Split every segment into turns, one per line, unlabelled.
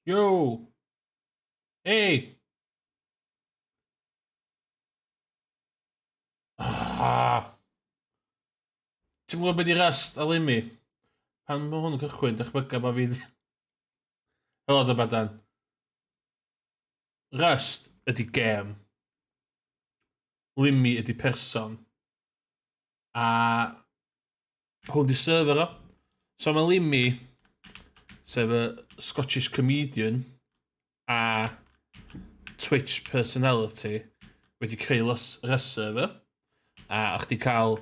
Yo! Hey! Ah! Ti'n gwybod beth i Rust a Lemmy? Pan mae hwn yn cychwyn, dychmyga bod fi... Helo, dy badan. Rust ydy gêm. Limmy ydy person. A hwn di server o. So mae Limmy, sef y Scottish comedian a Twitch personality, wedi creu Rust server. A o'ch di cael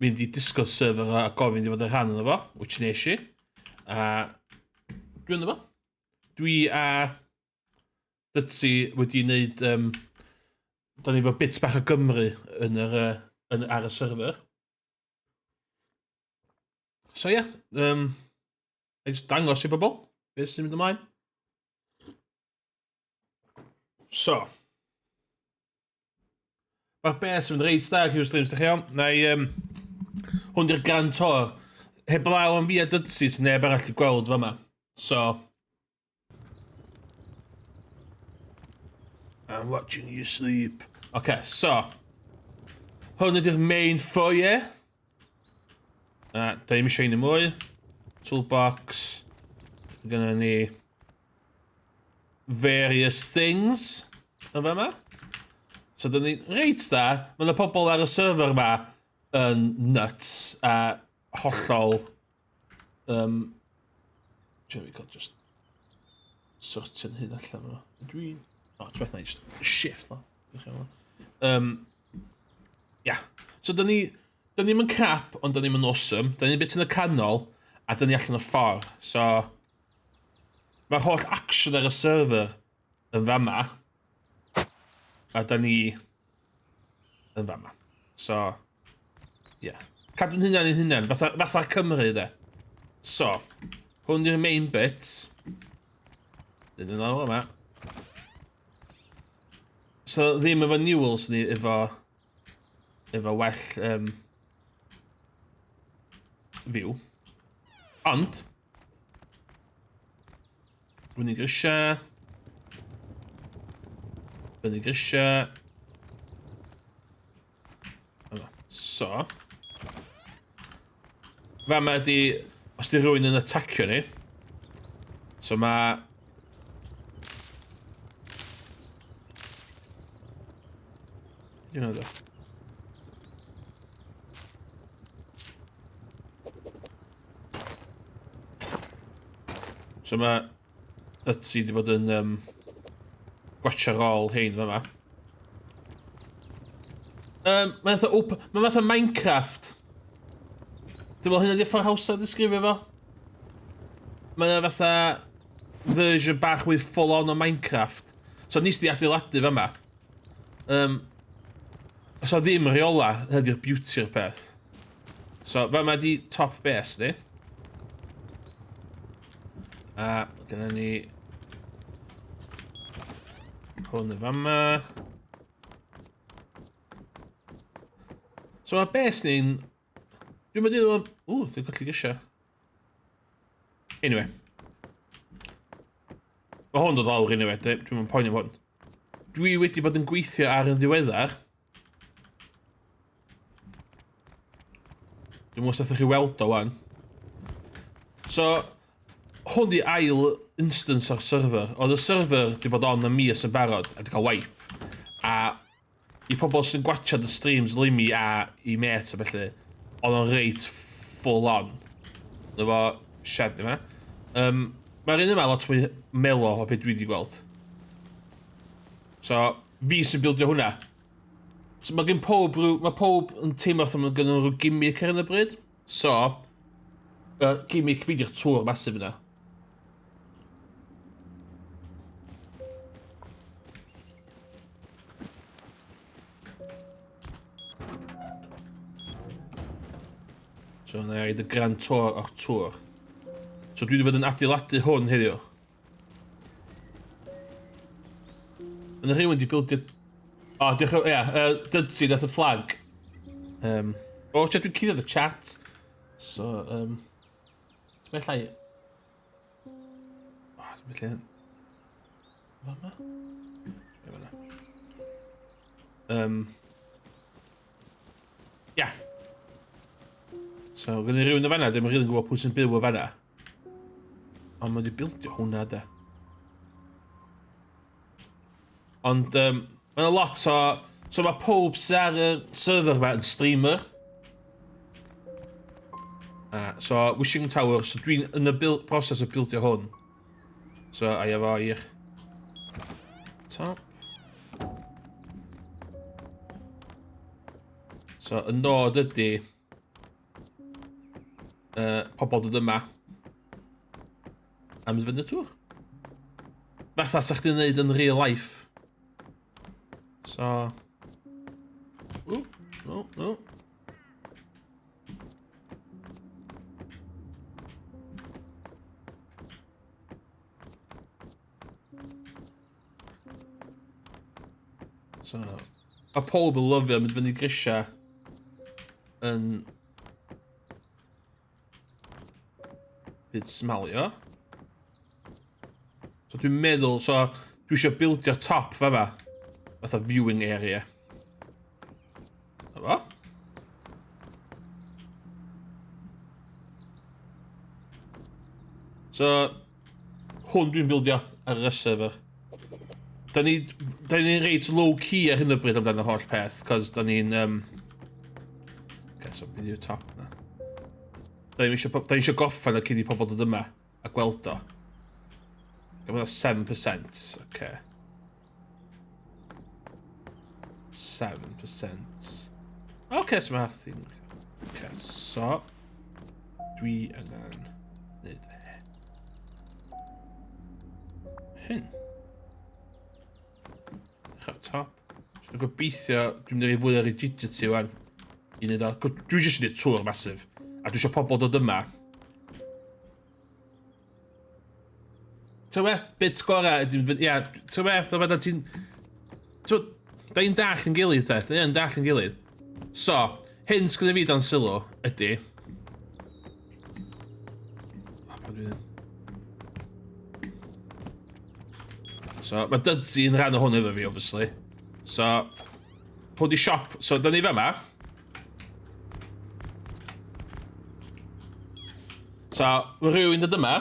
mynd i Discord server o a gofyn i fod yn rhan ono fo, which nes i. A dwi ynddo fo. Dwi a Dytsi wedi wneud... Um, da ni efo bits bach o Gymru yn yr, uh, yn, ar y server. So ie, yeah, um, just dangos i bobl beth sy'n mynd ymlaen. So, mae'r beth sy'n mynd reit da, Hugh Streams, da chi iawn? Na i, um, hwn di'r Grand Tour. Heblaw am fi a Dudsi, sy'n neb arall i gweld fama. So, I'm watching you sleep. Okay, so. Hwn ydy'r main foyer. A, da ni'n eisiau un mwy. Toolbox. Gyda ni various things yn fama. So, da ni reit da. Mae yna pobl ar y server yma yn nuts a hollol Um, Dwi'n fi cael just sortio'n hyn allan yma. Dwi'n... O, oh, ti'n beth na i just shift la. Um, yeah. So, da ni... Da ni'n mynd crap, ond da ni'n mynd awesome. Da ni'n bit yn y canol, a da ni allan y ffordd. So, mae'r holl action ar y server yn fama. A da ni yn fama. So, ie. Yeah. Cadw'n hunan i'n hunan, fatha, fatha Cymru, de. So, hwn di'r main bit. Dyn nhw'n lawr yma. So, ddim efo Newells ni, efo, efo well um, view. Ond, Fyny grisiau. Fyny grisiau. Yma. So. Fama ydi, os di rhywun yn atacio ni. So mae... You know though. So mae Dutty wedi bod yn um, gwatcha rôl hein fama. Um, mae'n fatha open... Mae'n fatha Minecraft. Dwi'n meddwl hynna di'r ffordd hawsa disgrifio fo. Mae'n fatha version bach mwy full on o Minecraft. So nes di adeiladu fama. Um, os o ddim rheola, hynny di'r beauty o'r peth. So, fama di top base ni. A gyda ni hwn yn fama. So mae base ni'n... Dwi'n mynd i ddod... Ww, dwi'n colli gysia. Anyway. Mae hwn dod lawr anyway, dwi'n mynd poeni am hwn. Dwi wedi bod yn gweithio ar yn ddiweddar. Dwi'n meddwl os chi weld o wan. So, hwn di ail instance o'r server. Oedd y server di bod on am mis yn barod a di cael wipe. A i pobl sy'n gwachad y streams Limmy a i mates a felly, oedd o'n reit full on. Oedd fo shed yma. Um, Mae'r un yma lot mwy melo o beth dwi wedi gweld. So, fi sy'n bildio hwnna. So mae gen pob rhyw... Mae pob yn teimlo fatha mae gen nhw rhyw gimmick ar hyn o bryd. So, uh, gimmick fi di'r tŵr masif yna. So, na i y grand tour o'r tŵr. So, dwi wedi bod yn adeiladu hwn heddiw. Yna rhywun wedi bildio... O, oh, diolch... Ie, yeah, uh, Dudsi, nath y flag. Um, o, oh, dwi'n cuddio y chat. So, um... Dwi'n llai... Oh, dwi'n llai... Fama? Ie, fan'na. Ia. So, gen i rhywun o fan'na, ddim yn rili'n gwybod pwy sy'n byw o fan'na. Ond mae wedi bildio hwnna, de. Ond, mae yna lot o... So mae pob sydd ar y server yma yn streamer. So, Wishing Tower, so dwi'n yn y broses o bildio hwn. So, a efo i'r top. So, y nod ydy pobl dod yma a mynd fyny y tŵr. Fatha sa chdi'n neud yn real life. So... Ooh, no, no. So, mae pob yn lyfio mynd fyny grisiau yn byd smalio. So dwi'n meddwl, so dwi eisiau bildio top fa, fatha viewing area. Na fo. So, hwn dwi'n bildio ar y server. Da ni'n reit low key ar hyn o bryd amdano holl peth, cos da ni'n... Okay, so beth yw'r top na? Da ni'n eisiau goffa na cyn i pobl dod yma a gweld o. Gyda 7%, okay. 7%. Okay, so mae thing. Okay, so dwi angen gwneud hyn. Dechrau top. So dwi'n gobeithio dwi'n mynd i roi fwy o rigidity wan. I wneud o. Dwi jyst yn gwneud tŵr masif. A dwi eisiau pobl dod yma. Ti'n be? Bit gorau ydy... Ia, ti'n be? Ti'n be? Ti'n... Da ni'n dall yn gilydd, de. Da ni'n dall yn gilydd. So, hyn sgynna fi dan sylw ydy... O, pa dwi'n... So, mae Dudsey yn rhan o hwn efo fi, obviously. So, pwy di siop? So, da ni fa So, mae rhywun dod yma.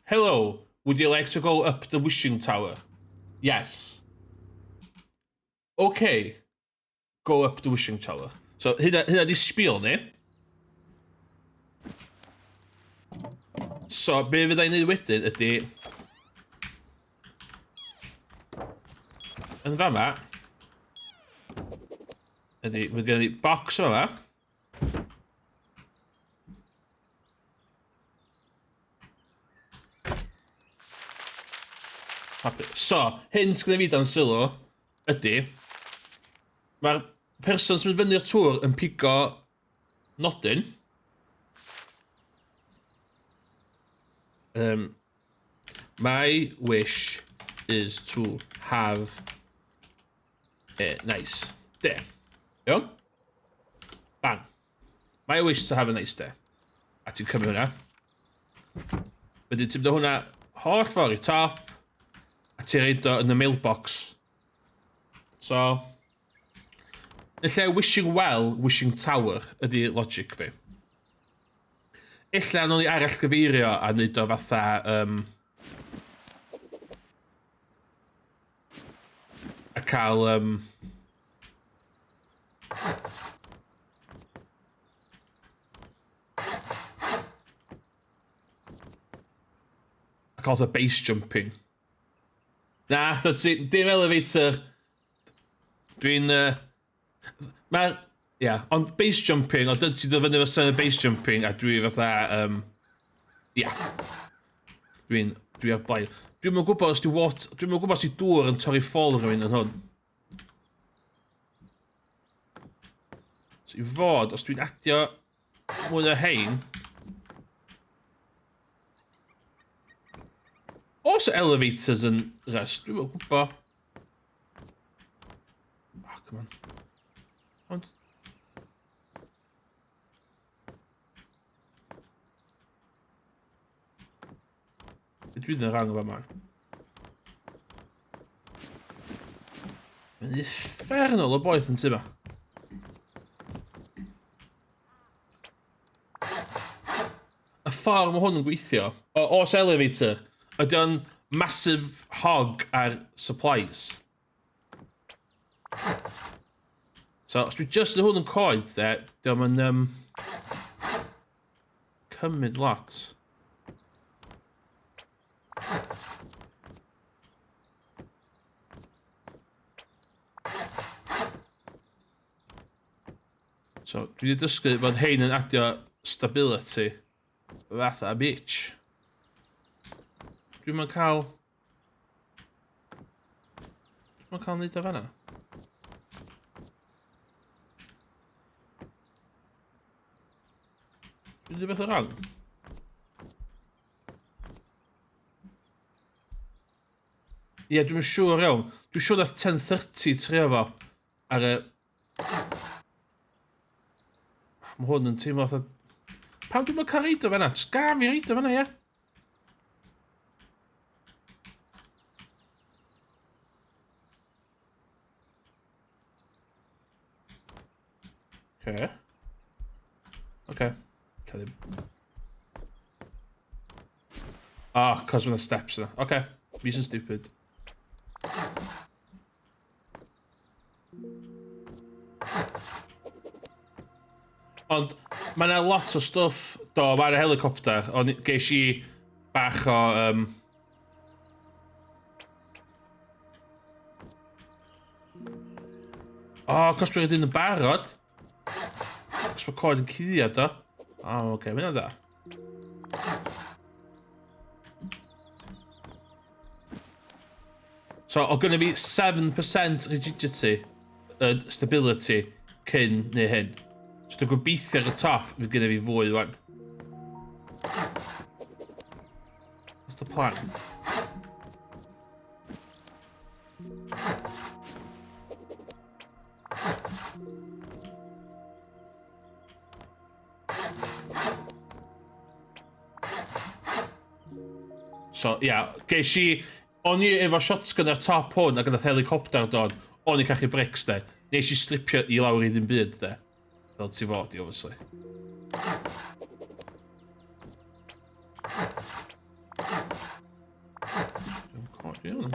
Hello, would you like to go up the wishing tower? Yes. Okay, go up the wishing tower. So, hynna di spiel ni. So, be fydda i'n neud wedyn ydy... Yn fama... Ydy, fydd gen i box yma. So, hyn sydd gen i fi dan sylw ydy, mae'r person sy'n mynd fyny'r tŵr yn pigo nodyn. My wish is to have a nice day. Iawn? Bang. My wish to have a nice day. A ti'n cymryd hwnna. Wedyn ti'n mynd â hwnna holl ffordd i top. A ti'n reid o yn y mailbox. So, yn lle wishing well, wishing tower ydy logic fi. Ella nawn ni arall gyfeirio a wneud o fatha... a cael... A cael the base jumping. Na, that's it. Dim elevator. Dwi'n... Mae'r... Ia, yeah, ond base jumping, ond dyn ti'n dod fyny efo syniad base jumping, a dwi fatha... Ia. Dwi'n... Dwi ar blaen. Dwi'm yn gwybod os di water... Dwi'm yn gwybod os di dŵr yn torri ffôl rhywun yn hwn. So i fod, os dwi'n adio mwy o hein... Oes elevators yn Rust? Dwi'm yn gwybod. Oh, come on. Ond... Be dwi'n yn rhan o fama? Mae'n uffernol o boeth yn tu ma. Y ffordd mae hwn yn gweithio, o, oes elevator, ydy o'n massive hog ar supplies. So, os dwi just yn hwn yn coed, de, diolch yn cymryd lot. So, dwi wedi dysgu fod hein yn adio stability. Fatha bitch. Dwi'n ma'n cael... Dwi'n ma'n cael neud o fanna. Dwi'n neud beth o wrong? Ie, yeah, dwi'n siŵr iawn. Dwi'n siŵr nath 1030 trio fo ar y... Mae hwn yn teimlo fatha... Pam dwi'n cael reid o fanna? Jyst gaf i reid o fanna, ie? Okay. Okay. Ta ddim. Ah, oh, cos mae'n steps yna. Okay. Fi sy'n stupid. Ond mae yna lot o stwff do ar y helicopter, ond ges i bach o... O, oh, cos dwi'n yn barod. Cos mae coed yn cuddiad o. O, oh, oce, okay, mae'n dda. So, o gynnu fi 7% rigidity, stability, cyn neu hyn. So, dwi'n gobeithio ar y top, fydd gynnu fi fwy wan. What's the plan? So, ia, yeah, ges i... O'n i efo shotgun ar top hwn ac oedd helicopter dod, o'n i'n cachu bricks, de. Nes i stripio i lawr i ddim byd, de. Fel ti fod i, obviously. Dwi'n cofio,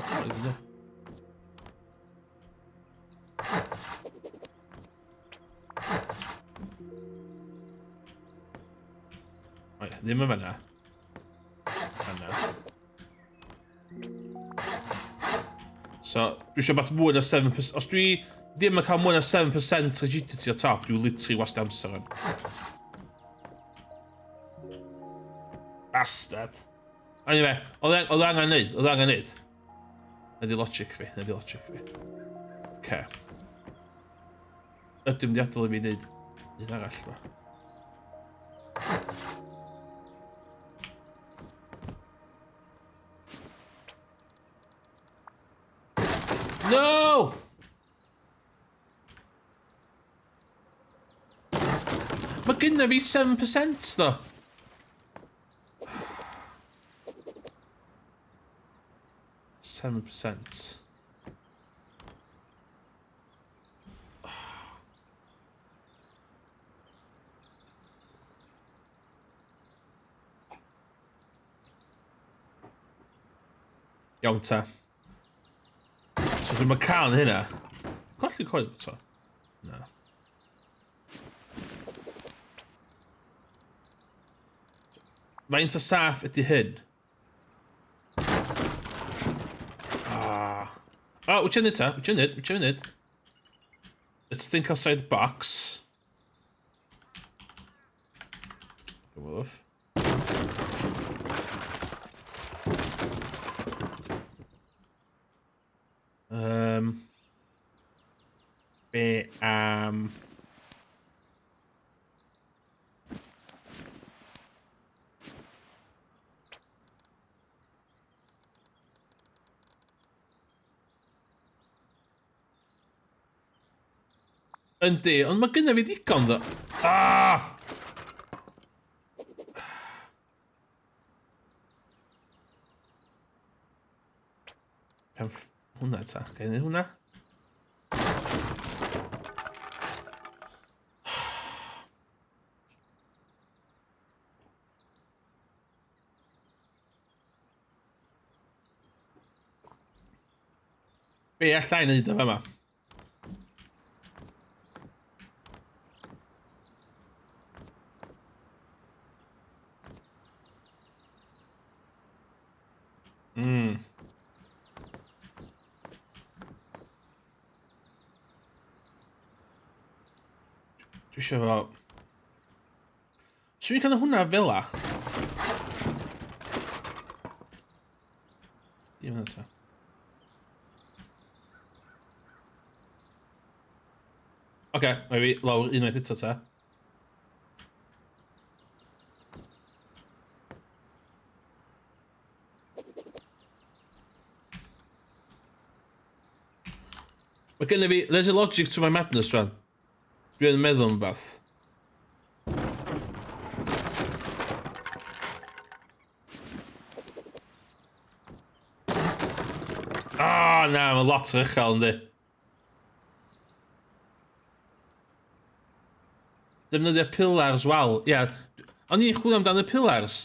O ia, ddim yn fanna. Fanna. So, dwi eisiau bach mwy na 7%. Os dwi ddim yn cael mwy na 7% rigidity o top, dwi'n literally wastio amser yn. Bastard. Anyway, oedd angen neud, oedd angen neud. Na di logic fi, na di logic fi. Okay. Ydym di adael i mi wneud un arall ma. No! Mae gynna fi 7% ddo. 7%. Iawn ta. So dwi'n cael hynna. Colli coed to. Na. Faint o saff ydy hyn? Ah. Oh, wyt ti'n neud ta? Wyt ti'n neud? Wyt ti'n neud? Let's think outside the box. Move. Be am... Yndi, ond mae gynna fi digon ddo. Ah! Pen hwnna ta, gen i hwnna? Be allai wneud o fama? Dwi eisiau fo... Swn i'n cael hwnna fel la? Dim hwnna ta. Oce, okay, mae fi lawr unwaith eto ta. Mae gennym fi... There's a logic to my madness, rwan. Dwi'n meddwl am beth. Ah, na, mae lot o uchel, yndi. Defnyddio pillars wal. Ie. Yeah. O'n i'n chwilio amdan y pillars.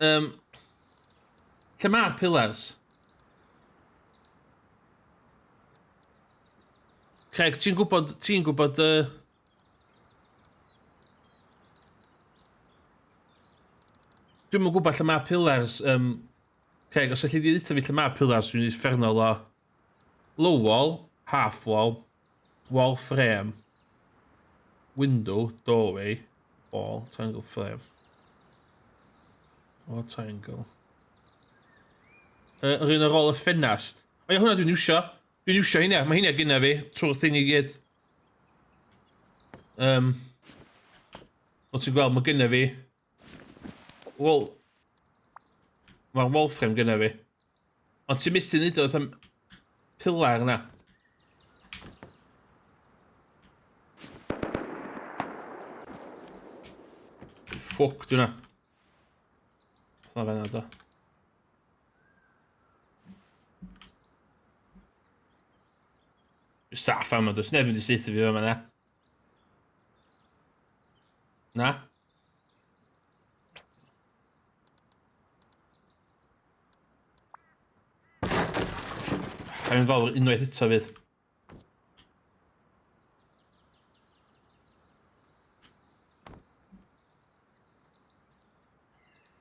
Lle mae'r pillars? Craig, ti'n gwybod... Ti'n gwybod... Dwi'm yn gwybod lle mae pillars. Craig, os alli di ddeutha fi lle mae pillars, dwi'n uffernol o... Low wall, half wall, wall frame, window, doorway, wall, triangle frame. Wall triangle. Yr un ar ôl y ffenast. O ia, hwnna dwi'n iwsio. Dwi'n iwsio hynna. Mae hynna gyna fi, trwy'r thing i gyd. Fel ti'n gweld, mae gyna fi... Wall... Mae'r wall frame gyna fi. Ond ti'n methu neud o fatha pillar na. Ffwc dwi na. Hwna fan'na do. Dwi'n saff am does neb yn mynd i saethu fi fama na. Na? Rhaid fawr unwaith eto fydd.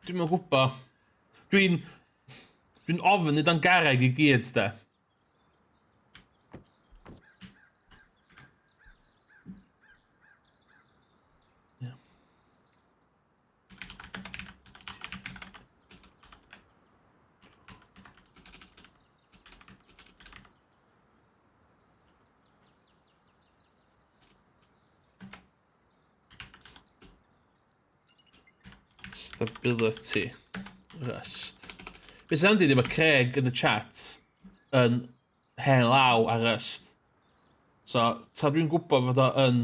Dwi'm yn gwybod. Dwi'n ofn neud o'n garreg i gyd, de. Yeah. Stability. Rust. Be sy'n handi mae Craig yn y chat yn hen law ar Rust. So, ta dwi'n gwybod fod o yn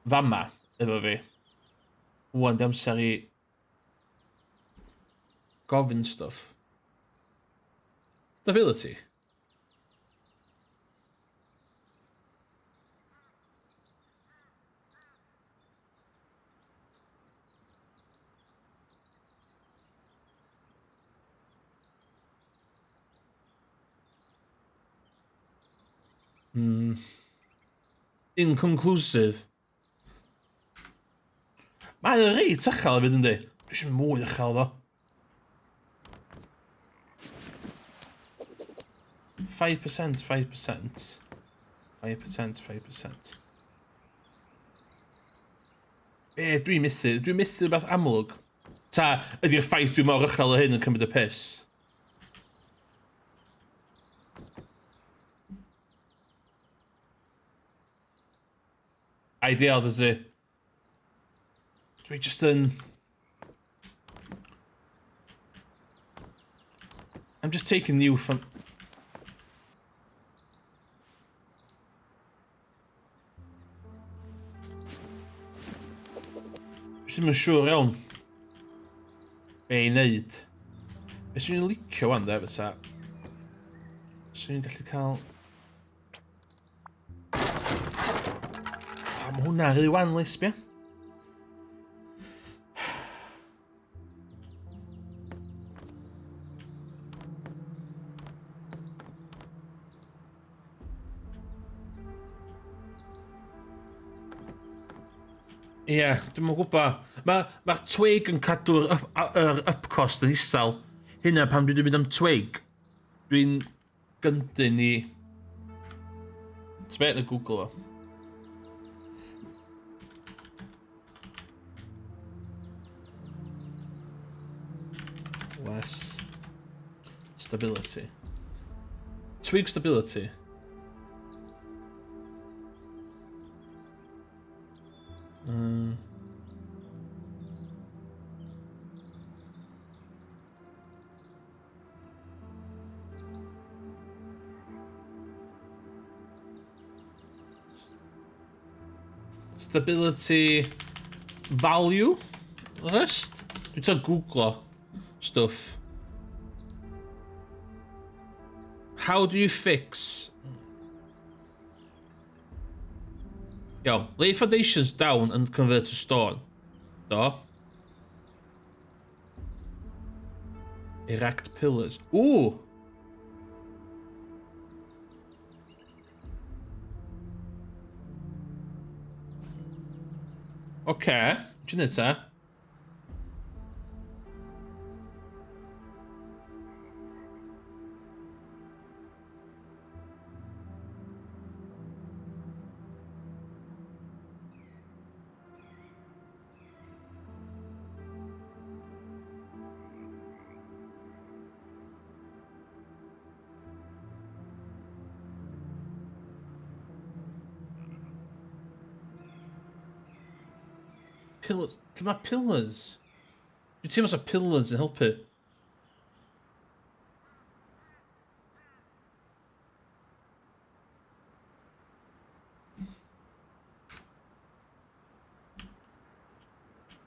fama efo fi. Wan di amser i gofyn stwff. Stability. Inconclusive. Mae o'n reit uchel hefyd yndi? Dwi eisiau mwy uchel ddo. 5%, 5%. 5%, 5%. Be, dwi'n methu? Dwi'n methu rhywbeth amlwg. Ta, ydy'r ffaith dwi'n mor uchel o hyn yn cymryd y piss? Ideal, does it? Dwi just yn... I'm just taking you from... Dwi ddim yn siŵr iawn be i wneud. Be swn i'n licio wan de, fysa... Swn i'n gallu cael... Oh, mae hwnna rhy wan, Lisp, ie? Ie, yeah, dwi'm yn gwybod. Mae'r ma twig yn cadw'r up, yr upcost yn isel. Hynna pam dwi wedi mynd am twig. Dwi'n gyndyn i... Ti'n beth na Google o. Less stability. Twig stability. Stability value? Rust? Dwi'n trio googlo stuff. How do you fix... Iawn. Lay foundations down and convert to stone. Do. Erect pillars. Ooh! Oce, okay. Ti'n neud ta? Pillars. Lle mae pillars? Dwi'n teimlo sa pillars yn helpu.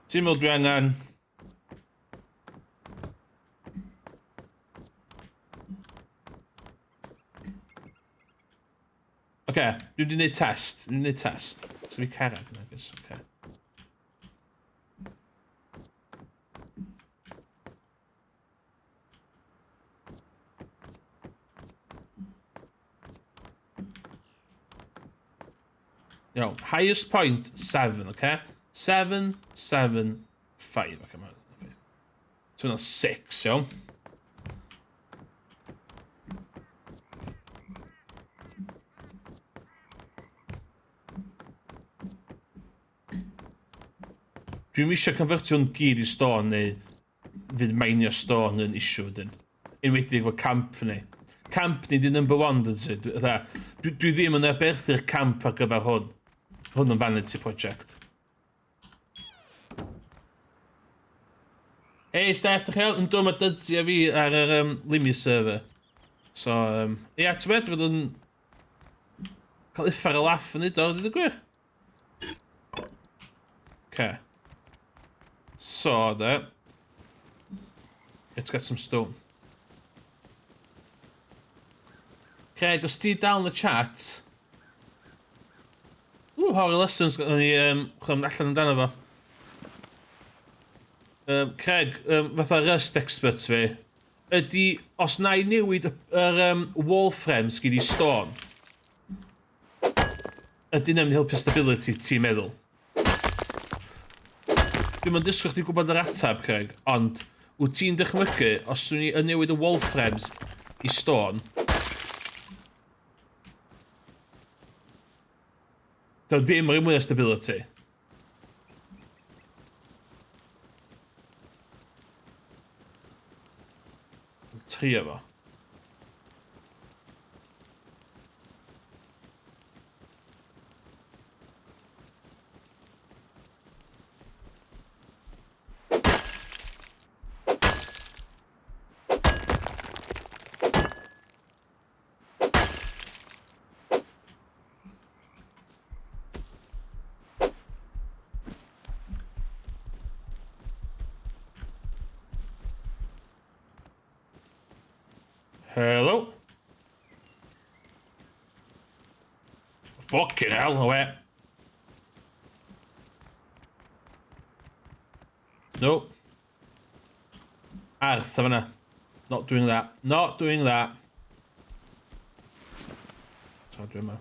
Ti'n meddwl dwi angen... Oce, okay, dwi'n mynd i wneud test. Dwi'n mynd i wneud test. So fi carreg, nagos. Oce. Okay. Iawn, highest point, 7, oce? 7, 7, 5, oce, mae'n... So hwnna'n 6, iawn. Dwi'm eisiau convertio hwn gyd i stone neu fydd mainio stone yn issue wedyn. Enwedig efo camp ni. Camp ni di number one, dyn ti. Dwi, dwi, dwi ddim yn aberthu'r camp ar gyfer hwn. Hwn yn vanity project. Hey Steph, dych chi iawn? Yndw, mae Dudzi a fi ar yr um, Limi server. So, um, ia, yeah, ti'n meddwl bod yn cael uffar o laff yn neud o, dweud y gwir. Okay. So, de. Let's get some stone. Craig, os ti dal yn y chat... Ww, Horror Lessons, o'n i um, chwilio allan amdano fo. Um, Craig, um, fatha Rust expert fi, ydy, os na i newid yr um, wall frames gyd i stone, Ydy hynna'n mynd i helpu stability, ti'n meddwl? Dwi'm yn disgwyl chdi gwybod yr ateb, Craig, ond wyt ti'n dychmygu os swn i yn newid y wall frames i stone, Dio ddim rhoi mwy o stability. Trio fo. Hello? Fucking hell, no way. Nope. Arth a fyna. Not doing that. Not doing that. So dwi'n yma.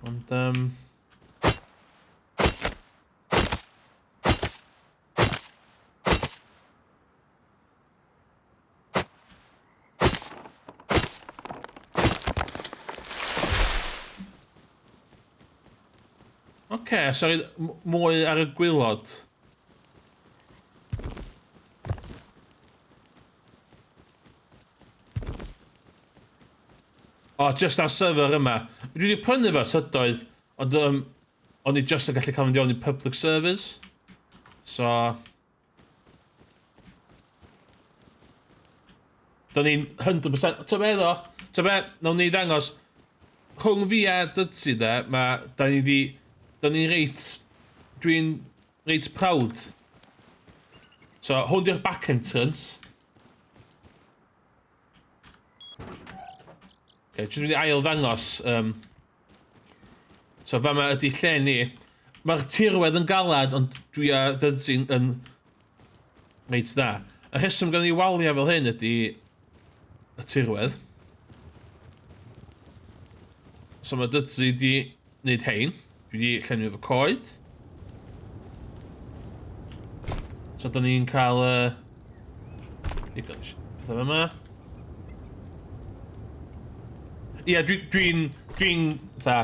Ond, um... Oce, okay, sori, mwy ar y gwylod. O, oh, just ar server yma. Dwi wedi prynu fo sydoedd, ond um, o'n i just yn gallu cael mynd i i public servers. So... Da ni'n 100%... Ta be ddo? Ta be? Nawn ni ddangos. Rhwng fi a Dudsi de, mae... Da ni di... Da ni'n reit... Dwi'n reit proud. So, hwn di'r back entrance. Okay, jyst mynd i ail ddangos. Um, so fama ydy lle ni. Mae'r tirwedd yn galad, ond dwi a Dudsi yn reit dda. Y rheswm gan ni waliau fel hyn ydy y tirwedd. So mae Dudsi di wneud hein. Dwi wedi llenwi efo coed. So da ni'n cael y... Uh, pethau yma. Ie, yeah, dwi'n... Dwi'n... Dwi'n... Dwi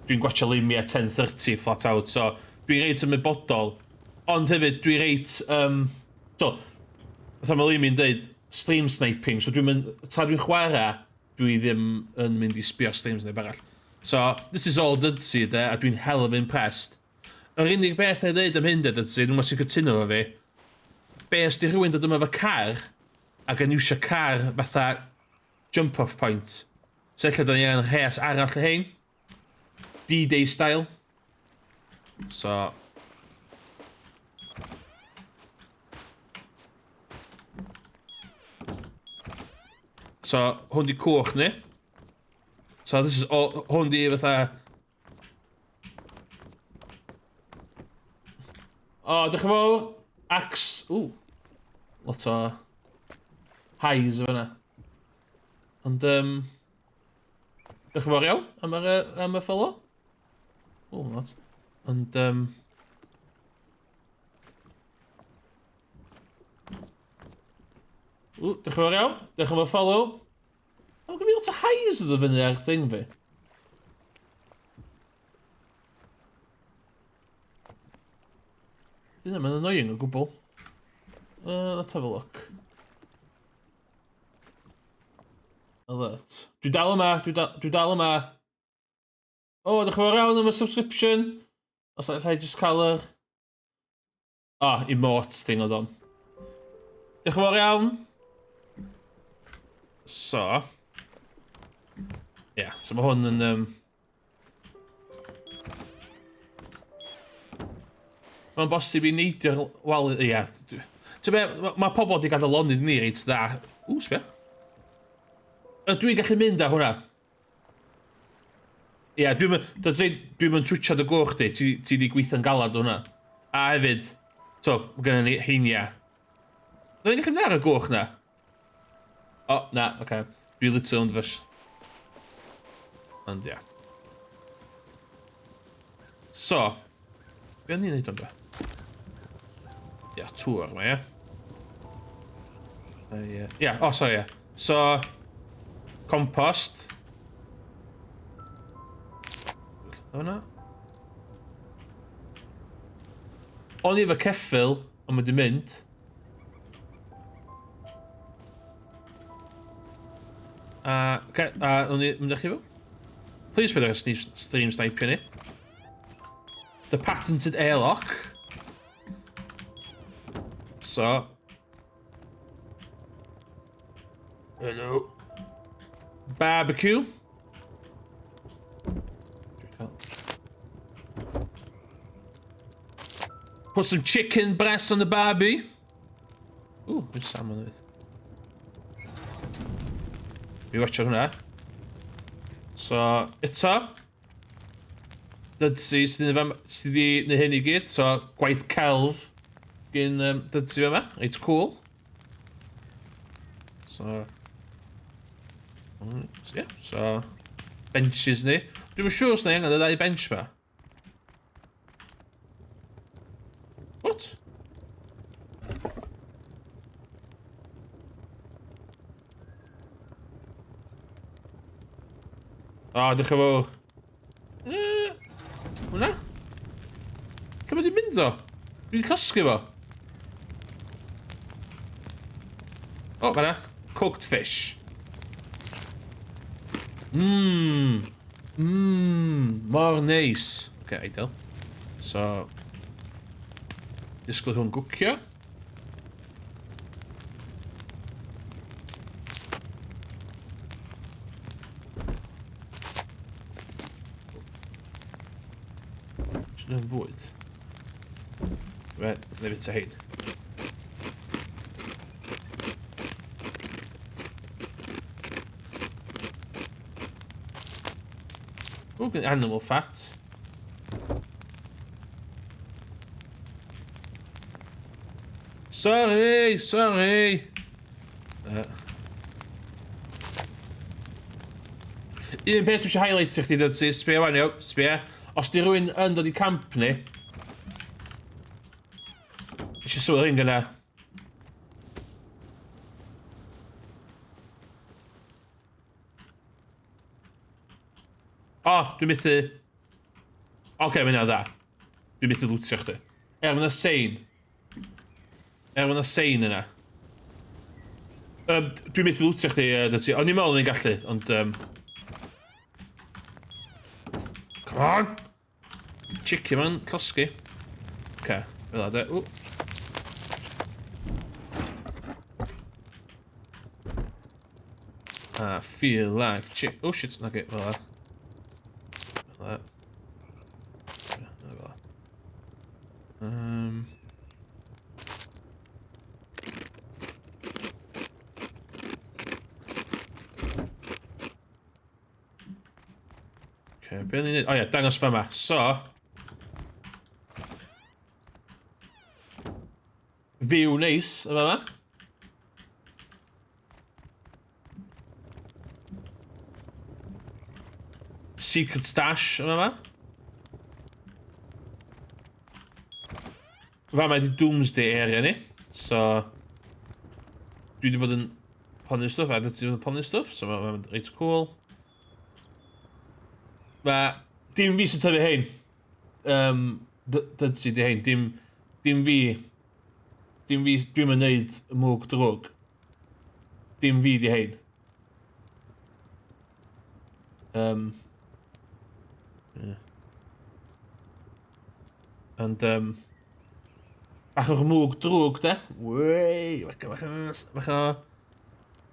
dwi'n gwatcha Limia 10.30 flat out, so dwi'n reit ymwybodol. Ond hefyd, dwi'n reit... Um, so, fatha mae Limi'n dweud, stream sniping, so dwi'n mynd... Tra dwi'n chwarae, dwi ddim yn mynd i sbio streams neb arall. So, this is all Dudsi, de, a dwi'n hell of impressed. Yr unig beth na i ddeud am hyn, de, Dudsi, dwi'n meddwl sy'n cytuno efo fi, be os di rhywun dod yma efo car, ac yn iwsio car fatha jump off point. So ella da ni angen rhes arall o hein. D-Day style. So... So, hwn di cwch ni. So, this is all, hwn di fatha... O, oh, diolch yn fawr. Axe. Ww. Lot o highs o fyna. Ond, um, diolch yn fawr iawn am, yr, am y follow. O, lot. Ond, um, Ww, diolch yn fawr iawn. Diolch am y follow. O, gen i lot o highs yn fyny ar thing fi. Dyna, mae'n annoying o gwbl. Let's have a look. Alert. Dwi dal yma, dwi, da, dwi dal yma. O, oh, diolch yn fawr iawn am y subscription. Os allai just cael yr... Ah, oh, emotes thing oedd on. Diolch yn fawr iawn. So. Ie, yeah, so mae hwn yn... Um, Mae'n bosib i neidio'r wal... Ie. Yeah. Ti'n be, mae pobl wedi gadael lonydd ni reit dda. Ww, sbia. Ydw i'n gallu mynd ar hwnna? Ie, yeah, dwi'n mynd... Dwi'n mynd twtio dy gwch di. Ti, ti di gweithio'n galad hwnna. A hefyd, so, mae gennym ni heinia. Dwi'n gallu mynd ar y gwch na? O, oh, na, oce. Okay. Dwi literally ond fys. Ond ia. So, be o'n i'n neud o'n be? Ia, tŵr yma, ia. Ia, yeah, oh, sorry, ia. So, compost. Hwna. O'n i efo ceffyl, ond mae di mynd. A, okay, a o'n i mynd â chi fo? Please put ar stream snipe ni. The patented airlock. So. Hello. Barbecue. Put some chicken breasts on the barbie. Ooh, there's salmon with. Mi watcha hwnna. So, eto. Dudsi sydd wedi gwneud hyn i gyd. So, gwaith celf gen um, Dudsi yma. Reit cool. So, so, yeah, so, benches ni. Dwi'n siŵr os na i angen y ddau bench ma. What? O, oh, diolch yn fawr. Uh, hwnna? Lle mae di mynd ddo? Dwi wedi llosgu fo. O, oh, fanna. Cooked fish. Mmm. Mmm. Mor neis. Oce, okay, ideal. So, disgwyl hwn gwcio. Sy'n yn fwyd. Fe, neu fita hein. O, gen animal fat. Sorry, sorry. Un peth dwi eisiau highlight i chdi, Dudsi, sbia wan, iawn, sbia. Os di rhywun yn dod i camp ni, eisiau sylwi hyn gyna. O, oh, dwi'n methu... Oce, okay, mae hynna'n dda. Dwi'n methu lwtio chdi. Er, mae yna sein. Er, mae yna sein yna. Um, dwi'n methu lwtio chdi, uh, ti. O'n i'n meddwl o'n i'n gallu, ond... Um... Come on! Chicken ma'n llosgi. Oce, okay, fel de. Ww. I feel like chick... Oh shit, na fel la. Fel la. Fel la. Okay, be o'n i'n neud? O ie, dangos fama. So... View neis yn fama. Secret stash yn fama. Fama ydi Doomsday area ni. So... Dwi wedi bod yn plannu stwff, a dwi wedi bod yn plannu stwff, so mae'n reit cool. Mae... Dim fi sy'n tyfu hein. Um, Dydsi di hein. Dim, dim fi. Dim fi, dwi'n mynd neud y mwg drwg. Dim fi di hein. Yeah. Ond, bach o'r mwg drwg, de. Wei, bach, bach, bach o...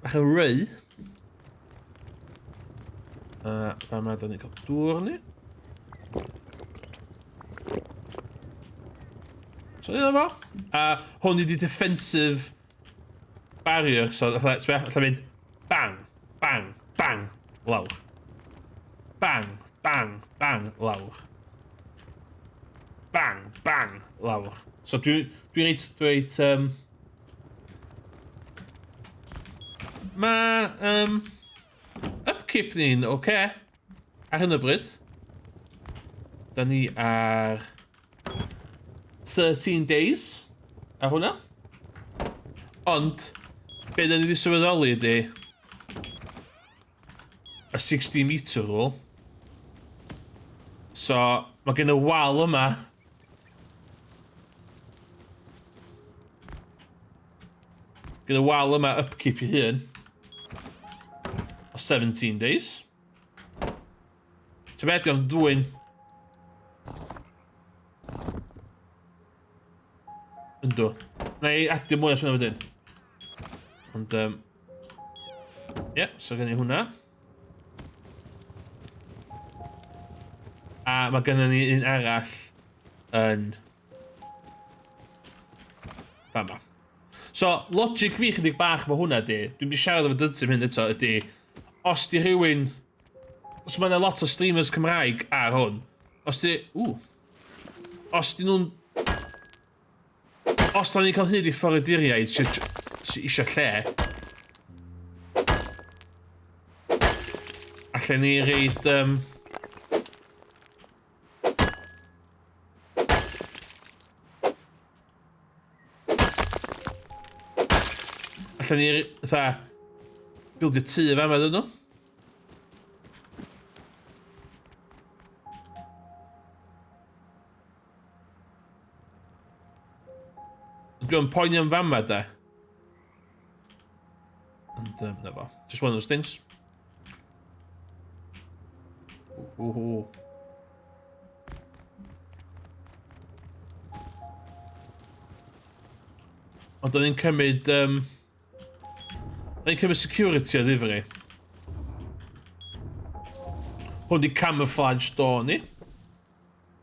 Bach o rei. A fa da ni'n cael dŵr ni. So dyna fo. A hwn ydi defensive barrier, so fatha, sbia, fatha mynd bang, bang, bang, lawr. Bang, bang, bang, lawr. Bang, bang, lawr. So dwi, dwi reit, dwi reit, Mae, upkeep ni'n oce. Okay. Ar hyn o bryd. Da ni ar 13 days ar hwnna. Ond, be da ni wedi sylweddoli ydy y 60 metre rule. So, mae gen y wal yma Gen y wal yma upkeep i hun o 17 days. So beth dwi'n dwy'n Yndw. Na i adio mwy o hwnna wedyn. Ond, ie, yeah, so gen i hwnna. A mae gennym ni un arall yn fama. So, logic fi chydig bach mae hwnna di, dwi'n di siarad efo Dudsim hyn eto, ydy, os di rhywun, os mae yna lot o streamers Cymraeg ar hwn, os di, ww, os di nhw'n, os da ni'n cael hyd i fforaduriaid sy'n sy eisiau lle, allan ni reid, Allan ni, fatha, bildio tŷ fa ma dyn nhw. Dwi'n poeni am fama, de. Ond, na fo. Just one of those things. Ooh, ooh. Ond da ni'n cymryd... Da ni'n cymryd security o ddifri. Hwn di camouflage door ni.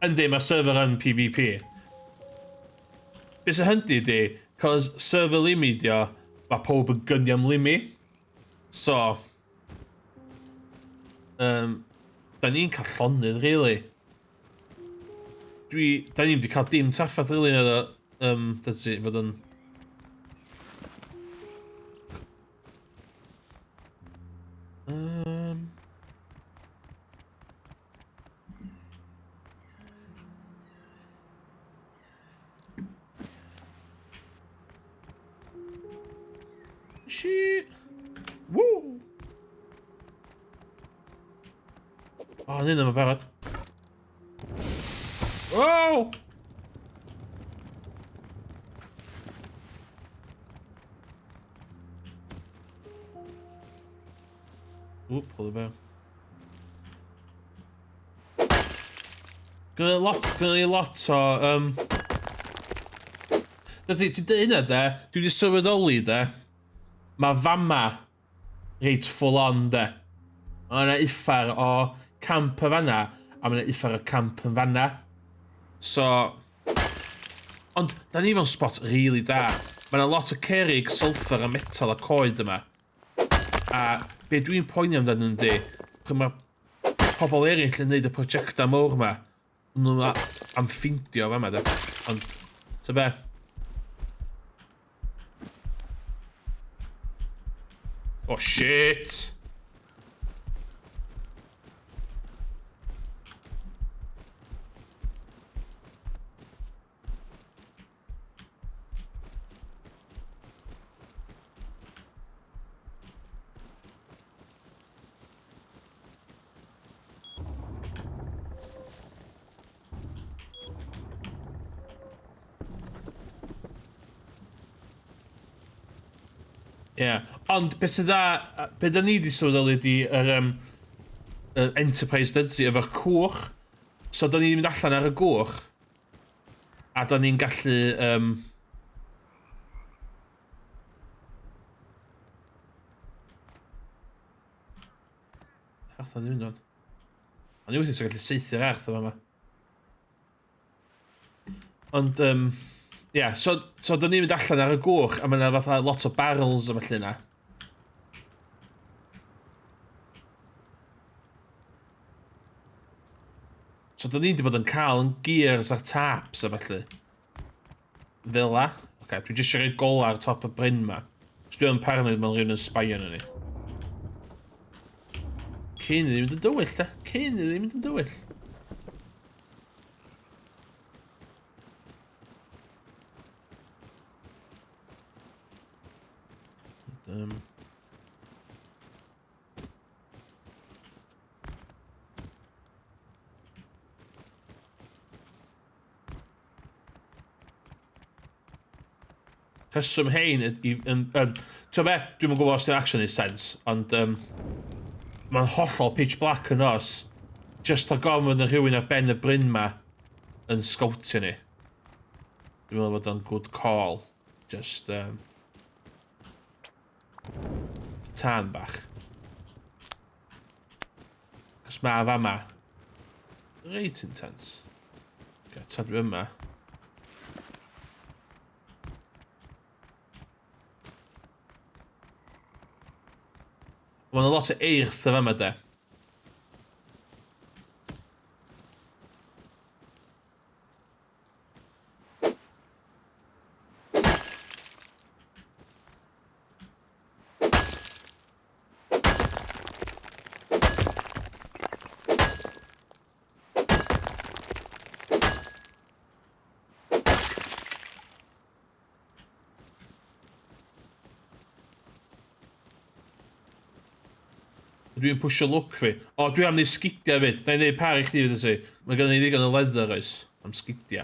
Yndi, mae server yn PvP. Be sy'n hyndy di, cos server Limi di o, mae pob yn gynnu am Limi. So, da ni'n cael llonydd, really. Dwi, da ni'n wedi cael dim trafferth, really, yn y, dydy, fod yn... Shit. Woo! O, oh, yn yma barod. Oh! Whoop, hold the bell. Gynna lot, gynna ni lot o... Na ti, ti'n dweud hynna de, dwi wedi sylweddoli de, mae fama reit full on de. Mae yna uffar o camp yn fanna, a mae yna uffar o camp yn fanna. So... Ond, da ni mewn spot really da. Mae yna lot o cerig, sulfur a metal a coed yma. A be dwi'n poeni amdano yndi, ch'mo' ma' pobl eraill yn neud y prosiectau mowr 'ma, ma' nhw am ffindio fama de, ond ta be? Oh shit! Ie, yeah. Ond beth sy'n dda, be da ni wedi sylweddoli ydi yr yr Enterprise Dudesy efo'r cwch. So da ni'n mynd allan ar y gwch, a da ni'n gallu... Arth o'n mynd o'n. O'n i wedi gallu saethu'r arth yma. Ond, yeah, so da ni'n mynd allan ar y gwch, a mae yna fatha lot o barrels a felly yna. So da ni wedi bod yn cael yn gears a'r taps a felly. Fel la. Oce, okay, dwi jyst eisiau rhoi gola ar top y bryn ma. Os dwi yn paranoid mae'n rhywun yn sbaio arno ni. Cyn iddi mynd yn dywyll, da. Cyn iddi mynd yn dywyll. Rheswm hein ydy... Ti'n be? Dwi'm yn gwybod os di'n actually neud sense, ond mae'n hollol pitch black yn nos. Just rhag ofn fod 'na rhywun ar ben y bryn ma yn sgowtio ni. Dwi'n meddwl bod o'n good call. Just tân bach. Cos mae fama reit intense. Ga ta dwi yma. Mae yna lot o eirth y fama de. Dwi'n pwysio lwc fi. O, dwi am neud sgidiau fyd. Na i neud par i chdi fyd ysi. Mae gen i ddigon o leather oes. Am sgidiau.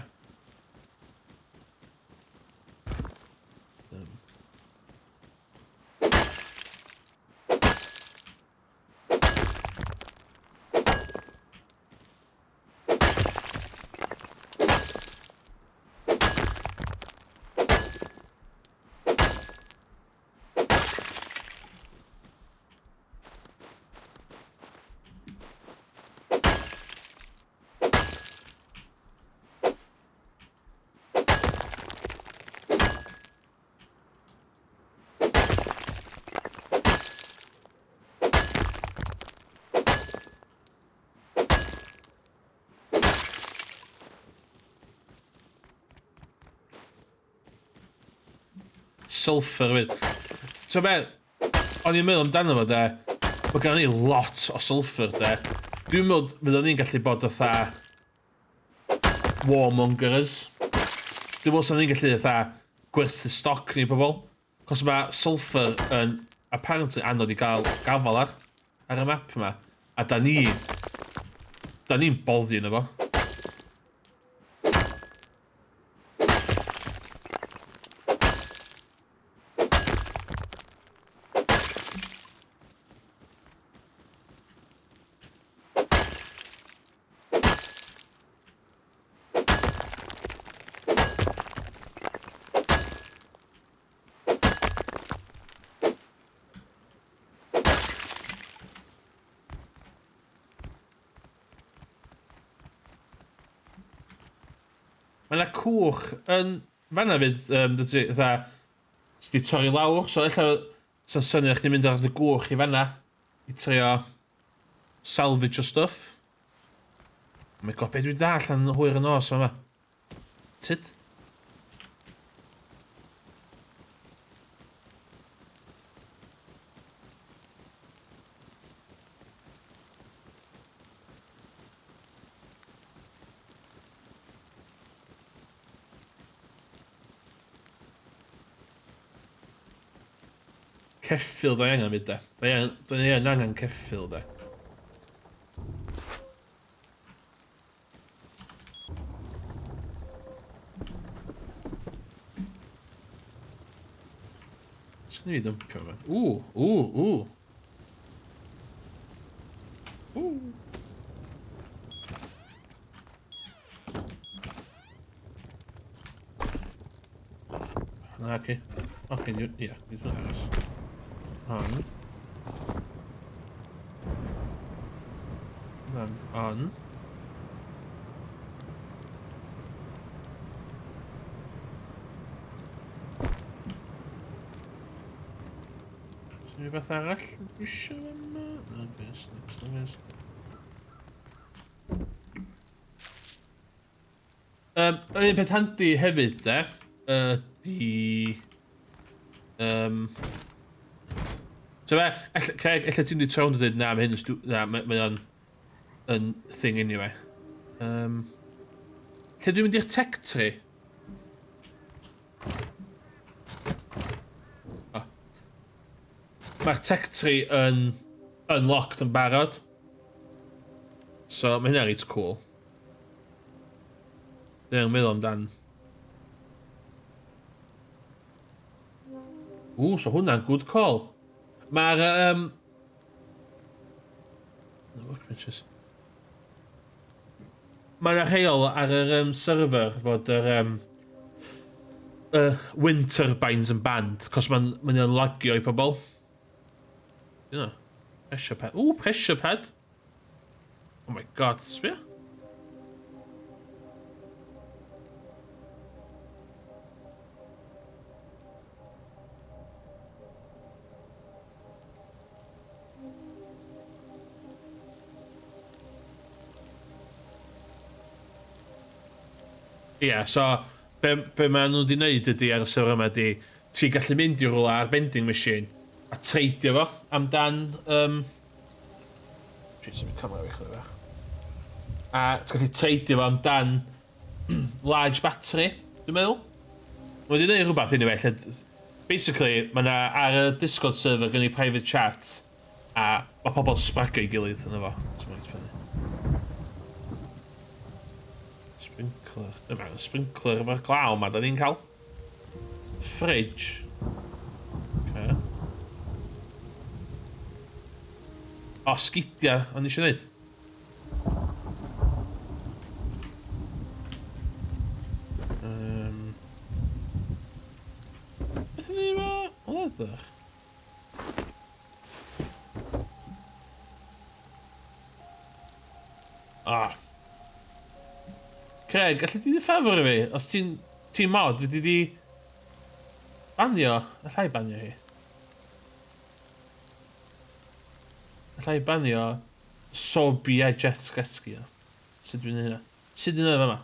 Sulfur hefyd. So be, o'n i'n meddwl amdano fo de, mae gen ni lot o sulfur de. Dwi'n meddwl fydden ni'n gallu bod fatha warmongers. Dwi'n meddwl sa'n ni'n gallu fatha gwerthu stoc ni pobl. Cos mae sulfur yn apparently anodd i gael gafel ar, ar y map yma. A da ni... Da ni'n boddi yna fo. Mae yna cwch yn fanna fyd, um, dydy, fatha, sy 'di torri lawr, so ella sa'n syniad chdi mynd ar dy gwch i fanna i trio salvage o stuff. Oh my god, be dwi'n dall yn hwyr y nos yma? Tyd. Ceffyl da angen fyd de. Da ni yn angen ceffyl de. Swn i ddumpio fe. Ww, ww, ww. Ww. Na, oce. Oce, ia, nid hwnna aros. On. On. On. Oes rhywbeth arall dwi eisiau yma? Na, beth, next, next. Um, un peth handi hefyd, de, ydy... Um, so fe, ella, Craig, ella ti'n di troi a dweud, na, mae hyn yn stu... Na, mae, mae o'n yn thing anyway. Um, lle dwi'n mynd i'r tech tree? Oh. Mae'r tech tree yn unlocked yn barod. So, mae hynna reit cool. Dwi'n meddwl amdan. Ww, so hwnna'n good call. Mae'r... Um... Workbenches. Mae yna rheol ar yr um, server fod yr um, wind turbines yn banned, cos mae'n ma lagio i pobl. Yeah. Pressure pad. Ooh, pressure pad. Oh my god, sbia. Ie, yeah, so be, be maen nhw wedi wneud ydy ar y server yma ydy ti'n gallu mynd i rhywle ar vending machine a treidio fo amdan um, Dwi'n symud camera fi chydig bach. A ti'n gallu treidio fo amdan large battery, dwi'n meddwl. Mae wedi gwneud rhywbeth anyway, lle... Basically, mae yna ar y Discord server gen i private chat, a mae pobl sbragio i gilydd yna fo. So mae'n funny. Sprinkler. Dyma, sprinkler efo'r glaw ma, da ni'n cael. Fridge. Okay. O, sgidia, o'n i eisiau gwneud. Um, beth yn ei efo leather? Ah. Craig, allu ti di ffafr i fi? Os ti'n ti mod, fyddi di banio? Allai banio hi. Allai banio Sobia Jet Ski. Sut dwi'n hynna? Sut dwi'n hynna fama?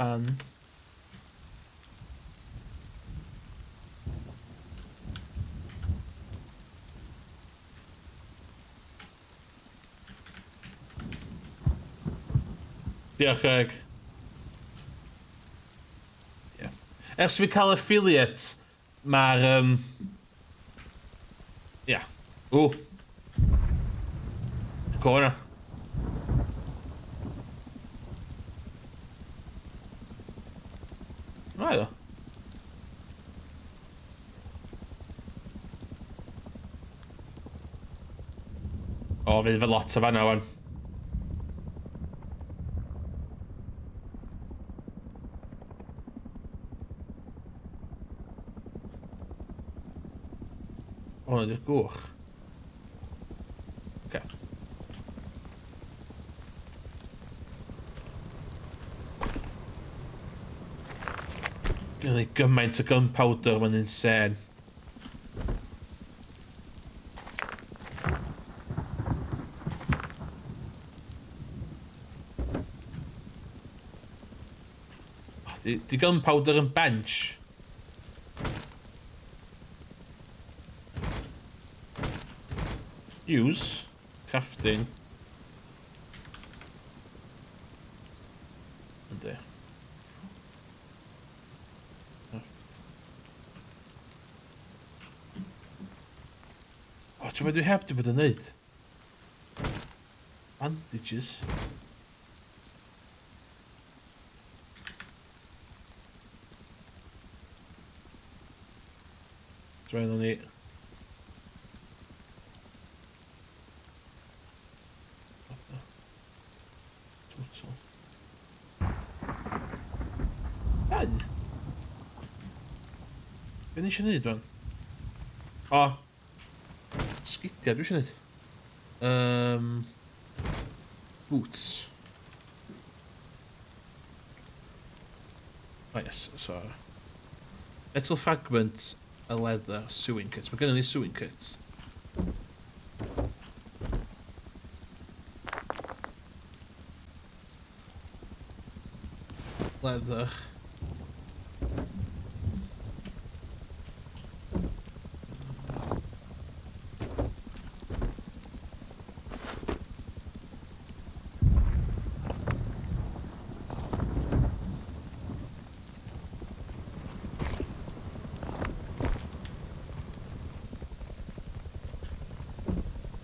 Fan. Diolch, Greg. Yeah. Ers fi cael affiliate, mae'r... Um, yeah. Ww. Corner. Mae o. O, fydd fy lot o fanna wan. O, hwnna di'r gwch. Okay. Gynna ni gymaint o gunpowder, mae'n insane. Oh, di, di gunpowder yn bench? Use. Crafting. Yndi. Craft. O, ti'n meddwl dwi heb di bod yn neud? Bandages. Dwi'n ni. Total. Ben? Be ni eisiau neud, wan? O! Sgidiau dwi eisiau neud. Boots. Oh yes, so... Metal fragment, a leather sewing kit. Mae gennym ni sewing kit. Leather.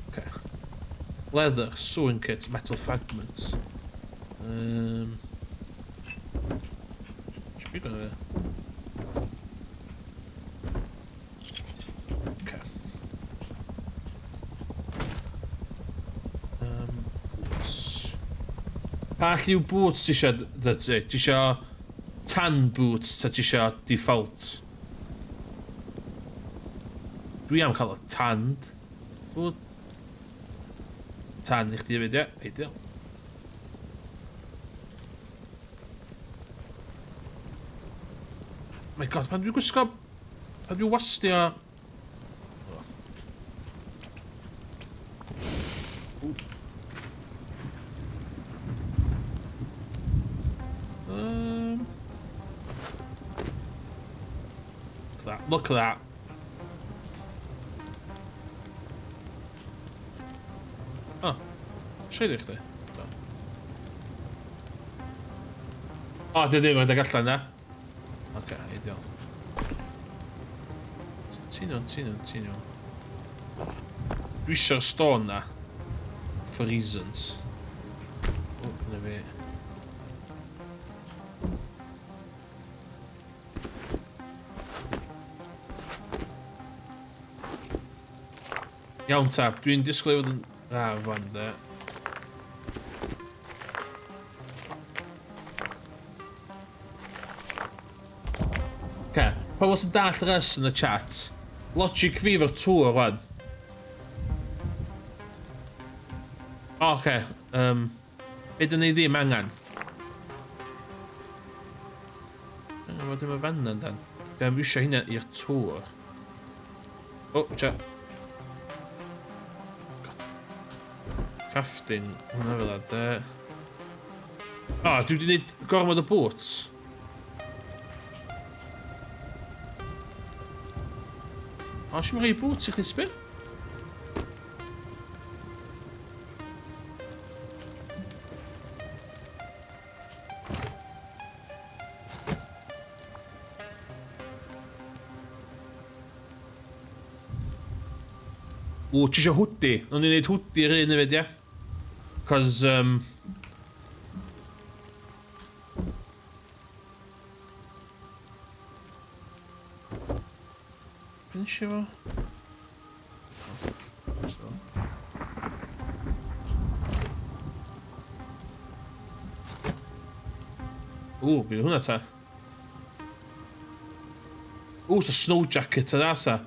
Okay. Leather, sewing kit, metal fragments. Should be gonna. Okay. Boots. Pa lliw boots ti isio, that's it? Ti isio tan boots ta ti isio default? Dwi am cael y tan. Boot. Tan i chdi hefyd, ie. Ideal. My god, pan dwi'n gwisgo... Pan dwi'n wastio... Look at that. Look at that. Oh. Siarad i chdi? O, di ddim yn deg allan na. Oce, ideal. Ti'n iawn, ti'n iawn, ti'n iawn. Dwi eisiau'r stone na. For reasons. O, na fi. Iawn ta, dwi'n disgwyl i fod yn braf wan de. Oce, pobl sy'n dall yr ys yn y chat. Logic fi efo'r tŵr wan. O, oce, be dyn ni ddim angen? Angen fod efo fan yna, dan. Dwi'n eisiau hynna i'r tŵr. O, tia. God. Crafting, hwnna fel de. O, oh, dwi wedi gwneud gormod o boots. O, eisiau rhoi boots i chdi, sbio? O, ti eisiau hoodie? O'n i'n neud hoodie yr un hefyd, ie? Cos, Be nes i fo? Ww, bydd hwnna ta. Ww, sa snow jacket ta dda sa.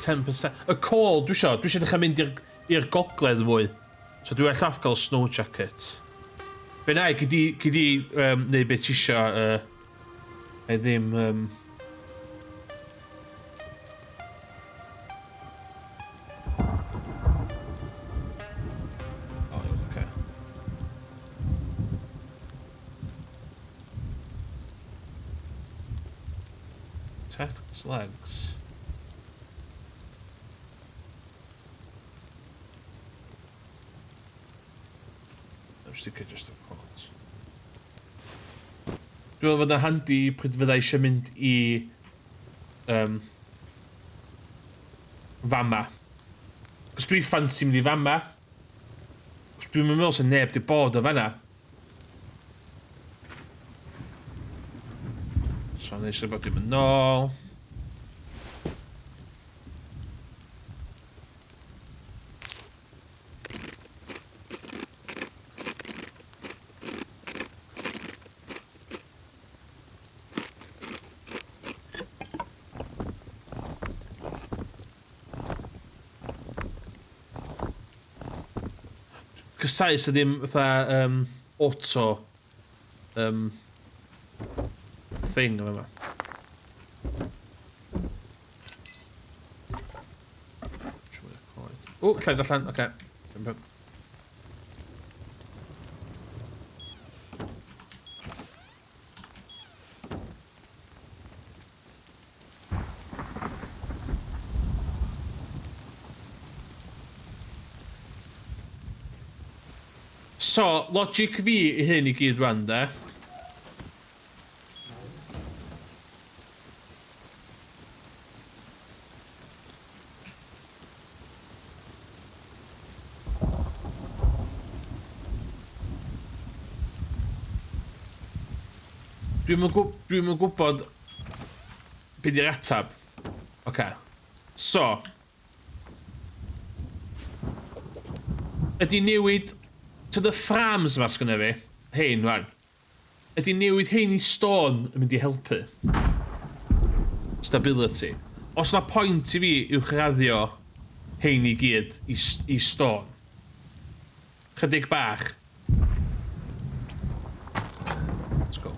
%. Y col, dwi isio. Dwi isio dechrau mynd i'r gogledd fwy. So dwi well off gael snow jacket. Be na i, gyd i, gyd i neud beth ti isio. Na i ddim... O, iawn, oce. Teth's legs. I'm sticio just y coat. Dwi'n meddwl fod yn handi pryd fydda eisiau mynd i fama. Cos dwi ffansi mynd i fama. Cos dwi'n meddwl sy'n neb di bod o fanna. So, nes i bod dim yn ôl. Cysau sydd ddim fatha auto thing yma. O, llai allan, oce. Okay. So, logic fi i hyn i gyd rwan, de. Dwi'm yn dwi'm yn gwybod be di'r atab. Oce. Okay. So. Ydy newid to the frames ma sgynna fi, hein rwan. Ydy newid hein i stone yn mynd i helpu? Stability. Os na pwynt i fi uwchraddio hein i gyd i stone. Chydig bach. Let's go.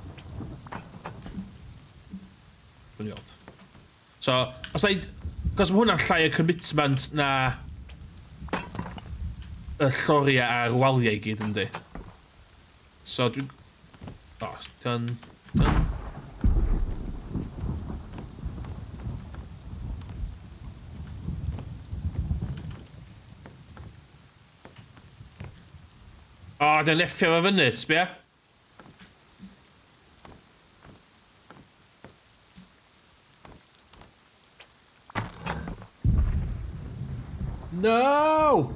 Dwi'n i weld. So, os I... Cos mae hwnna'n llai o commitment na y lloriau a'r waliau i gyd, yndi? So, dwi'n... O, done. Done. O, oh, dwi'n leffio fo fyny, sbia? No!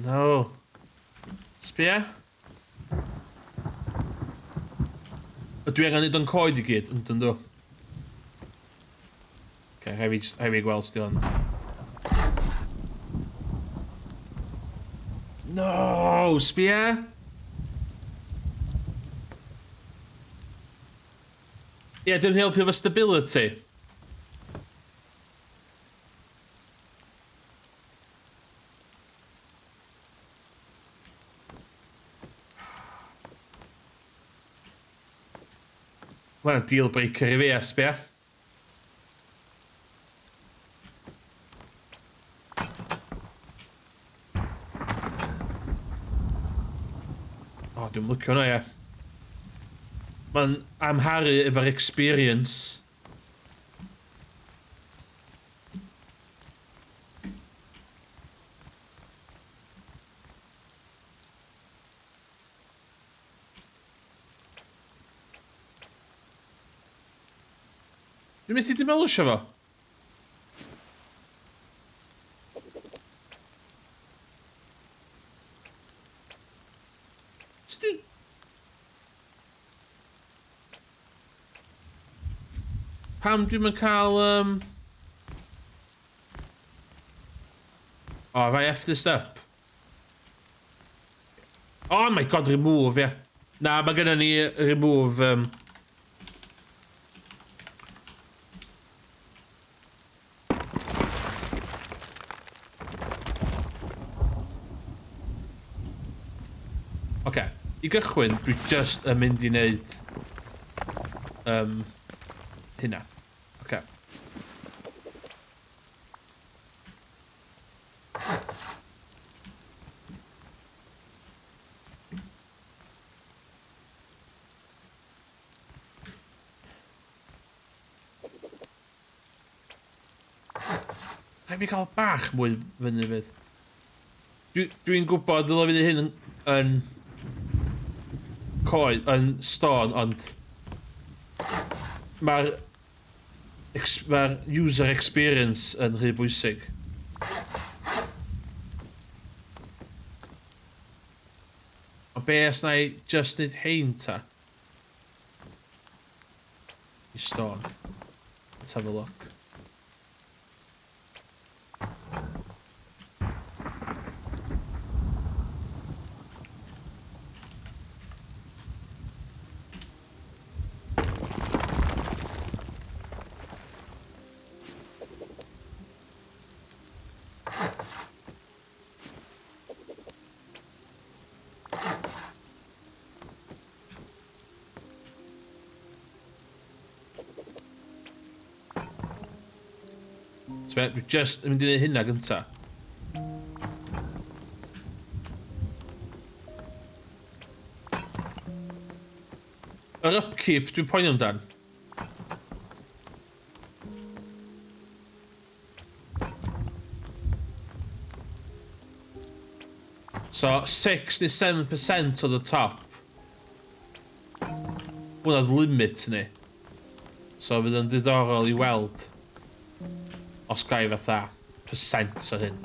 No. Sbia? Ydw i angen neud o'n coed i gyd? Yndw, yndw. Okay, rhaid fi, rhaid fi gweld sdi hwn. No! Sbia? Ie, yeah, dwi'n helpu efo stability. Mae'n deal breaker i fi, sbia. O, oh, dwi'n licio hwnna, ie. Mae'n amharu efo'r experience. Dwi'n methu demolisio fo. Sut dwi... Pam dwi'm yn cael... Oh, have I effed this up? Oh my god, remove, ie. Yeah. Na, mae gennym ni remove... Oce, i gychwyn, dwi just yn mynd i wneud hynna. Oce. Rhaid mi gael bach mwy fyny fydd. Dwi'n dwi gwybod ddylai fynd hyn yn, yn coed, yn stone, ond mae'r ma user experience yn rhy bwysig. Ond be os na i just neud hein ta? I stone. Let's have a look. So, dwi just yn mynd i wneud hynna gynta. Yr upkeep dwi'n poeni amdan. So, 6 neu 7% o the top. Hwna'n limit ni. So, fydd yn diddorol i weld os gai fatha percent o hyn.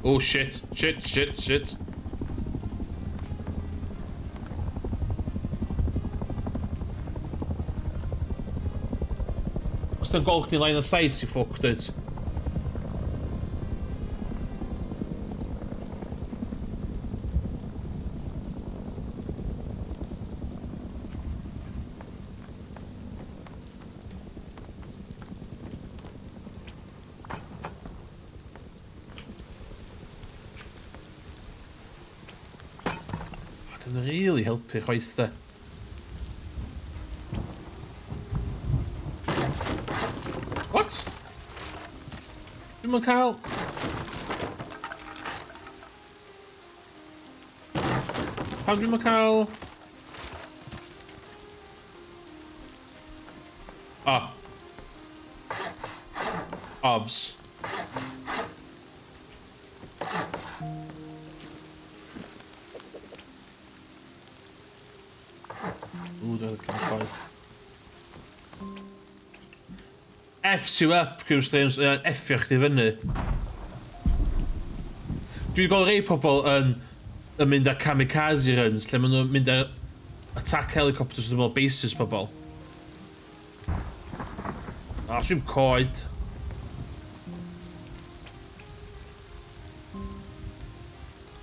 Oh shit, shit, shit, shit. Os dy'n golch chdi'n line of sight, ti fucked it. Oh, dyna'n really helpu chwaith de. What? Dwi'm yn cael... Pam dwi'm yn cael... Ah. Obs. Ooh, dwi'n cael chwaith. F you up, Q-Streams, yn effio chdi fyny. Dwi'n gweld rei pobl yn, yn mynd ar kamikaze runs, lle maen nhw'n mynd ar attack helicopters yn ymwyl bases pobl. A, sy'n coed.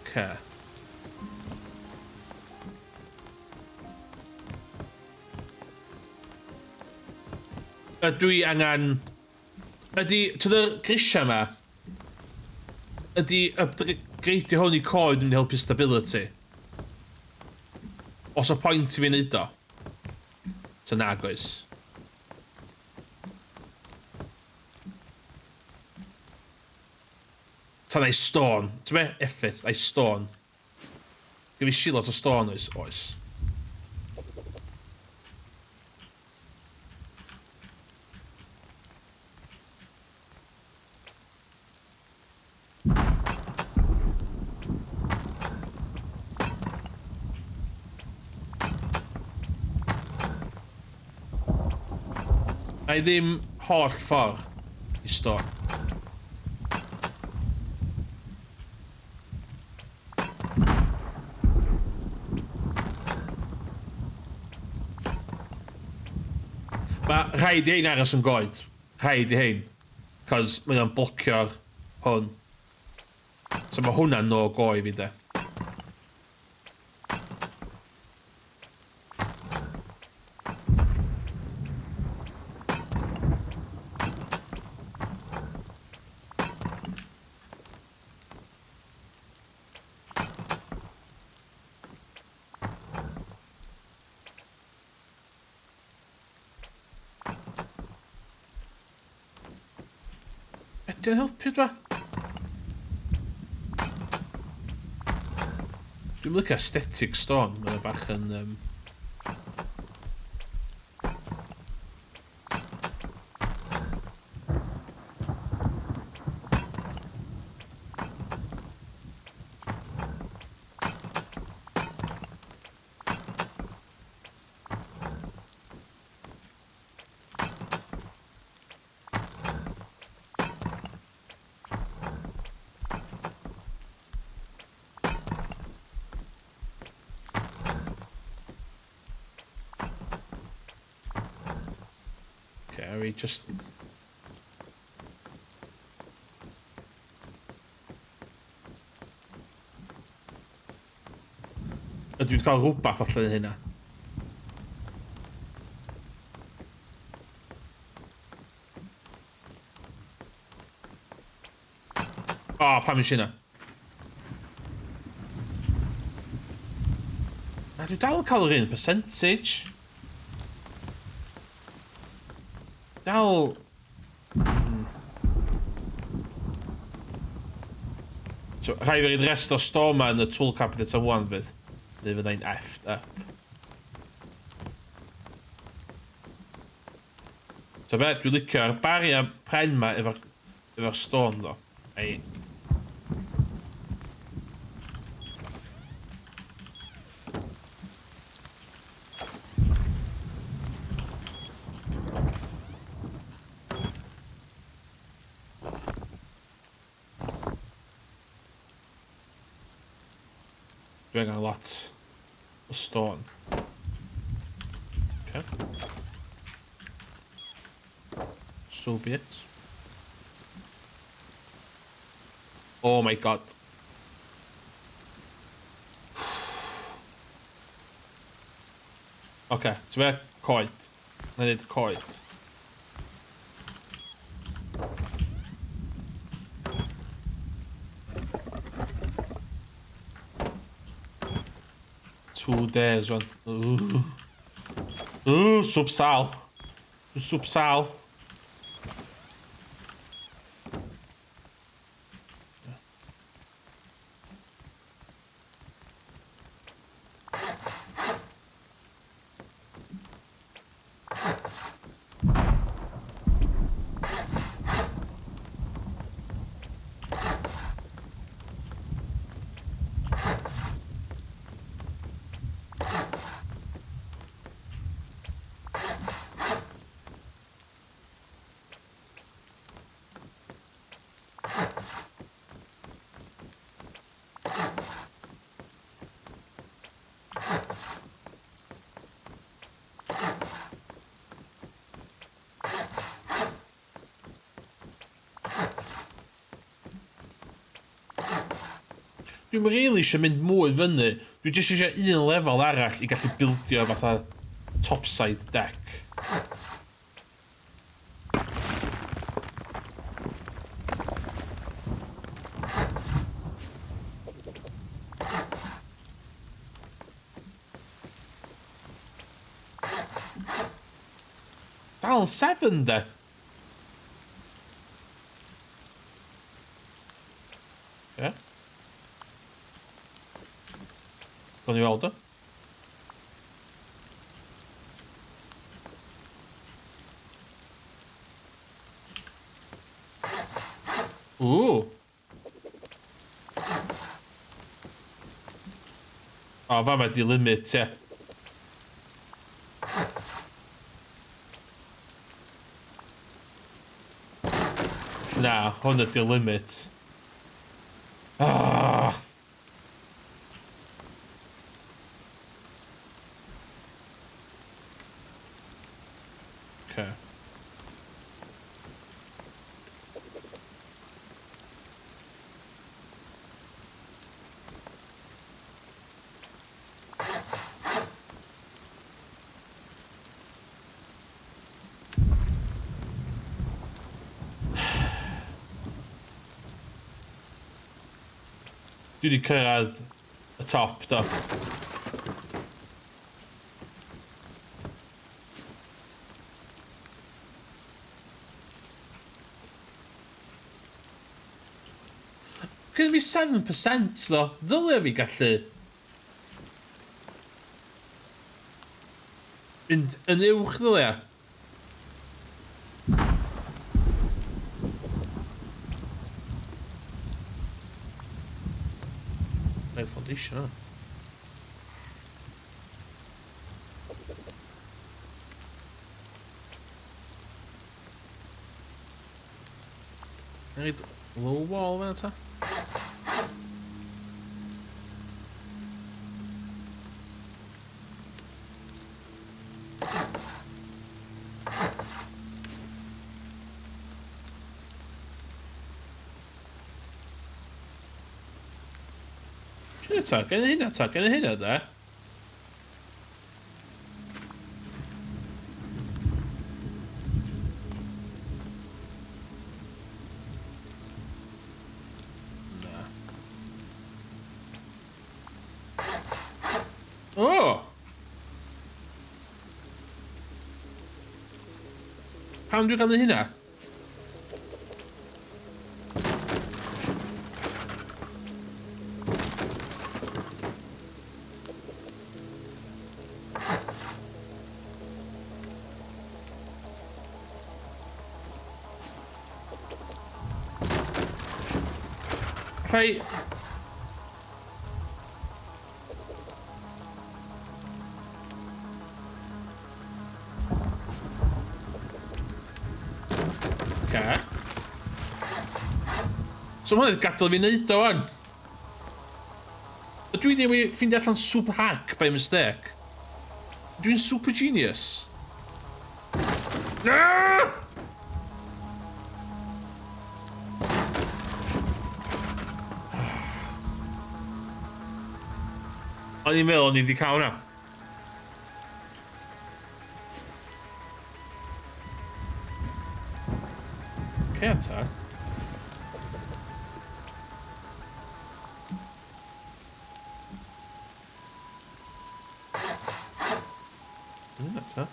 Okay. Ydw i angen... Ydy, ti'n y grisiau yma, ydy upgradeio hwn i coed yn mynd i helpu stability? Os o pwynt i fi wneud o? Ta nag oes? Ta na i stone. Ti'n be? Eff it, na i stone. Gyda fi shilot o stone oes? Oes. Na i ddim holl ffordd i stone. Mae rhaid i hein aros yn goed. Rhaid i hein. Cos mae o'n blocio'r hwn. So mae hwnna'n no go i fi de. Ydy o'n helpu dwa? Dwi'n licio aesthetic stone, mae'n bach yn... Okay, are we just... Ydw i'n cael rhywbeth allan o hynna? O, oh, pam eisiau hynna? Na, dwi dal yn cael yr un percentage. Dal... So, rhaid fi roid rest o stone ma yn y tool cabinet am wan fydd. Neu fyddai'n effed up. So be, dwi'n licio'r bariau pren ma efo'r efo stone ddo. Ei. Dwi angen lot o stone. Okay. So be it. Oh my god. Oce, ti'n be? Coed. Na i neud coed. 2 days rwan. Ooh. Ooh, swp sal. Swp sal. Dwi'm really eisiau mynd mwy fyny. Dwi jyst eisiau un lefel arall i gallu bildio fatha topside deck. Dal yn 7 de. Ie. Gawn ni weld o. Ww. O, fama di limit, ie. Na, hwn ydi limit. Ah! Okay. Dwi wedi cyrraedd y top, do. Gynna fi 7% ddo. Ddylia fi gallu mynd yn uwch ddylia. Mae'n foundation yna. Rhaid low wall fan'na ta? Hynna ta, gen i hynna ta, gen i hynna da. Na. O! Pam dwi'n cael hynna? Allai... Oce. So ma' hwnna'n gadael fi neud o wan. Ydw i newydd ffeindio allan super hack by mistake? Dwi'n super genius. Na! O'n i'n meddwl o'n i wedi cael hwnna. Oce, ta. Yna ta.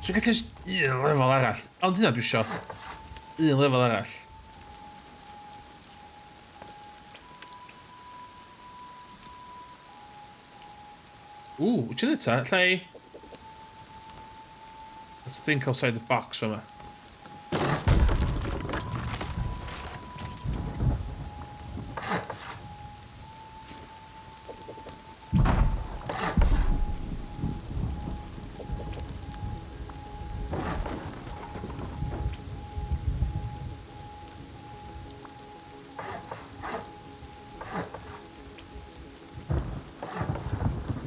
So gallu jyst un lefel arall. Ond hynna dwi isio. Un lefel arall. Ww, wyt ti'n ta? Lle Let's think outside the box fama.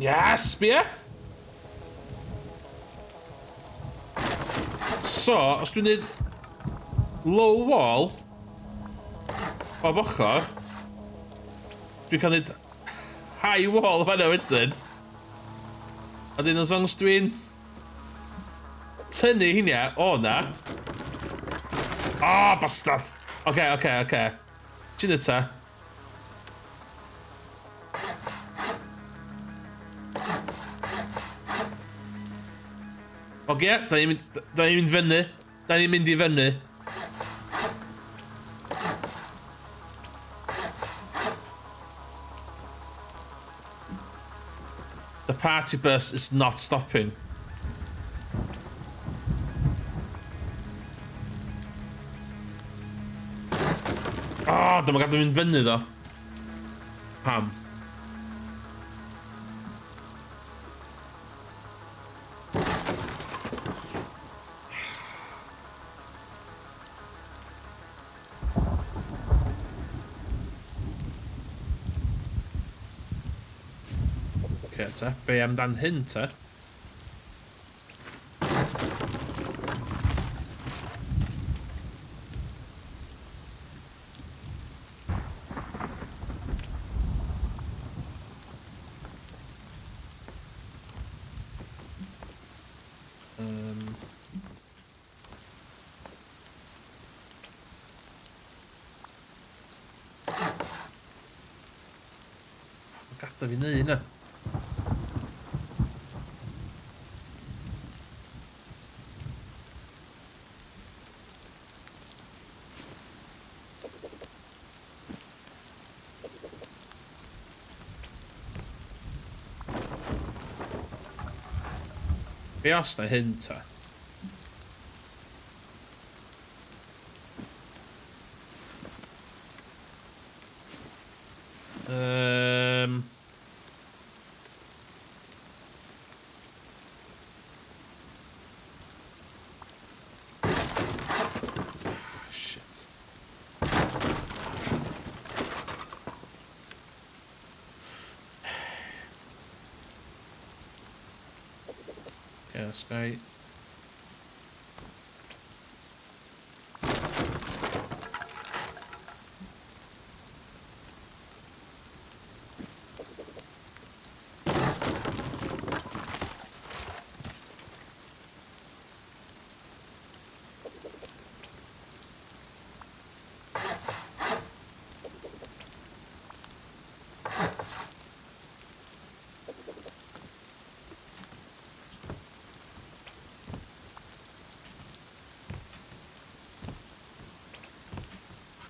Yes, sbia! So, os dwi'n neud low wall bob ochr, dwi'n cael neud high wall fanna wedyn. A dyn as long as dwi'n tynnu hynna o na. Oh, bastard! Oce, oce, oce. Ti'n dweud ta? Oce, da ni'n mynd, da ni'n mynd fyny. Da ni'n mynd i fyny. The party bus is not stopping. Oh, dyma gadw mynd fyny ddo. Pam? Oce te, be amdan hyn te? Um... Gada fi neud hynna. Be os na hyn ta? Shit. Okay, let's go.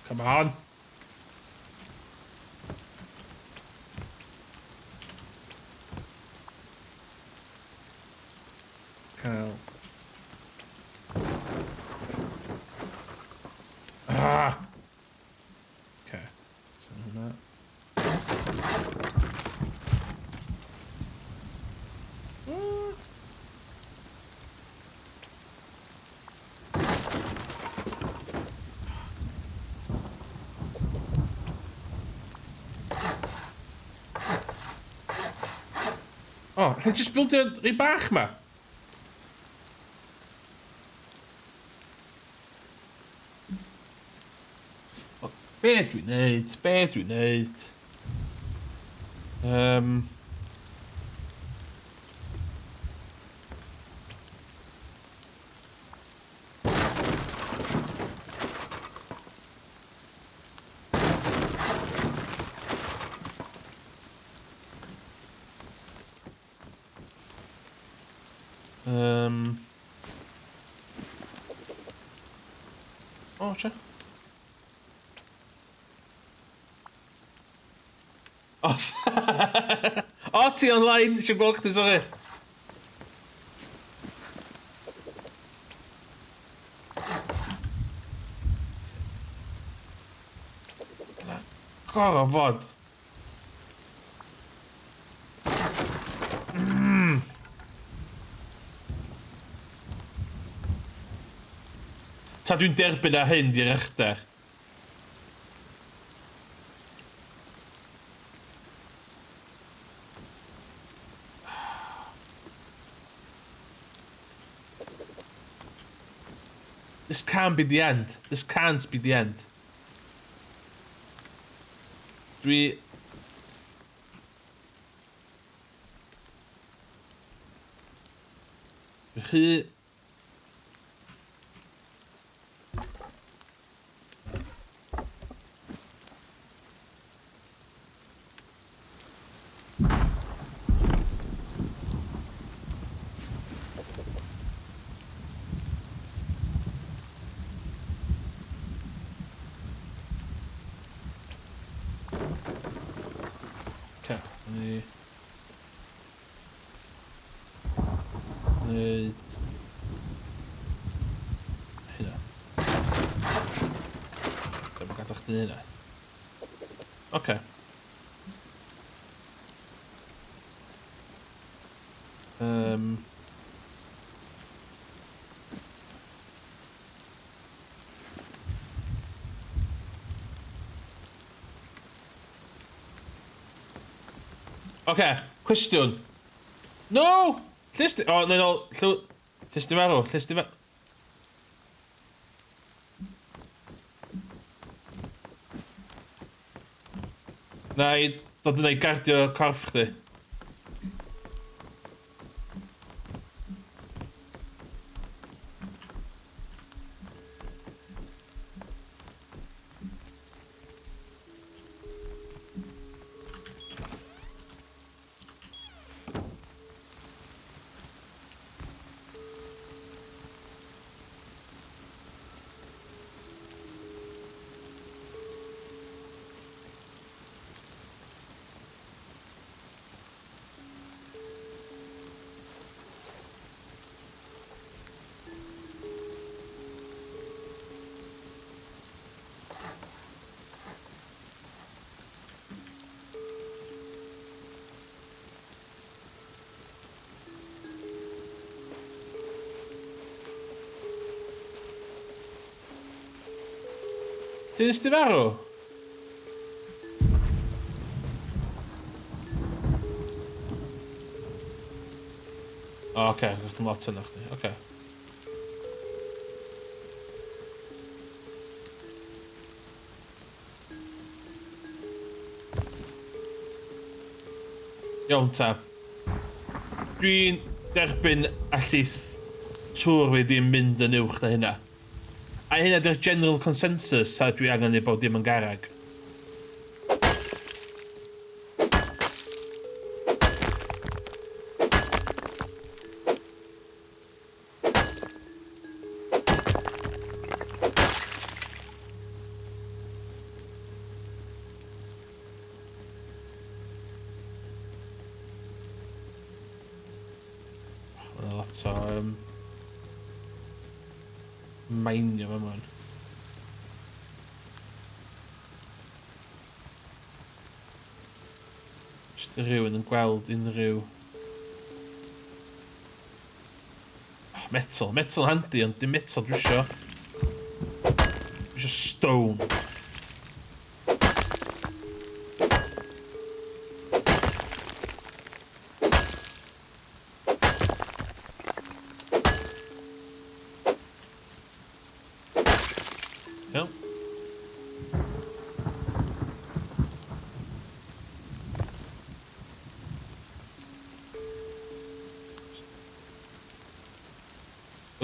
Come on. Cael. Ah! Okay. So hwnna. O, oh, allai just bildio rei bach ma? O, be dwi'n neud? Be dwi'n neud? O, che. O, o, ti online, eisiau gweld chdi, sori. Na, gorfod fod. Ta dwi'n derbyn ar hyn di'r uchder. This can't be the end. This can't be the end. Dwi... Rhy... Okay, ni... Wneud... Hynna. Dwi'n gadael chdi hynna. Oce. Oce, cwestiwn. No! Lle sti... O, no, no, lle... Lle sti farw? Lle sti farw? Na i dod yna i gardio corff chdi. Ti nes di farw? O, oce, okay, gwrth lot yna chdi, oce. Okay. Iawn ta. Dwi'n derbyn allith tŵr fi ddim mynd yn uwch na hynna. A hynna di'r general consensus sa dwi angen ei bod dim yn garag. Mae 'na lot o meinio fama wan. Jyst rhywun yn gweld unrhyw... Oh, metal. Metal handi, ond dim metal dwi isio. Dwi isio stone. Iawn.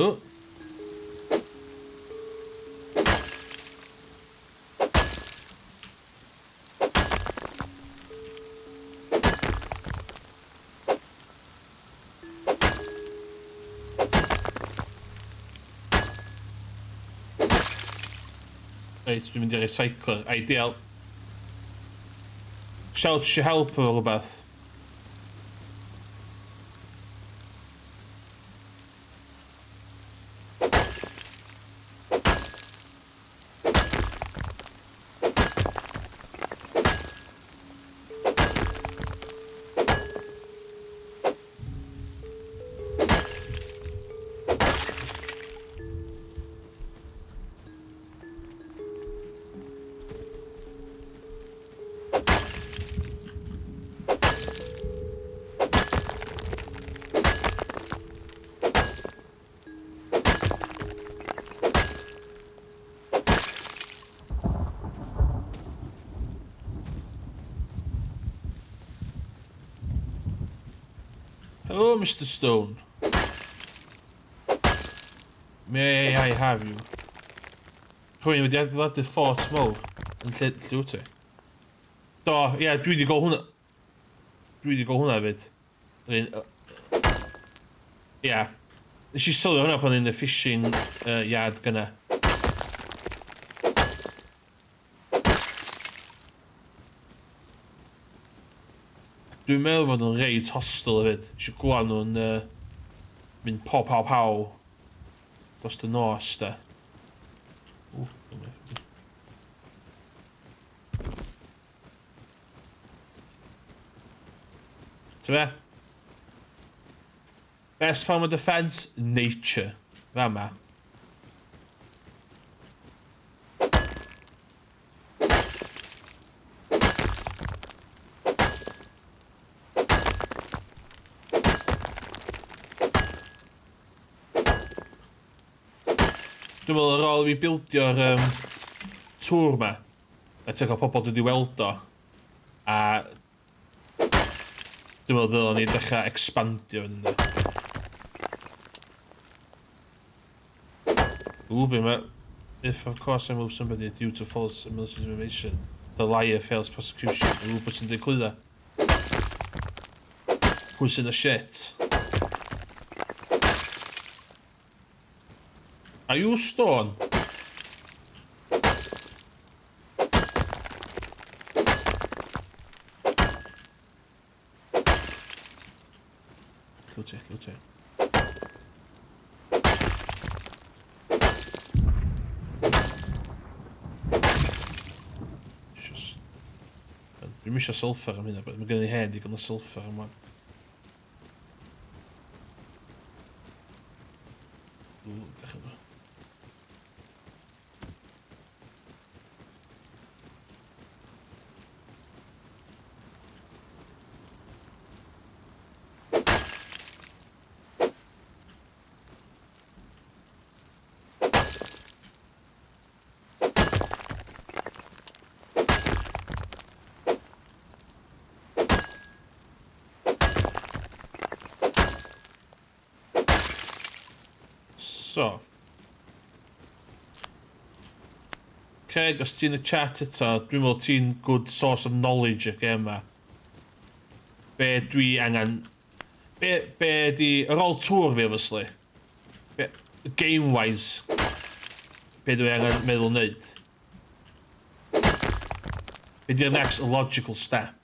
O! Reit, dwi'n mynd i recycler. Ideal. Shout eisiau help efo rhywbeth. Hello, Mr Stone. May I have you? Rwy'n wedi adeiladu ffort mawr yn lle, lle wyt ti? Do, ie, yeah, dwi wedi gweld hwnna. Dwi wedi gweld hwnna hefyd. Ie. Yeah. Nes i sylwi hwnna pan yn y fishing yard gyna. Dwi'n meddwl bod nhw'n reit hostile hefyd. Nes i glwad nhw'n mynd pow pow pow dros y nos de. Ww, Ti'n be? Best form of defence? Nature. Fama. Dwi'n meddwl ar ôl i fi bildio'r tŵr ma, a ti'n cael pobl dod i weld o, a dwi'n meddwl ddylen ni dechrau expandio yn ynddo. Ooh, be ma... If of course I move somebody due to false and malicious information, the liar fails prosecution. Ooh, beth sy'n dweud clwydda? Pwy sy'n y shit? Are you stone? Llw ti, llw ti. Just... Dwi'n misio sulfur am hynna, mae gen i hen digon o sulfur am wan. Ww, dechrau nhw. So. Craig, os ti'n y chat eto, dwi'n meddwl ti'n good source of knowledge y gêm ma. Be dwi angen... Be di... Yr ôl tŵr fi, obviously. Be, game-wise, be dwi angen meddwl wneud? Be di'r next logical step?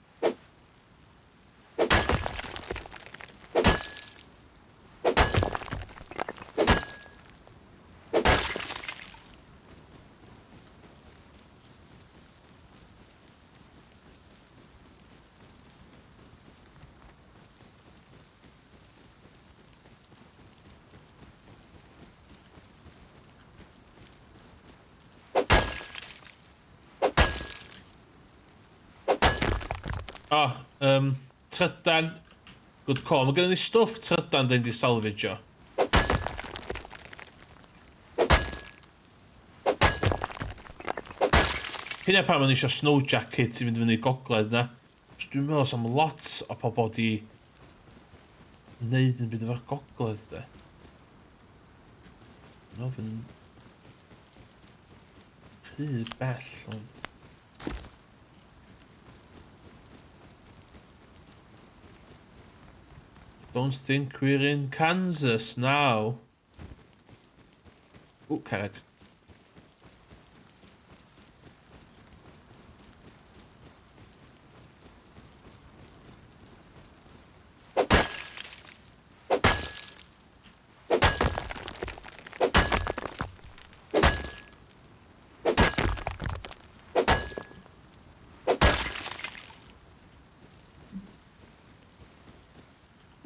O, trydan. Good call. Mae gennym ni stwff trydan dyn di salvage-o. Hynna pam o'n i eisiau snow jacket i fynd fyny gogledd na. Dwi'n meddwl sam lot o pobl di wneud yn byd efo'r gogledd de. Dwi'n meddwl fynd rhy bell ond... Don't think we're in Kansas now. Ooh, carreg.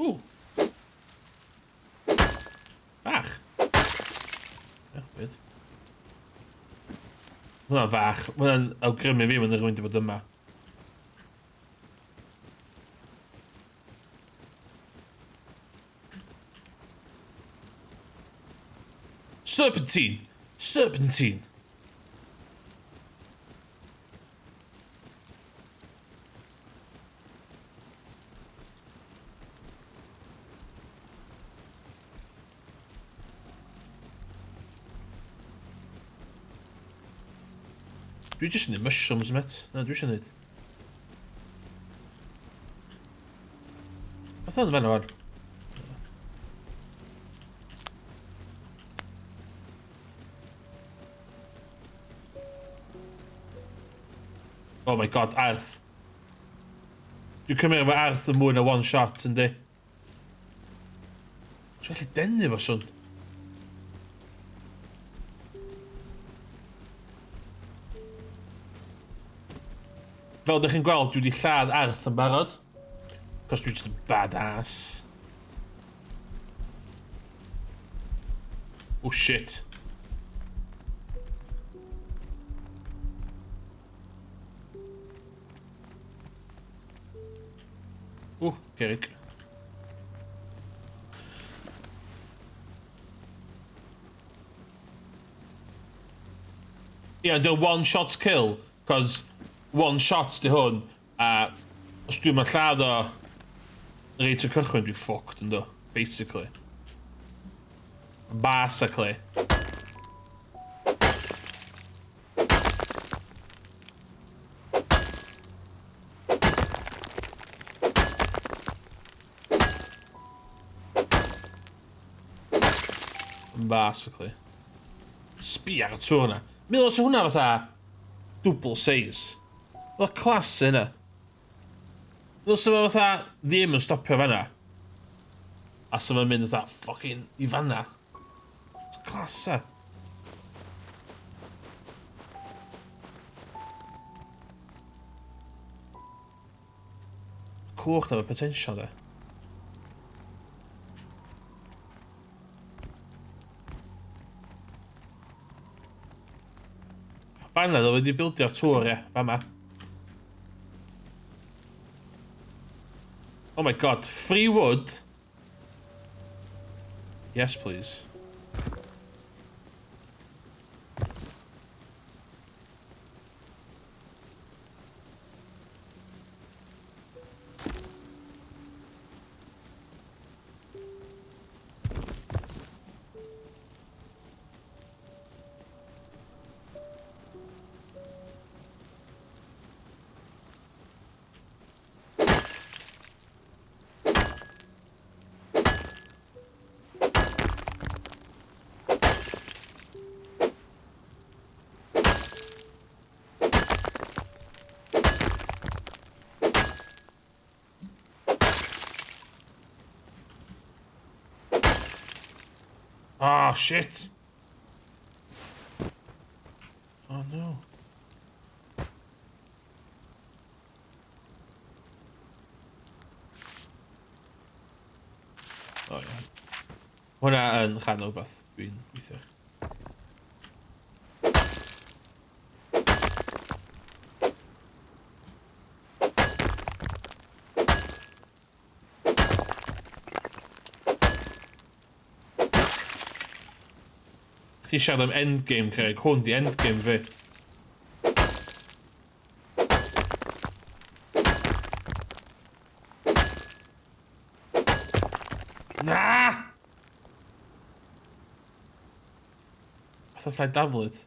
Ooh. Bach. Yeah, weird. Hwnna'n fach. Hwnna'n awgrymu fi mae'n rhywun wedi bod yma. Serpentine! Serpentine! Dwi jyst yn neud mushrooms, mate. Na, dwi eisiau neud. Beth oedd yn fanna wan? Oh my god, arth. Dwi'n cymryd efo arth yn mwy na one shot, yndi? Dwi'n gallu denu fo swn. Fel ydych chi'n gweld, dwi wedi lladd arth yn barod. Cos dwi just yn badass. Oh shit. Ww, cerrig. Ie, yeah, the one shot kill, cos one shot di hwn, a os dwi'n ma'n lladd o reit y cychwyn, dwi'n fucked ynddo, basically. Basically. Basically. Sbia ar y tŵr yna. Meddwl os hwnna fatha double size. Fel class yna. Meddwl os yma fatha ddim yn stopio fanna. A sa fo'n mynd fatha fucking i fanna. Class e. Cwch na efo potential de. Fanna ddo wedi bildio'r tŵr, ie, fama. Oh my god, free wood? Yes, please. Oh, shit. Oh, no. Oh, yeah. Hwna yn rhan o beth dwi'n gweithio. Chdi siarad am endgame, Craig. Hwn di endgame fi. Na! Fatha llai daflud.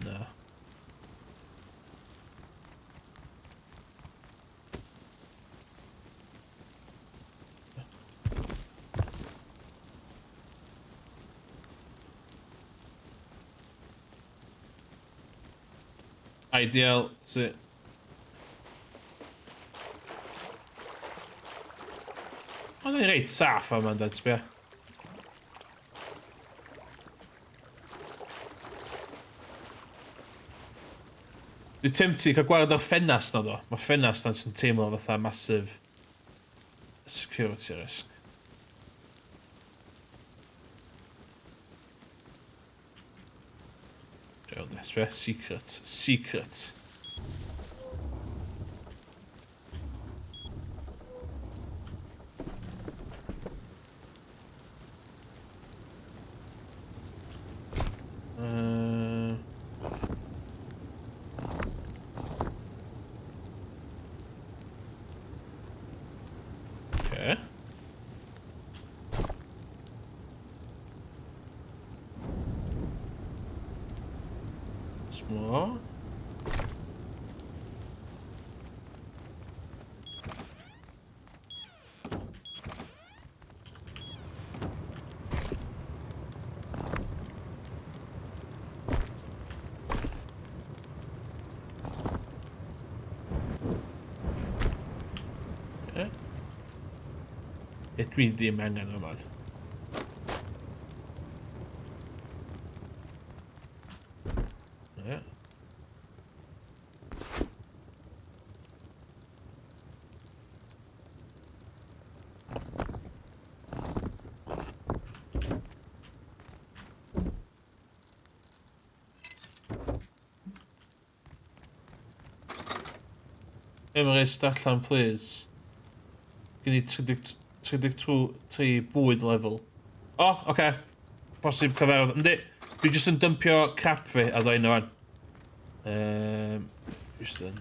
Na. Ideal, si. Ond yn reit saff am dad, sbia. Dwi'n tempted cael gwared o'r ffenast na ddo. Mae ffenast na'n sy'n teimlo fatha massive security risk. Secret. Secret. Okay. Once more. E dwi ddim angen yma. Yeah. Emrys, darllen, please. Gen i 33 bwyd level. O, oh, oce. Okay. Posib cyfarfod. Yndi, dwi jyst yn dympio crap fi a ddoen nhw wan. Just yn...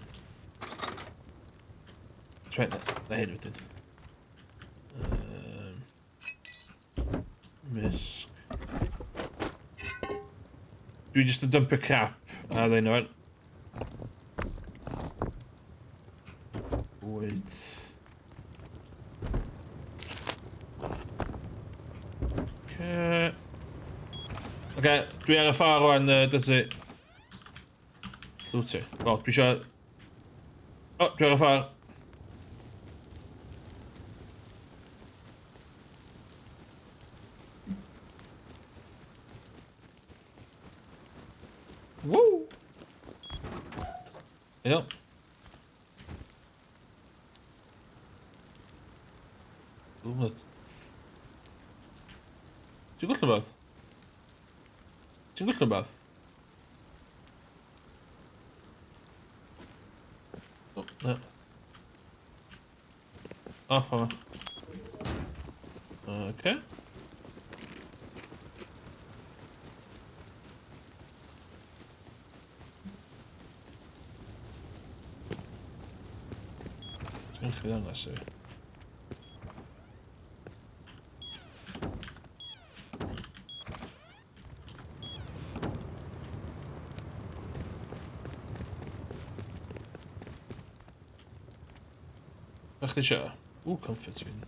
Try, na hyn wedyn. Misc. Dwi jyst yn dympio crap a ddoen nhw wan. Bwyd. Okay. Okay, dwi ar y ffordd rwan, dydy. Llw ti. Wel, dwi eisiau... O, oh, dwi ar y ffordd. Woo! Iawn. Ww, Ti'n gweld rhywbeth? Ti'n gweld rhywbeth? O, na. O, fama. Oce. Ti'n gallu ddangos i fi? Be chdi isio? Ww, comfort fi'n.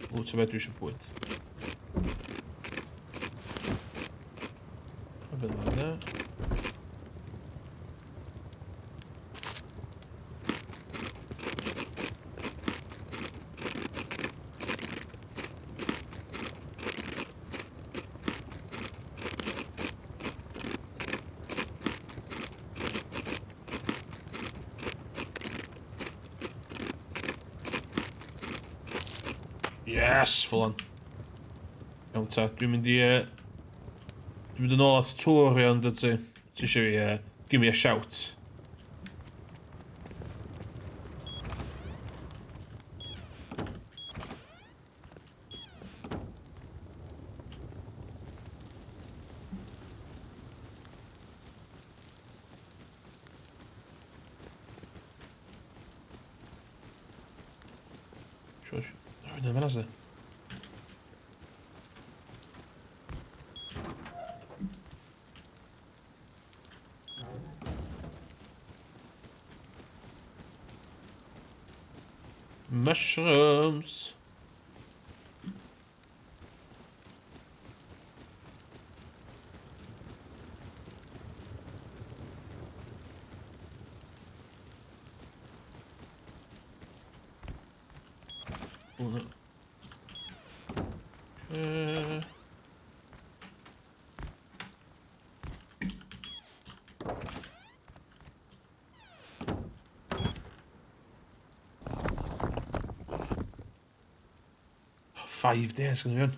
Ww, ti'n beth dwi eisiau bwyd. Fel yna. Yes, full on. Iawn ta, dwi'n mynd i... Dwi'n mynd yn ôl at tŵr iawn, dyd ti. Ti eisiau fi, give me a shout. Sure. Oh, no, fan'na. Mushrooms. O, na. 5 days gynnu fi hwn.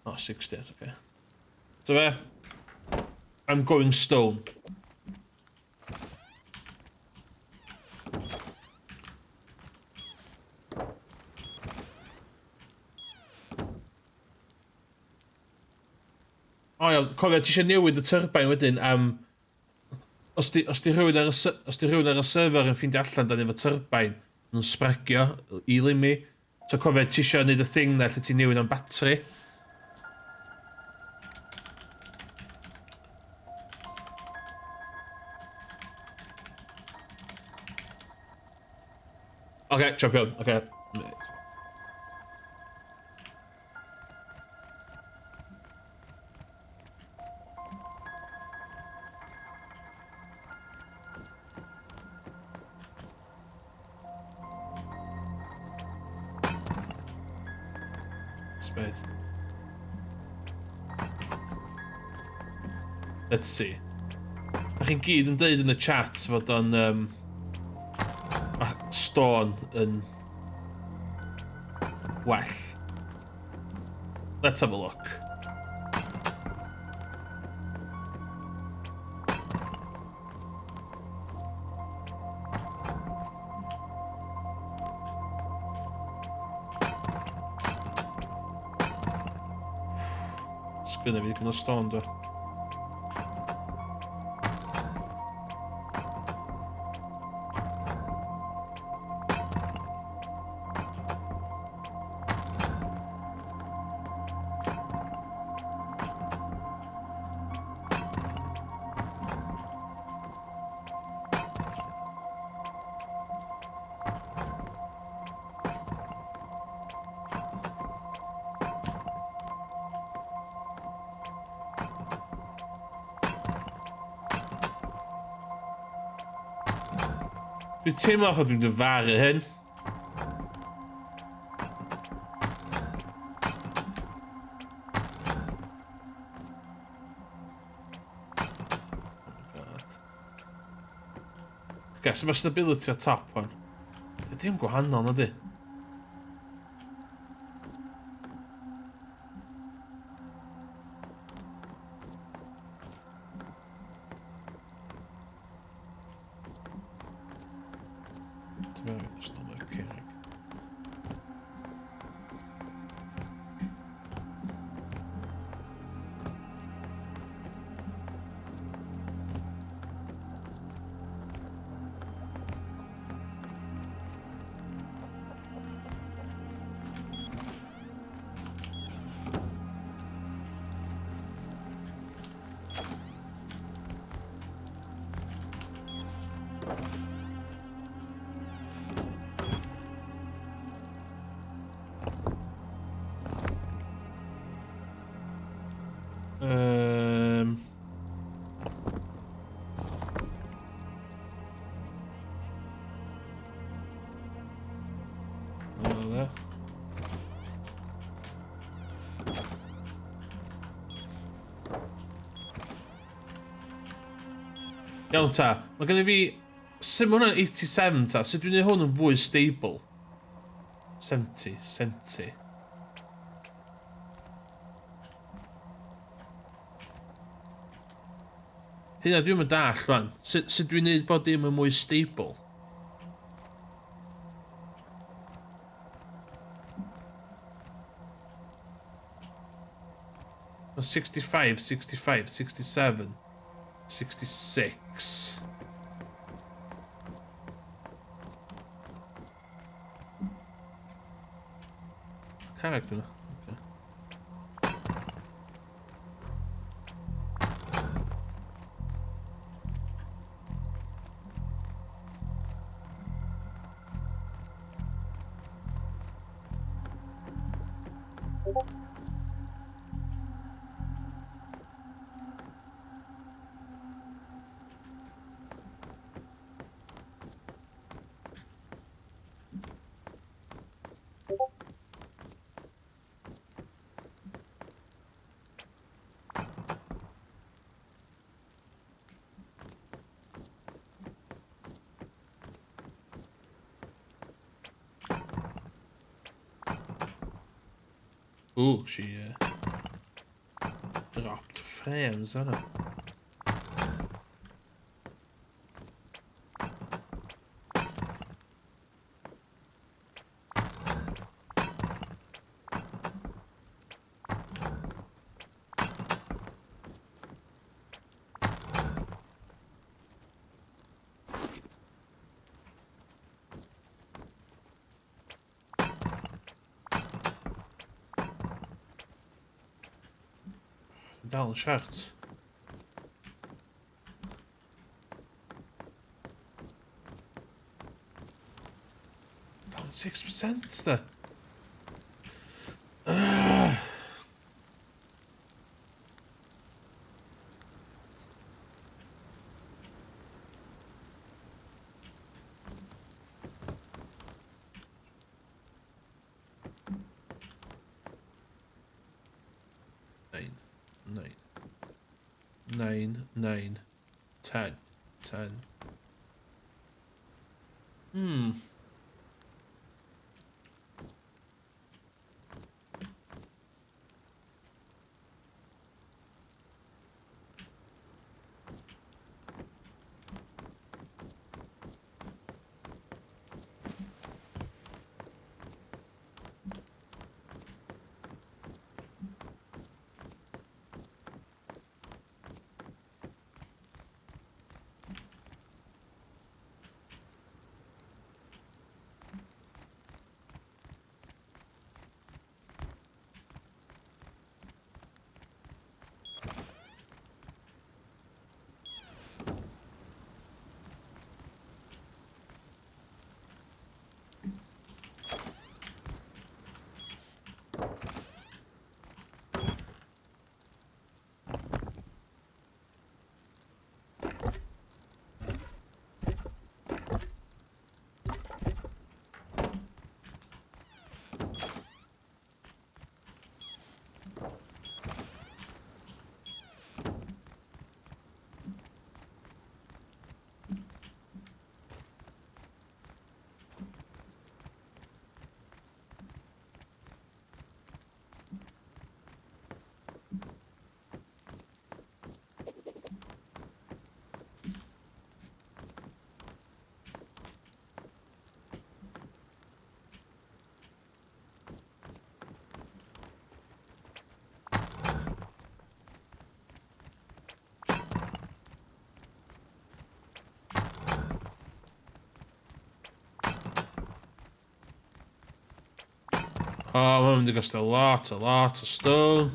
Oh, 6 days, okay. So fe, I'm going stone. O iawn, cofio, ti eisiau newid y turbine wedyn am... Os di rhywun ar y server yn ffeindio allan da ni efo turbine, nhw'n sbragio i limi. So cofio, ti eisiau gwneud y thing na lle ti'n newid am batri. Okay, champion, okay. Space. Let's see. Da chi'n gyd yn deud yn y chat fod o'n... stone yn well. Let's have a look. Sgynna fi ddigon o stone, dwi. Dwi'n teimlo fatha dwi'n dyfaru hyn. Okay, so mae stability ar top hwn. Dim gwahanol, na di? Dwi'n meddwl, it's not working. There. Iawn ta, mae gen i fi... Sut mae hwnna'n 87 ta? Sut dwi'n neud hwn yn fwy stable? 70, 70. Hynna dwi'n mynd dall rwan. Sut, sut dwi'n neud bod dim yn mwy stable? Mae 65, 65, 67, 66. Carreg dwi'n. Okay. Ooh, she dropped frames, yna. Dal yn short. Dal yn 6% da. 9, 9, 9, 9, 10, 10. Oh, mae'n mynd i gostio lot, a lot o stone.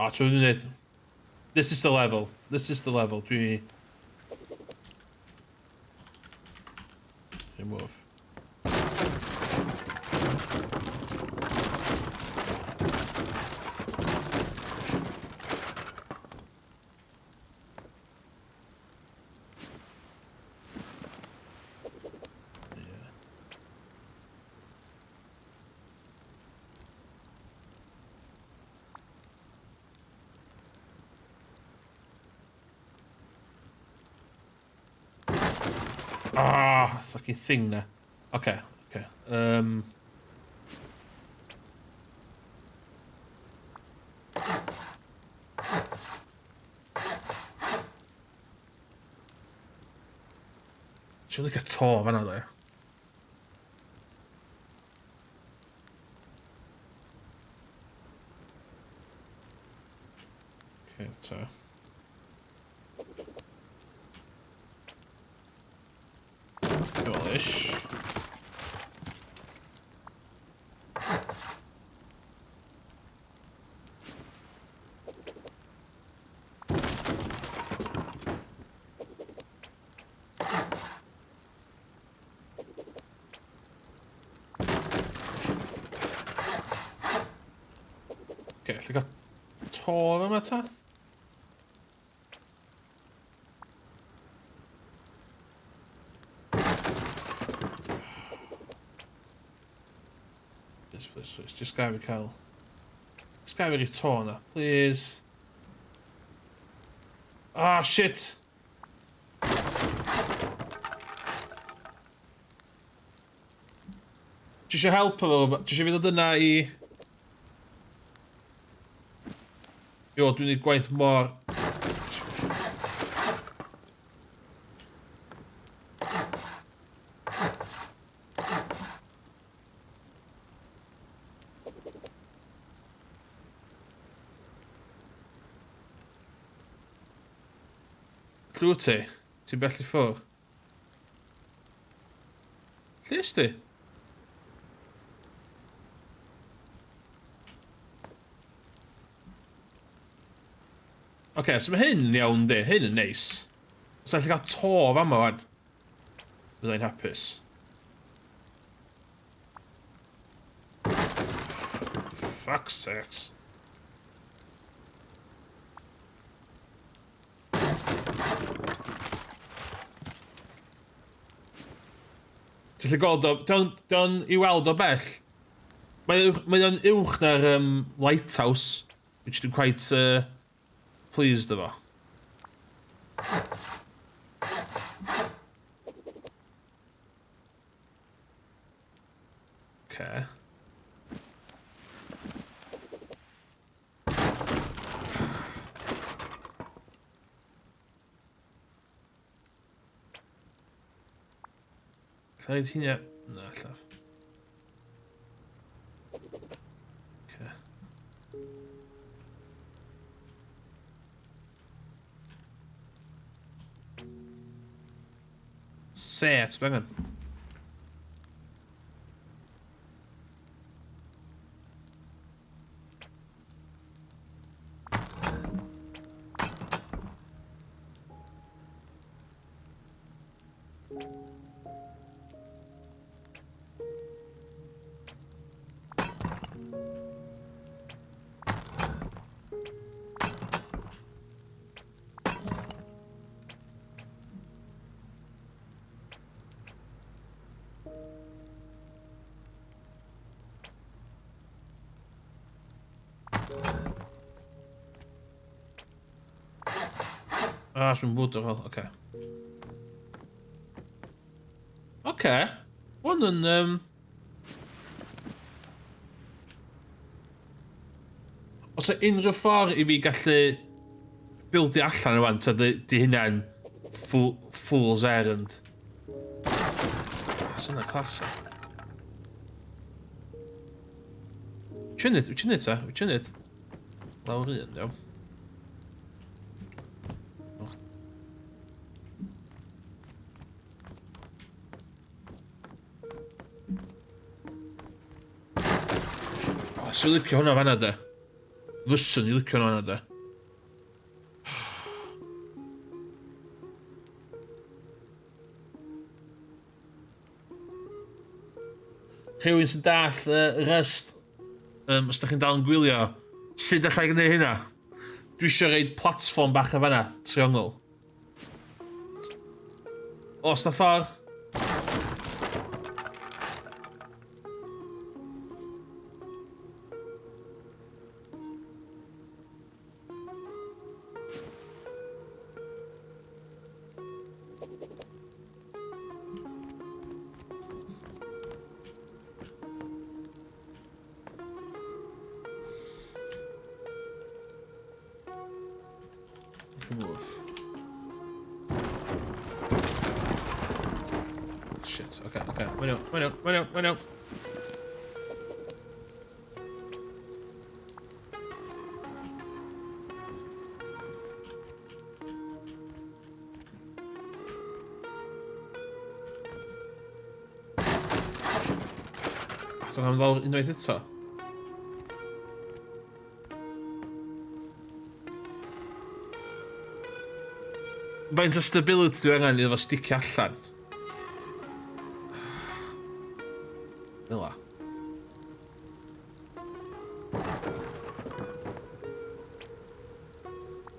O, trwy dwi'n dweud. This is the level. This is the level. Dwi... Remove. Ah, fucking thing na. Okay, okay. Ti'n licio to fan'na, ddo, ie? Okay, ta. Cool-ish. Okay, lle gael to yma ta? Please, please, please. Just gael fi cael... Just gael fi to yna, please. Ah, shit! Ti eisiau help efo rhywbeth? Ti eisiau fi ddod yna i... Jo, dwi'n gwneud gwaith mor... Lle wyt ti? Ti'n bell i ffwrdd? Lle ys ti? Oce, okay, so mae hyn yn iawn di. Hyn yn neis. Os allai gael to fama wan. Byddai'n hapus. Fuck's sakes. Ti'n gallu gweld o... Di o'n i weld o bell. Mae mae o'n uwch na'r um, lighthouse, which dwi'n quite pleased efo. Okay. Alla i hynna? Na, allaf. Okay. Set, dwi angen. Ah, dwi'n bod o'r oce. Oce. Hwn yn... Os yna unrhyw ffordd i fi gallu bildio allan rwan, ta di, di hynna'n fool's errand. Os yna classic. Wyt ti'n neud, wyt ti'n neud ta? Wyt ti'n neud? Lawr un, iawn. O, swn i'n licio hwnna fanna de. Fyswn i'n licio hwnna fanna de. Rhywun sy'n dall Rust, os da chi'n dal yn gwylio, sut allai gwneud hynna? Dwi eisiau reid platfform bach yn fanna, triongl. Os na ffordd? Move. Shit, okay, okay. Mae'n iawn, mae'n iawn, mae'n iawn, mae'n iawn. Dwi'n am lawr unwaith eto. Faint o stability dwi angen iddo fo sticio allan? Fel la.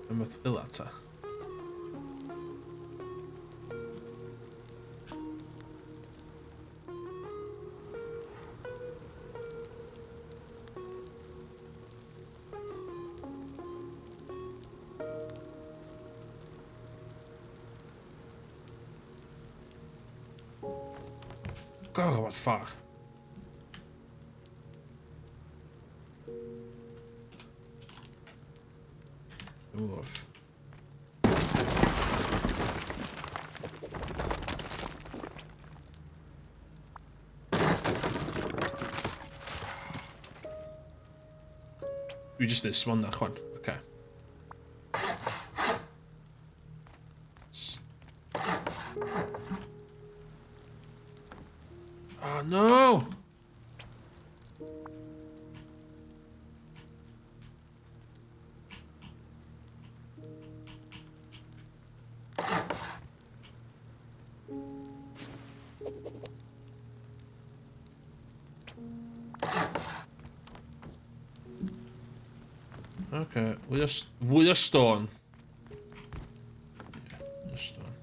Rhywbeth fel la ta. Gorfod ffordd. Dwi jyst neud smonach wan. Oce. Oh no! Okay, fwy o stone. Mwy o stone.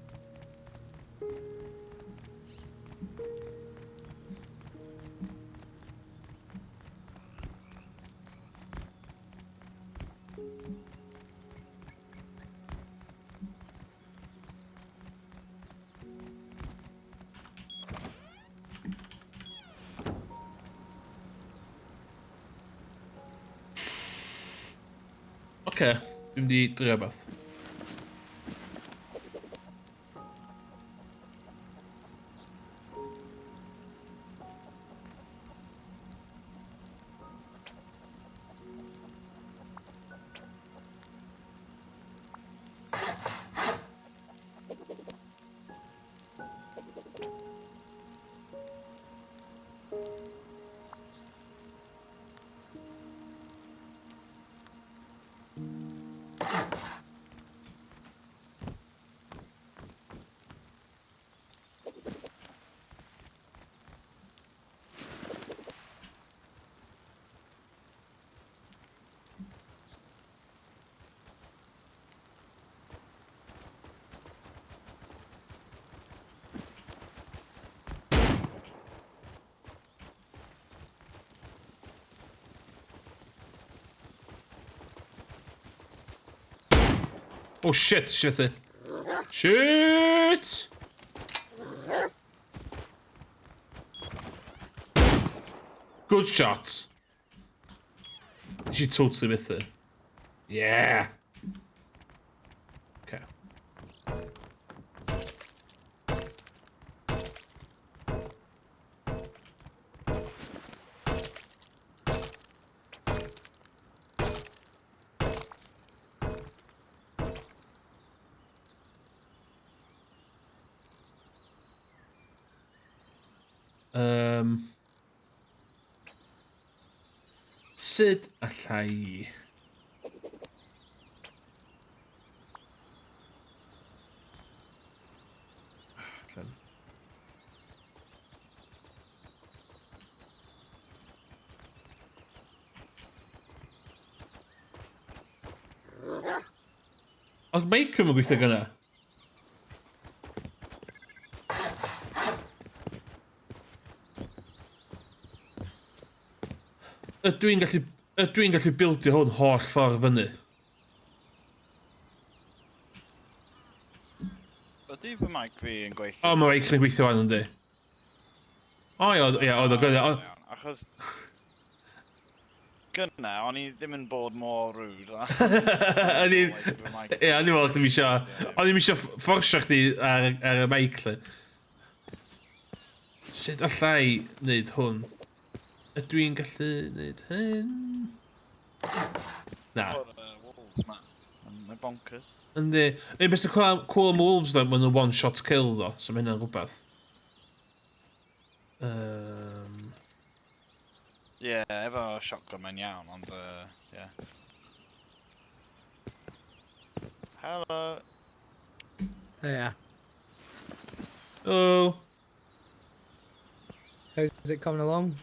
Oce, dwi'n mynd i drio beth. Oh shit, shit. Shit! Good shot. Nes i totally methu. Yeah! Okay. Sut allai i? Allan. Oedd meic yn gweithio gyna? Ydw i'n gallu... Ydw i'n gallu bildio hwn holl ffordd fyny?
Ydy fy mic fi yn gweithio?
O, mae mic yn gweithio fan yndi. O, ie, oedd ie, oedd o gyda.
Achos... Gynna, o'n i ddim yn bod mor rude.
O'n i'n... Ie, o'n i'n meddwl chdi isio... O'n i'n isio fforsio chdi ar, ar y mic, lle. Sut allai wneud hwn? Ydw i'n gallu wneud hyn? Na.
Mae bonkers.
Yndi. Ein beth sy'n cool, cool am Wolves, though, maen nhw one shot kill, ddo, so mae hynna'n rhywbeth.
Ie, yeah, efo shotgun mae'n iawn, ond, yeah. Hello.
Yeah.
Oh.
How's it coming along?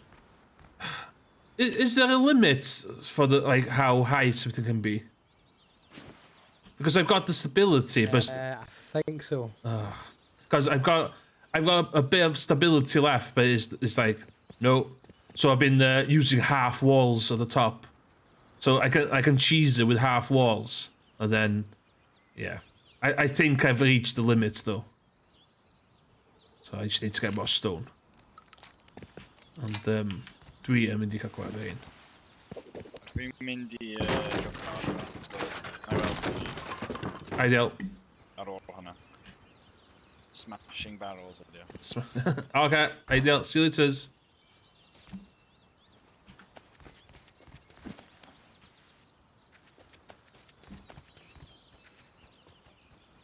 Is there a limit for the like how high something can be? Because I've got the stability, but
I think so.
Because I've got a bit of stability left, but it's like no. So I've been using half walls at the top, so I can cheese it with half walls, and then yeah, I think I've reached the limit though. So I just need to get more stone. And dwi yn mynd i cael gwared ar un.
Dwi'n mynd i job arall.
Ideal.
Ar ôl hwnna. Smashing barrels ydi o.
Okay, ideal. See you later.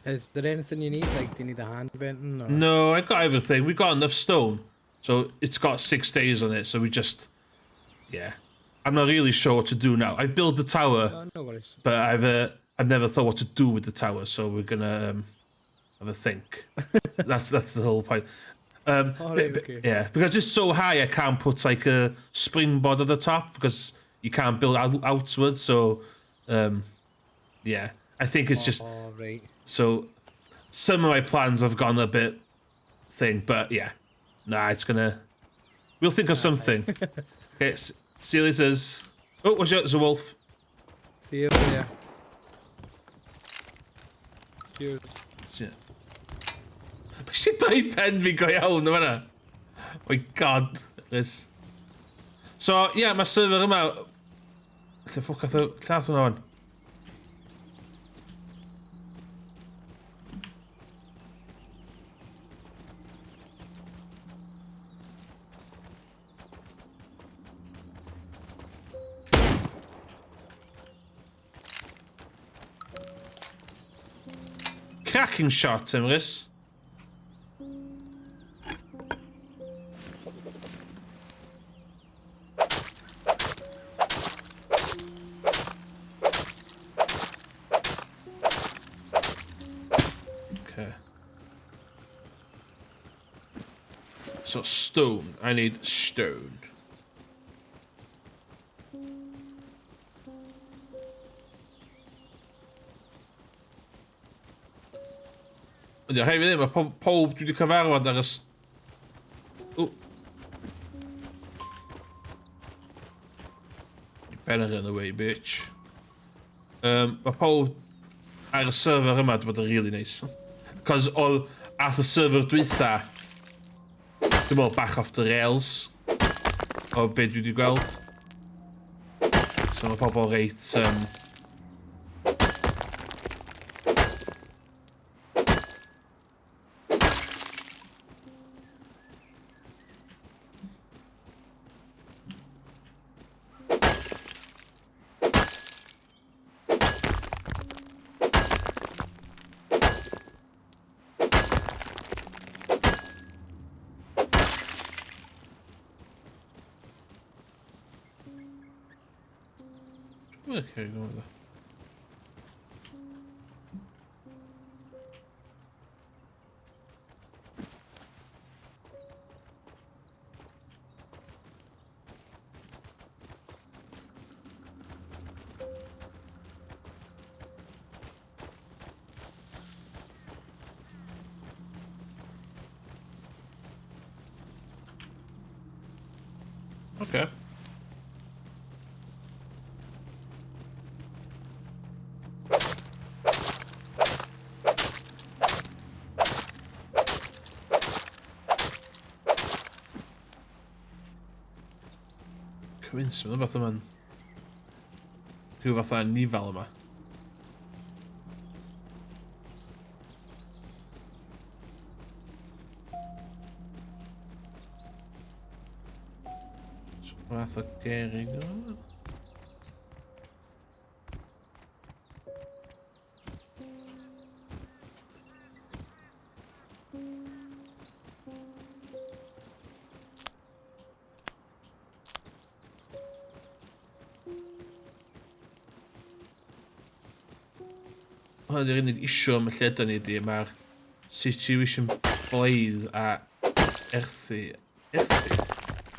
Is there anything you need? Like, do you need a hand with anything? Or?
No, I got everything. We got enough stone. So it's got 6 days on it, so we just, yeah. I'm not really sure what to do now. I've built the tower,
Oh, no worries.
but I've never thought what to do with the tower, so we're gonna have a think. That's the whole point.
All right, okay.
Yeah, because it's so high, I can't put like a springboard at the top because you can't build outwards. So, yeah, I think it's just
All right.
so. Some of my plans have gone a bit thing, but yeah, nah, it's gonna. We'll think of something. Okay, see you later. Oh, watch out! There's a wolf.
See you later. Cheers.
See. Sut dau pen fi go iawn yma na? Oh my God. This. So, ie, yeah, mae server yma. Lle ffwc ath o llath hwnna wan? Cracking shot, Emrys. Okay. So stone. I need stone. Ydy, rhaid fi ddim, mae pob dwi wedi cyfarfod ar y. Ww. You better run away, bitch. Mae pob ar y server yma wedi bod yn really nice. Cos oedd ath y server dwytha, dwi'n meddwl, bach off the rails o be dwi wedi gweld. So mae pobl reit. Okay, go with that. Okay. Coincidence, rhywbeth yma'n rhyw fath o anifail yma. So, fath o gerrig yma. Hwnna di'r unig issue am y lle da ni di, mae'r situation blaidd a erthu,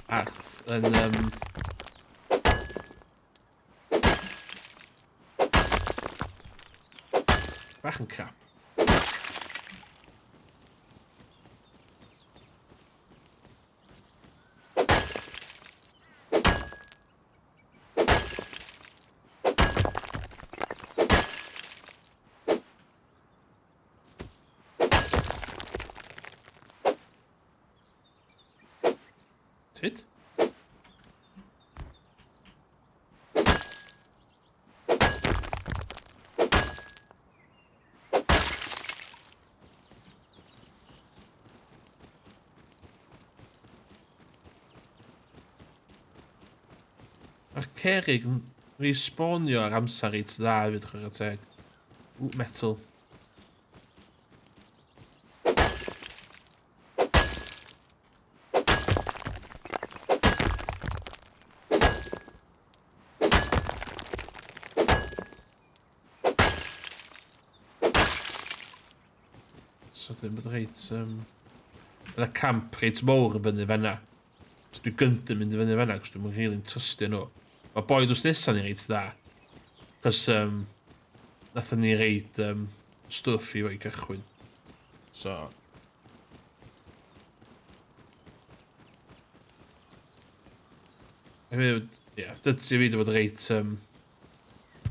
arth yn bach yn crap. Tyd? Mae'r cerig yn respawnio ar amser reit dda hefyd, chwarae teg. Ww, metal. So dwi'n bod reit... Yna camp reit mowr yn fyny fanna. So dwi'n gyntaf mynd i fyny fanna, cos dwi'n really'n trystio nhw. Mae boi drws nesaf ni reit dda. Cos nathon ni reit stwff i fo i cychwyn. So... Ie, yeah, dydy fi wedi bod reit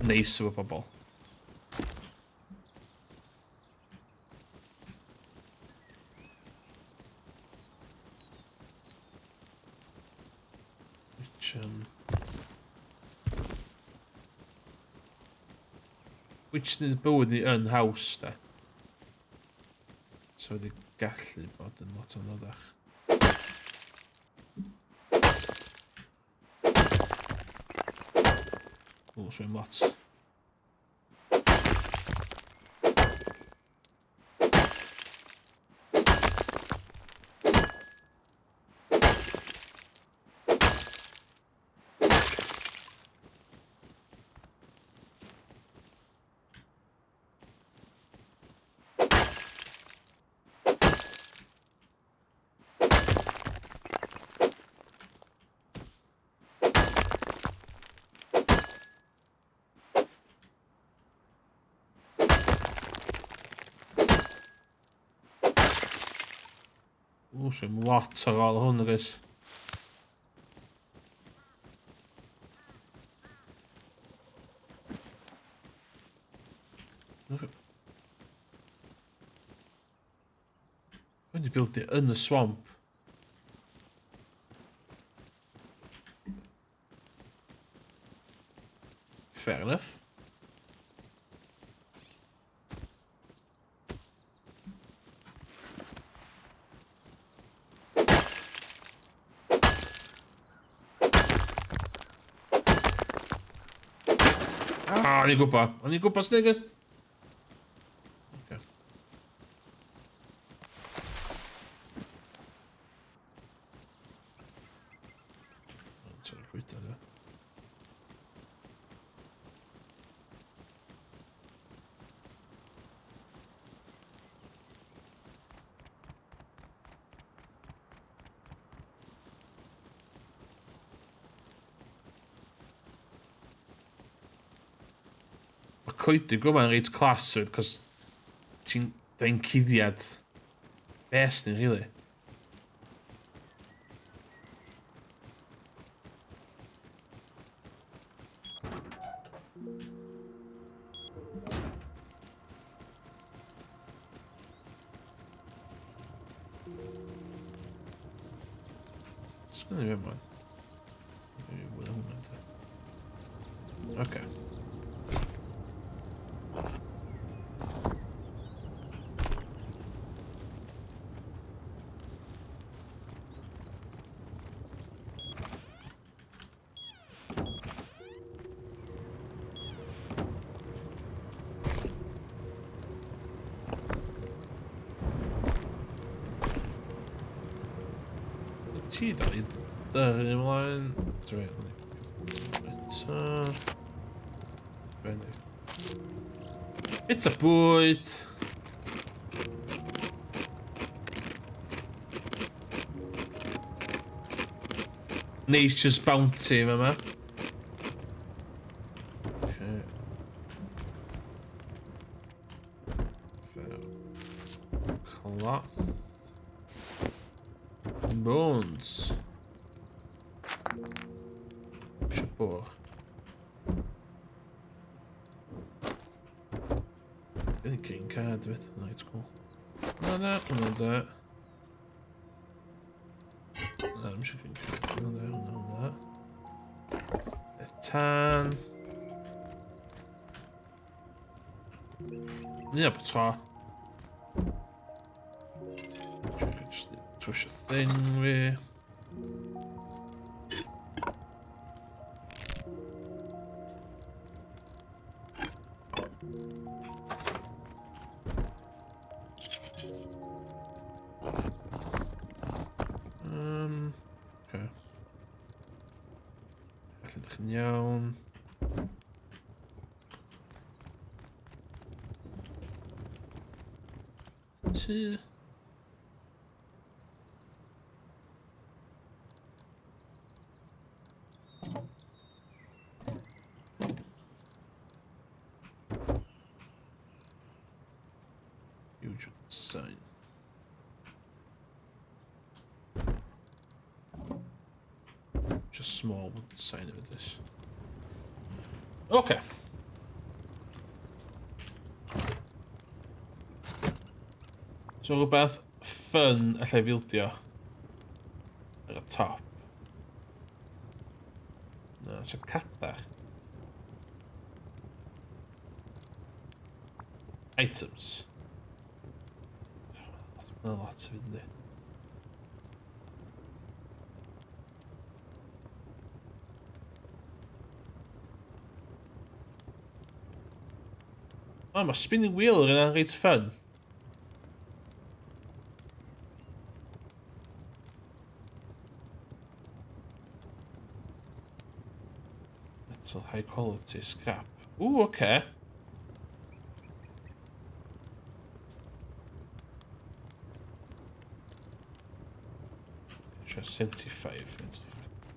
neis efo pobl. Which nid bywyd ni yn haws, da. So wedi gallu bod yn lot anoddach. O, swim lot. O, sy'n lot ar ôl hwn, guys. Dwi'n di buildio yn y swamp. Fair enough. Ah, o'n i'n gwybod. O'n i'n gwybod sy'n digwydd. Okay. Torri coedan, ie. Mae coedig yma'n reit class hefyd, cos ti'n da'n cuddiad bes ni, really. Sgynnu fi yma. Fwy o hwnna te. Oce. Ti dal i dyrru ymlaen. Sorry, eto. It's a bwyd. Nature's bounty, yma. Okay. Fair. Cloth. Bones. Eisiau bwr. Gen i green card fyd. Right, cool. Na, na, hwnna da. Na, ddim eisiau green card. Hwnna da, hwnna, hwnna. Peth tan. Ie, bod tro. Just twysio thing fi. Okay. Felly ydych chi'n iawn. Tŷ. Huge sign. Just small sign of this. Okay. So rhywbeth fun allai fildio ar y top. Na, so cadar. Items. Mae'n lot o fynd i. O, mae spinning wheel yn yna'n reit fun. Metal high quality scrap. Ooh, okay. Just 75 metal fragments.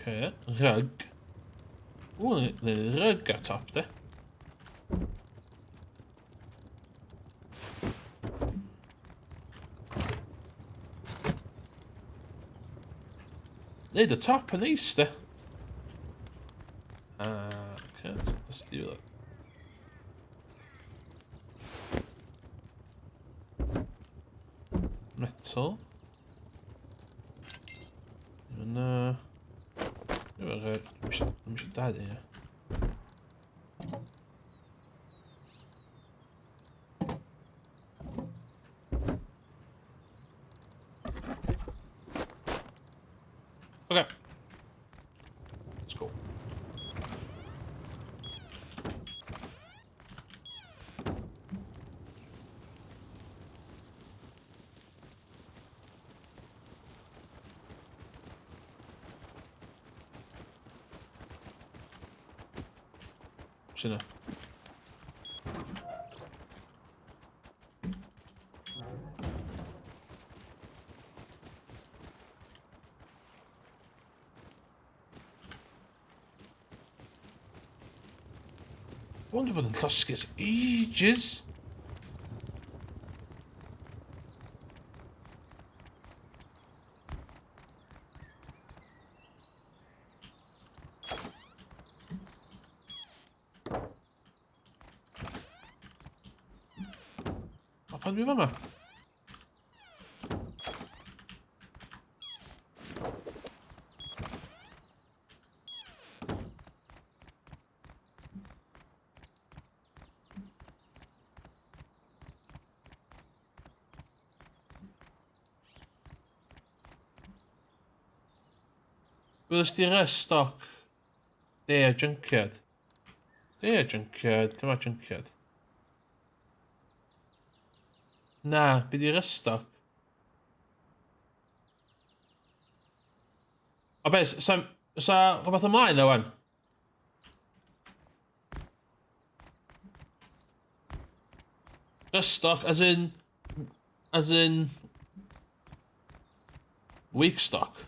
Okay, rug. Ww, rug ar top de. Neud y top yn neis de. Okay, let's do that. Metal. Yna. Dwi'n eisiau dau ie. Okay. Let's go. Syna. Hwn wedi bod yn llosgi ers ages. O, pan dwi fama? Welys di restoc De a junkyard. De a junkyard. Dyma junkyard. Na, be di restoc? O be, sa, sa rhywbeth ymlaen na wan? Restock, as in... As in... Weak stock.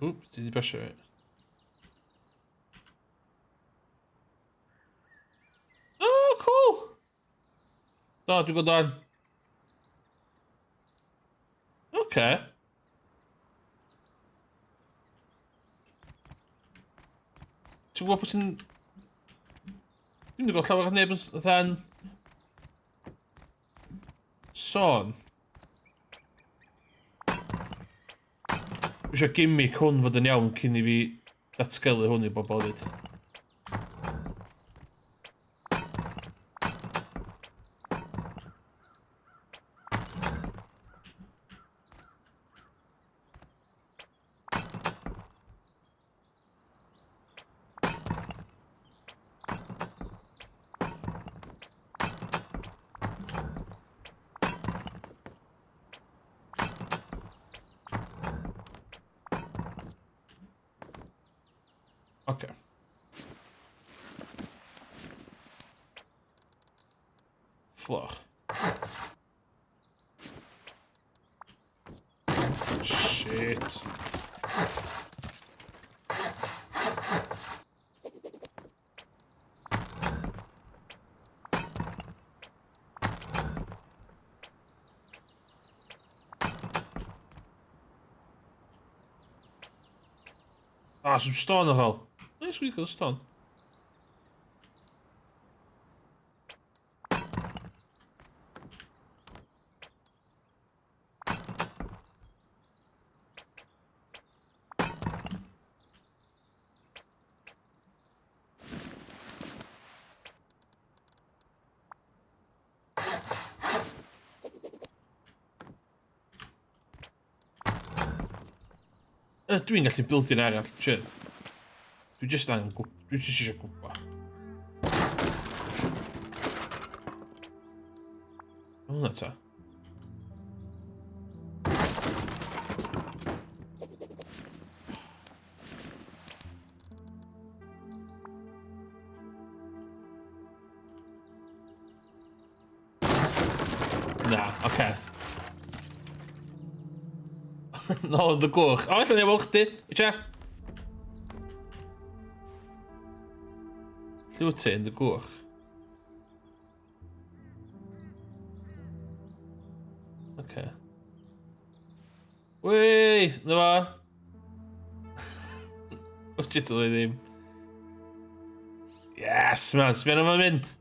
Oops, ti di brysio fi. Oh, cool! Do, dwi'n gwybod o'n. Oce. Ti'n gwybod pwy sy'n... Dwi'n gwybod llawer o neb yn fatha'n... Sôn. Dwi eisiau gimmick hwn fod yn iawn cyn i fi ddatgelu hwn i bobl fyd. Oce. Floor. Shit. Ah, sy'n stone ar ôl. Nice, we got stone. Dwi'n gallu building arall, chill. Dwi jyst angen gwp... Dwi jyst eisiau gwybod. Hwna ta. Na, oce. Okay. Nôl yn dy gwch. O, allan ni weld chdi. Icha. Lle wyt ti yn dy gwch? Oce. Okay. Wei, na fo. Wyt ti ddim. Yes, man, sbio nhw'n mynd.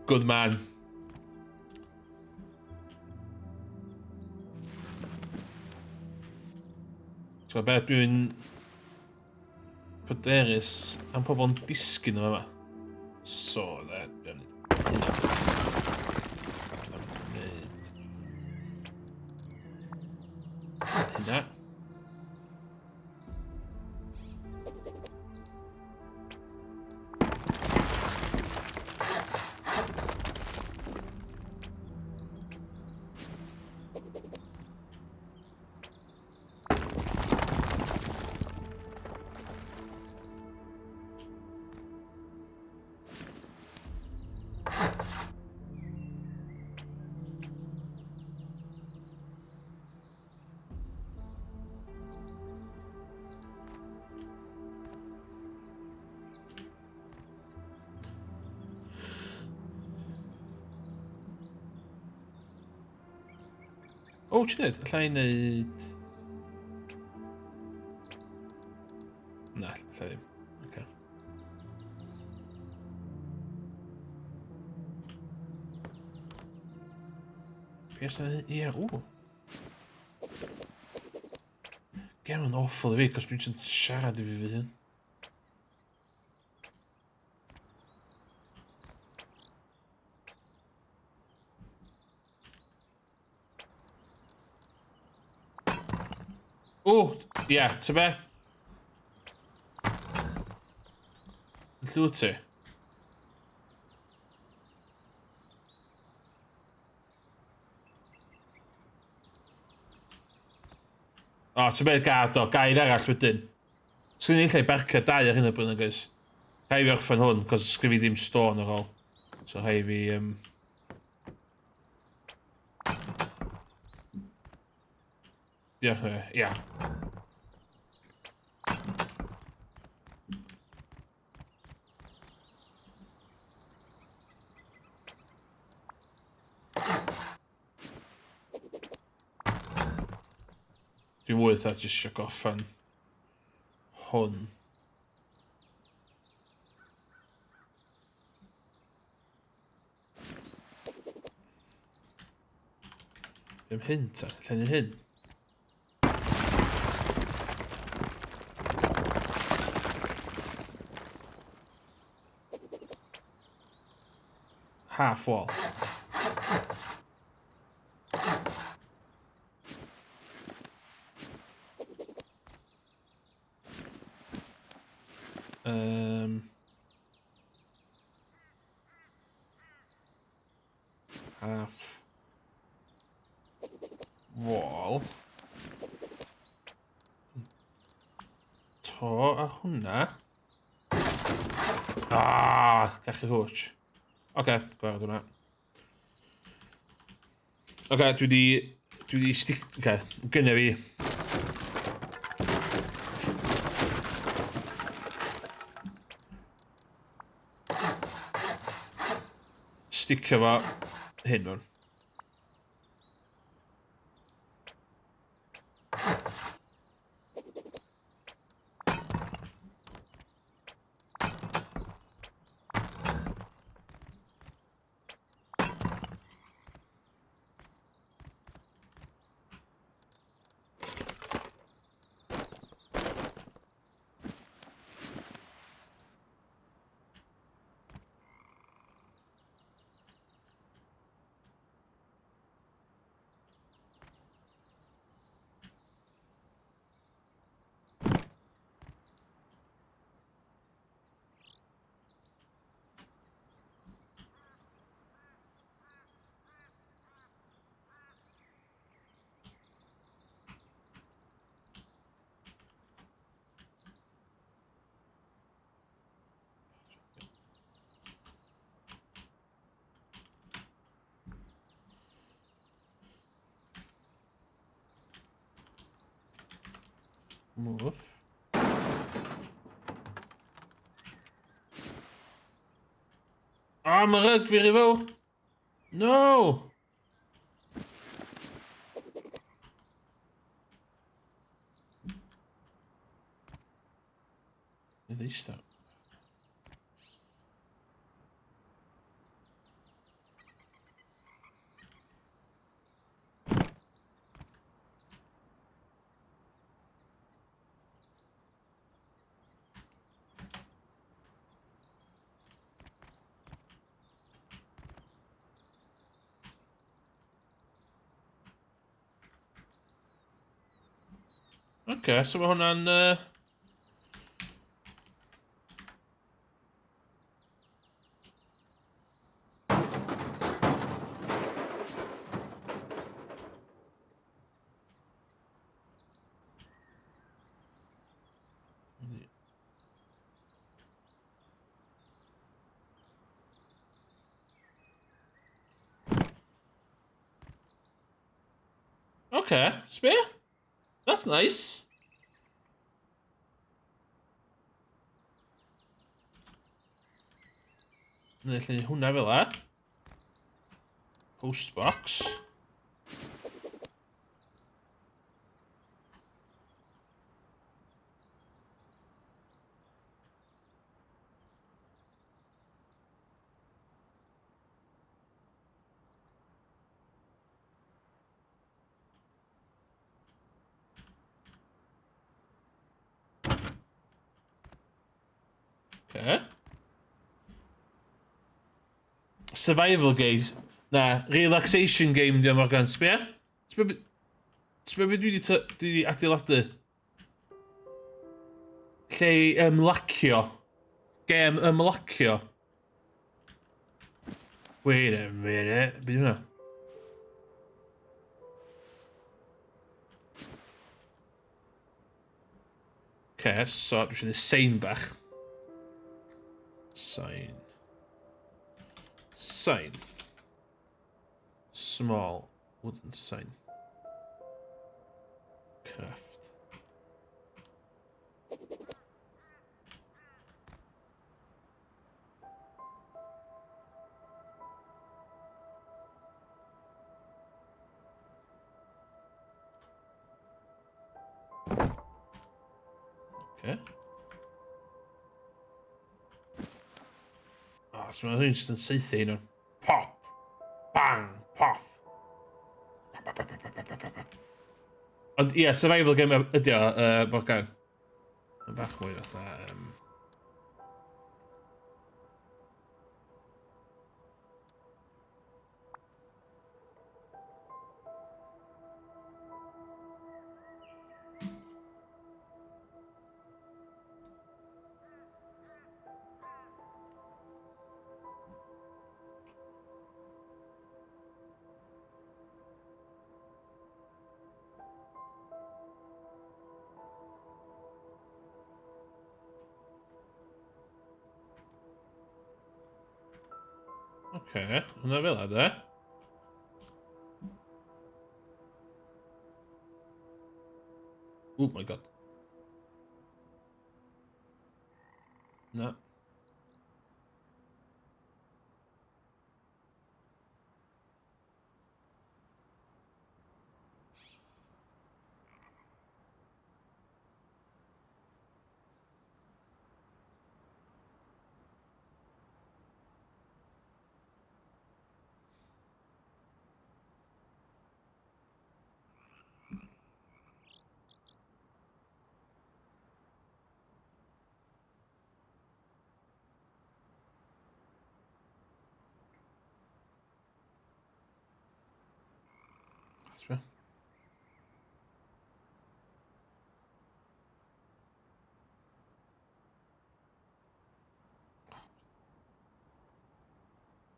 Good man. Ti'n gwybod beth, dwi'n pryderus am pobl yn disgyn yma yma. So, na, dwi'n gwneud hynna. Dwi'n gwneud hynna. O, ti'n dweud? Alla i wneud... Na, alla i ddim. Okay. Be os Ie, ww. Gem yn awful i fi, cos dwi'n jyst siarad i fi fy hun. O, ie, yeah, ty be? Yn llw ti? O, ti'n beth gad o, gair arall wedyn. Sgyn i'n lle barcio dau ar hyn o bryd, guys. Rhaid fi orffen hwn, cos sgyn fi ddim stone ar ôl. So rhaid fi... Diolch yn fawr, ia. Dwi'n mwy fatha jyst isio gorffen hwn. Ddim hyn ta, lle ni hyn? Half wall. Um, Half wall. To a hwnna. Ah, gallu hwch. Oce, okay, gwared hwnna. Oce, okay, dwi di stick... Oce, okay, gynna fi. Sticio fo hyn mewn. Move. Ah, mae rug fi rhy fawr. No! Nid eistedd. Oce, so mae hwnna'n... Okay, sbia? That's nice. Neu lle hwnna fel la. Post box. Okay. Survival game. Na, relaxation game di o Morgan. Sbia? Sbia be dwi di adeiladu? Lle i ymlacio. Gêm ymlacio. Wait a minute. Be di hwnna? Okay, so dwi eisiau gwneud sign bach. Sign. Sign. Small wooden sign. Craft. Okay. Ah, so mae'n rhywun jyst yn saethu un o'n pop! Bang! Pop! Pop, pop, pop, pop, pop, pop, pop. Ond ie, yeah, survival game ydi o, Morgan. Mae'n bach mwy fatha... Oce, hwnna fel de. Oh my God. Na. Sbia.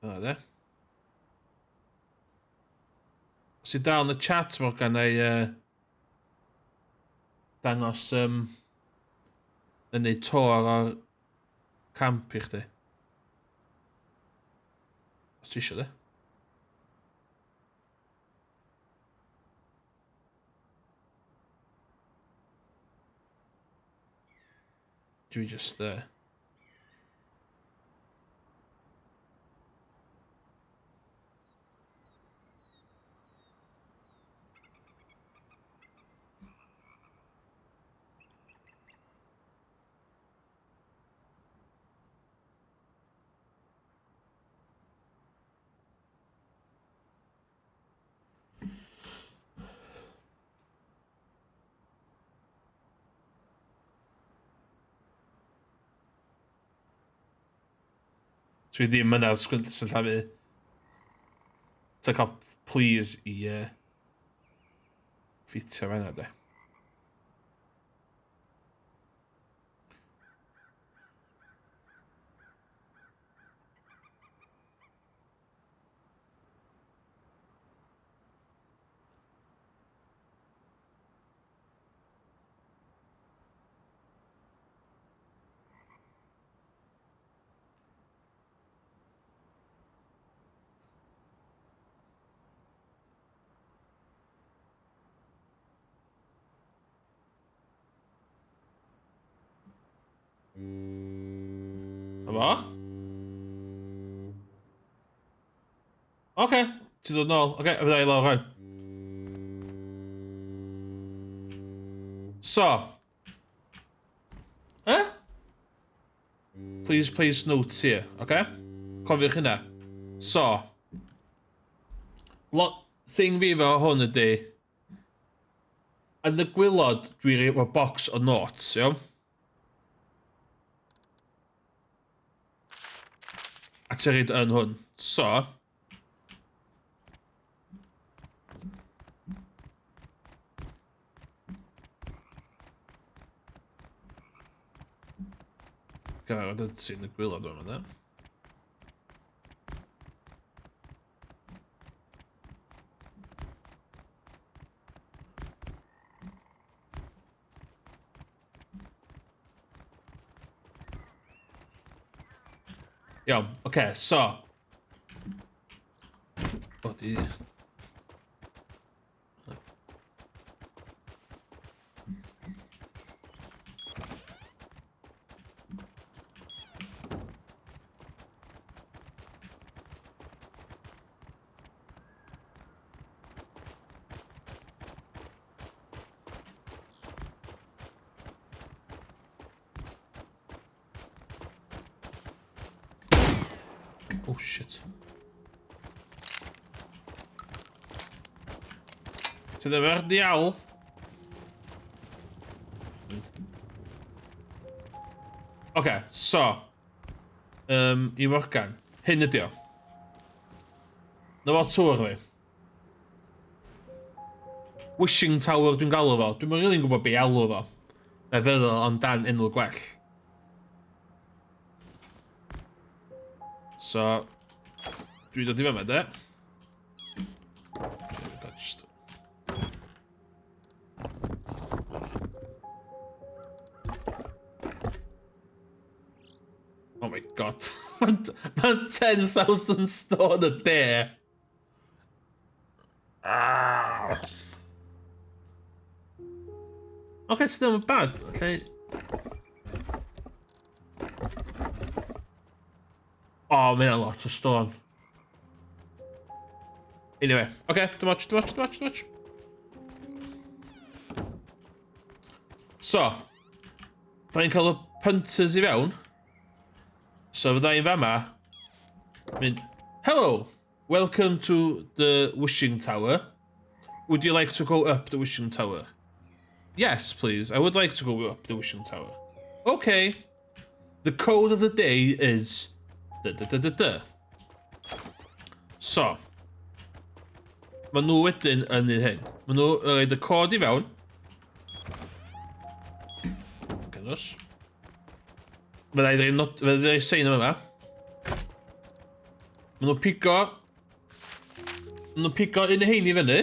Yna de. Os i dal yn y chat, Morgan, neu dangos yn neud tour o'r camp i chdi. Os ti eisiau de. Dwi just... Dwi ddim yna sillafu. Ta cael please i ffitio fanna de. Efo? Oce, ti'n dod nôl. Oce, fydda i lawr rwan. So. Eh? Please place notes here, oce? Cofiwch hynna. So. Lot thing fi efo hwn ydy, yn y gwylod, dwi efo box o notes, iawn? A ti'n rhaid yn hwn. So. Gael, oedd ti'n y gwylod o'n yna. Iawn, oce, okay, so. O, di... Oh shit. Ti ddim ar diawl? Oce, so. I Morgan. Hyn ydi o. Na fo tŵr fi. Wishing Tower dwi'n galw fo. Dwi'n rili'n gwybod be i alw fo. Na feddwl ond dan enw gwell. So, dwi'n dod i fyma, de. Just... Oh my God. Mae'n ma 10,000 stone a day. Ah. Oce, ti ddim yn bad. Lle... O, oh, mae hynna'n lot o stone. Anyway, oce, okay, dim ots, dim ots, dim ots, dim ots. So, da ni'n cael y punters i fewn. So fydda i'n fama, mynd, hello, welcome to the wishing tower. Would you like to go up the wishing tower? Yes, please. I would like to go up the wishing tower. Okay. The code of the day is... Da, da, da, da, da. So. Mae nhw wedyn yn neud hyn. Mae nhw yn rhaid y cod i fewn. Cynnwys. Fydda i rhaid nod... Fydda i sein yma. Mae nhw'n pigo... Mae nhw'n pigo un o hein i fyny.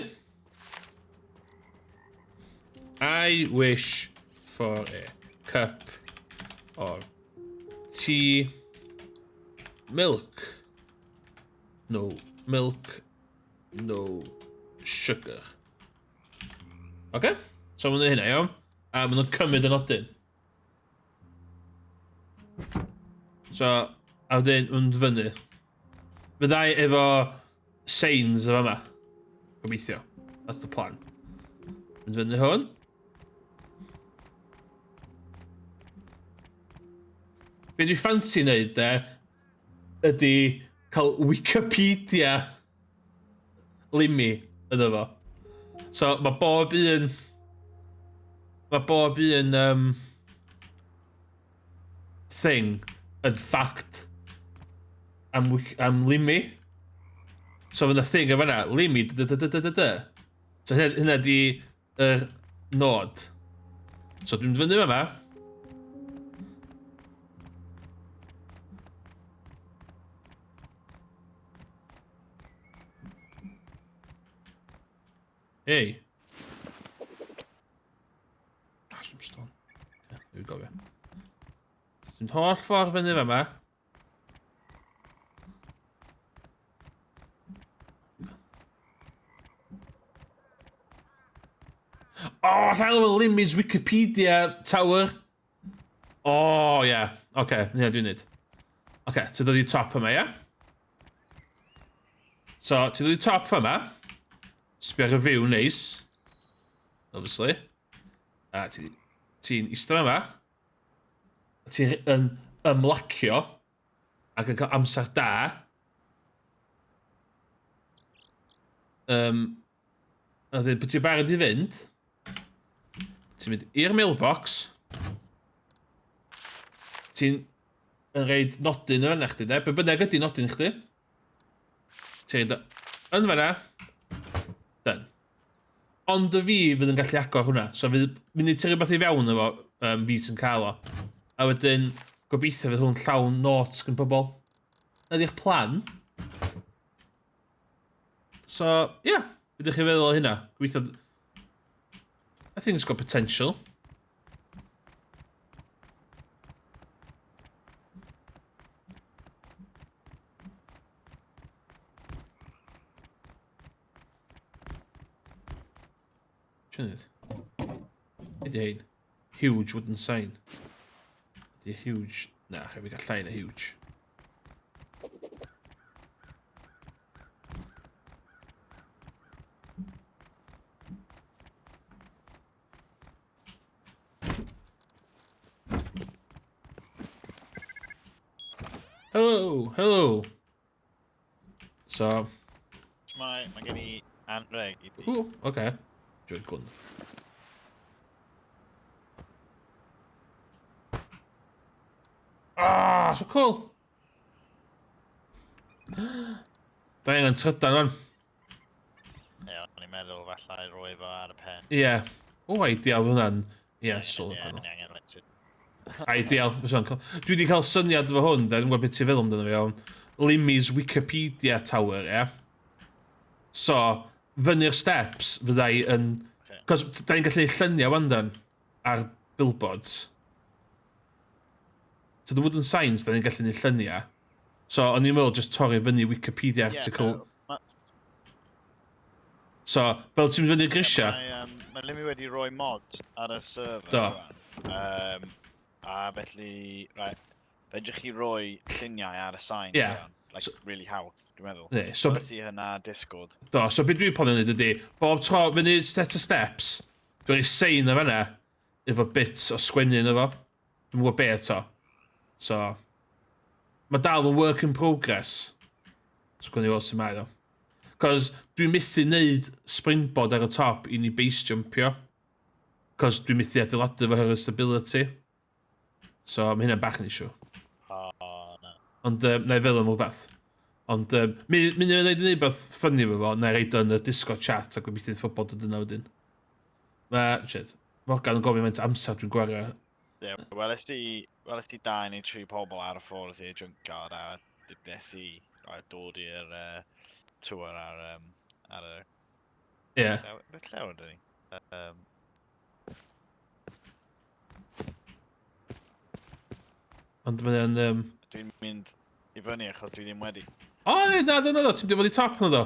I wish for a cup of tea, milk, no milk, no sugar. Oce? Okay? So maen nhw'n hynna, iawn? A maen nhw'n cymryd y nodyn. So, a wedyn, maen nhw'n fyny. Fyddai efo signs efo yma. Gobeithio. That's the plan. Mynd fyny hwn. Be dwi ffansi wneud de, ydy cael Wikipedia Limi ynddo fo. So mae bob un... Mae bob un um, thing yn fact am, am Limi. So fydd y thing yn fanna, Limi, dy dy dy dy dy dy. So hynna, hynna di yr nod. So dwi'n mynd fyny yma. Hey. Ah, some stone. Okay, here we go. Dwi'n holl ffordd fyny yma. Oh, allan efo Limmy's Wikipedia Tower. Oh, ie. Yeah. Oce, okay, hynna dwi'n neud. Oce, okay, ti'n dod i top yma, ie? Yeah? So, ti'n dod i top yma. Sbio ar y view neis. Obviously. A ti'n ti eistedd yma. Ti'n yn ymlacio ac yn cael amser da. Um, a dweud, bod ti'n barod i fynd, ti'n mynd i'r mailbox, ti'n yn reid nodyn yn fanna chdi, de? Be bynnag ydy nodyn chdi. Ti'n reid yn fanna. Done. Ond y fi fydd yn gallu agor hwnna. So fydd mynd i ti rhywbeth i fewn efo um, fi sy'n cael o. A wedyn, gobeithio fydd hwn llawn notes gan pobl. Na di'ch plan. So, ie. Yeah, Be ydych chi'n feddwl o hynna? Gobeithio... I think it's got potential. Ti'n Ydy hein? Huge wooden sign. Ydy huge... Na, chef i gael llai na huge. Hello, hello. So...
Mae, mae gen i anreg i ti.
Ooh, oce. Okay. Dwi'n gwn. Ah, so cool. Da angen trydan o'n.
Ie, o'n i'n meddwl falle roi fo ar y pen.
Ie. Yeah. O, ideal hwnna'n... Ie, yeah, solar panel.
Ie, angen electric.
Ideal. Dwi wedi cael syniad efo hwn, da, dwi'n gwybod beth ti'n feddwl amdano fi iawn. Limmy's Wikipedia Tower, ie. Yeah? So, fyny'r steps fydda i yn... Cos da ni'n gallu lluniau wan dan ar billboards. So the wooden signs da ni'n gallu neud lluniau. So, o'n i'n meddwl just torri fyny Wikipedia article.
Yeah,
So, fel ti'n mynd fyny grisiau?
Mae, mae Limmy wedi rhoi mod ar y server.
Do.
A felly, right, fedrwch chi roi lluniau ar y sign.
Yeah.
Like,
so,
really hawdd, dwi'n meddwl.
Ne, so,
ti hynna Discord.
Do, so beth dwi'n planio wneud ydy, bob tro fyny set of steps, dwi'n rhoi sign o fanna, efo bits o sgwennu yno fo. Dwi'n gwybod be eto. So, mae dal yn work in progress. So, gwni weld sy'n mae o. Cos dwi'n methu wneud springboard ar y top i ni base jumpio. Cos dwi'n methu adeiladu fo oherwydd stability. So, mae hynna'n bach yn issue.
Oh, na.
Ond, na i feddwl am rhywbeth. Ond, mi mi wneud yn beth funny efo fo, na i reid o yn y Discord chat a gobeithio bydd pobl dod yna wedyn. Mae, shit, Morgan yn gofyn faint amser dwi'n gwario.
Ie, yeah, weles i dau neu tri pobl ar y ffordd i'r junkyard a nes i dod i'r tour ar y...
Ie. Yeah.
Beth lle ydyn ni?
Ond mae'n...
Dwi'n mynd i fyny achos dwi ddim wedi.
O, oh, na, na, na, na, ti'n mynd i top na ddo.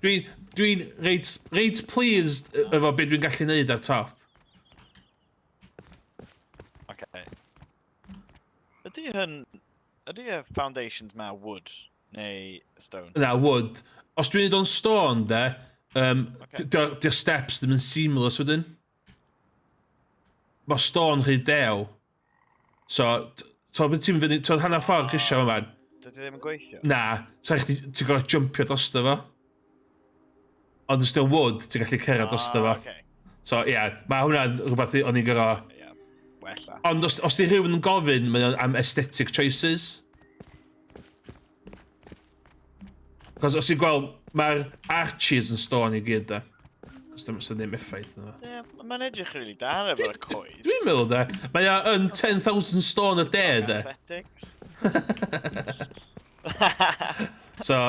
Dwi'n reit pleased efo beth dwi'n gallu neud ar top.
Okay. Ydy y foundations ma wood neu stone?
Na, wood. Os dwi'n neud o'n stone, de, okay. Di'r steps ddim yn seamless wedyn. Mae stone rhy dew. So, so beth ti'n fyny, so hanner ffordd grisiau yma.
Dydy ddim yn gweithio?
Na, sa chdi, ti'n gorfod jumpio drosto fo. Ond os di'n wood, ti'n gallu cerdded drosto fo.
Okay.
So, ie, yeah, mae hwnna'n rhywbeth o'n i'n gorfod...
Ie, yeah, wella.
Ond os di rhywun yn gofyn, mae o'n am aesthetic choices. Cos os ti'n gweld, mae'r arches yn stone i gyd, da. Cos ddim, ddim effaith yna.
Ie, yeah, mae'n edrych really da efo'r coed.
Dwi'n meddwl, da. Mae o yn 10,000 stone a day, da.
Aesthetics.
So,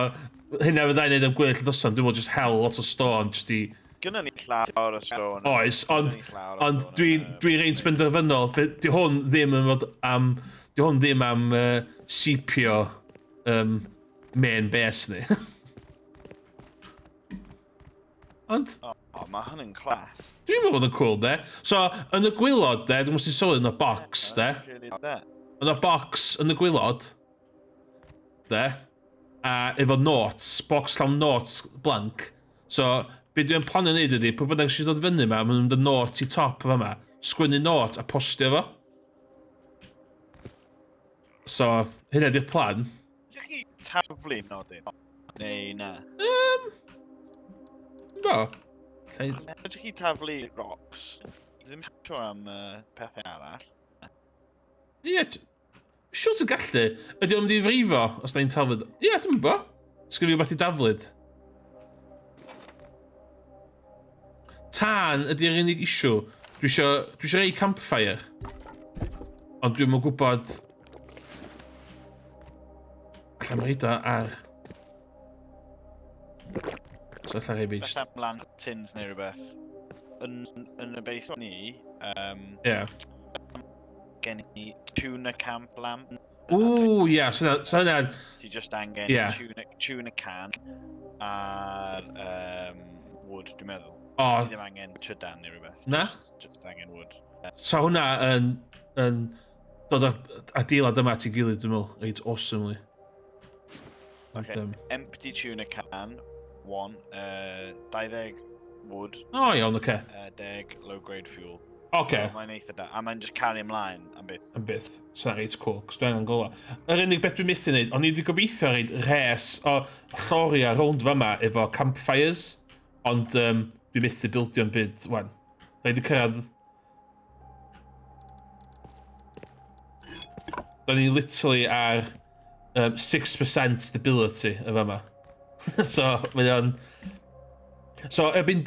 hynna fyddai'n neud am gweddill y doson. Dwi'n meddwl just hell lot o stone, just i...
Gynna ni llawer o stone.
Oes, ond,
Gynna ni llawer o
ond
stone
dwi'n
yn y
dwi reit benderfynol. Di hwn ddim yn fod am... Di hwn ddim am sipio main base ni. Ond
O, mae hwn yn class.
Dwi'n meddwl bod yn cool, de. So, yn y gwaelod, de, dwi'n meddwl sy'n sylwi yn y box, de.
Really da.
Yn y box yn y gwaelod, de, a efo notes, box llawn notes blank. So, be dwi'n planio wneud ydy, pwy bynnag sy'n dod fyny yma, maen nhw'n mynd y note i top fa yma, sgwennu note a postio fo. So, hynna di'r plan.
Ydych chi taflu nodyn? Neu na?
Do. Lle.
Ydych chi taflu rocks? Ddim siŵr am pethau arall.
Ie, siŵr ti'n gallu. Ydy o'n mynd i frifo os da ni'n taflud? Ie, dwi'n gwybod. Sgyn fi rhywbeth i daflud. Tân ydy'r unig issue. Dwi isio rei campfire. Ond dwi'm yn gwybod... Alla i'm reid o ar... So alla rei fi just.
Beth am lanterns neu rhywbeth? Yn y base ni, gen i tuna camp lamp.
Ww, ie, so hynna'n.
Ti just angen tuna can a'r wood, dwi'n meddwl.
O,
Ti ddim angen trydan neu rhywbeth.
Na?
Just angen wood.
So hwnna yn dod â'r adeilad yma at ei gilydd, dwi'n meddwl, reit awesomely. Ond,
Ocê. Empty tuna can, one, 20 wood,
O, iawn, oce.
10 low grade fuel.
Oce.
So mae'n eitha da. A mae'n just cario ymlaen am byth.
Am byth. Sa'n reit cool, cos dwi angen gola. Yr unig beth dwi'n methu wneud, o'n i wedi gobeithio reid res o lloria rownd fama efo campfires, ond dwi'n methu bildio'n byd, wan. Da i wedi cyrraedd. Da ni literally ar 6% stability y fama. So, mae o'n... So, erbyn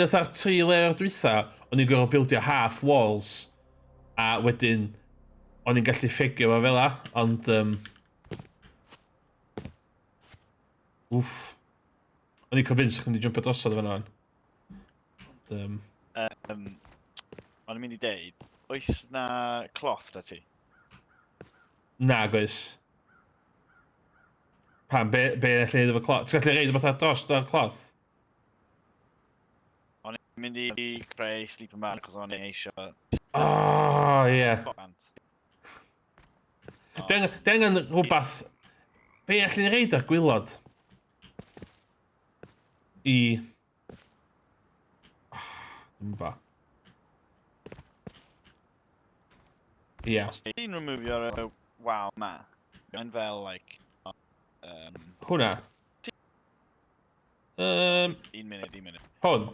ytha'r tri layer dwytha, o'n i'n gorfod bildio half walls, a wedyn, o'n i'n gallu ffegio fo fel 'a, ond... Wff. O'n i'n convinced chdi'n mynd i jumpio drosodd fan hwn. Ond,
O'n i'n mynd i deud, oes na cloth da ti?
Na, goes. Pam, be allai neud efo cloth? Ti'n gallu reid rhywbeth ar dros ar cloth?
O'n i'n mynd i creu sleeping bag achos o'n i eisiau
Oh, ie. Yeah.
bant.
Dwi angen rhywbeth. Be allwn ni reid ar gwaelod? I... Ah, dwi'm yn gwbod. Ie.
Os ti'n removio'r wal ma, mae'n fel, like,
Hwnna.
Un munud, un munud.
Hwn.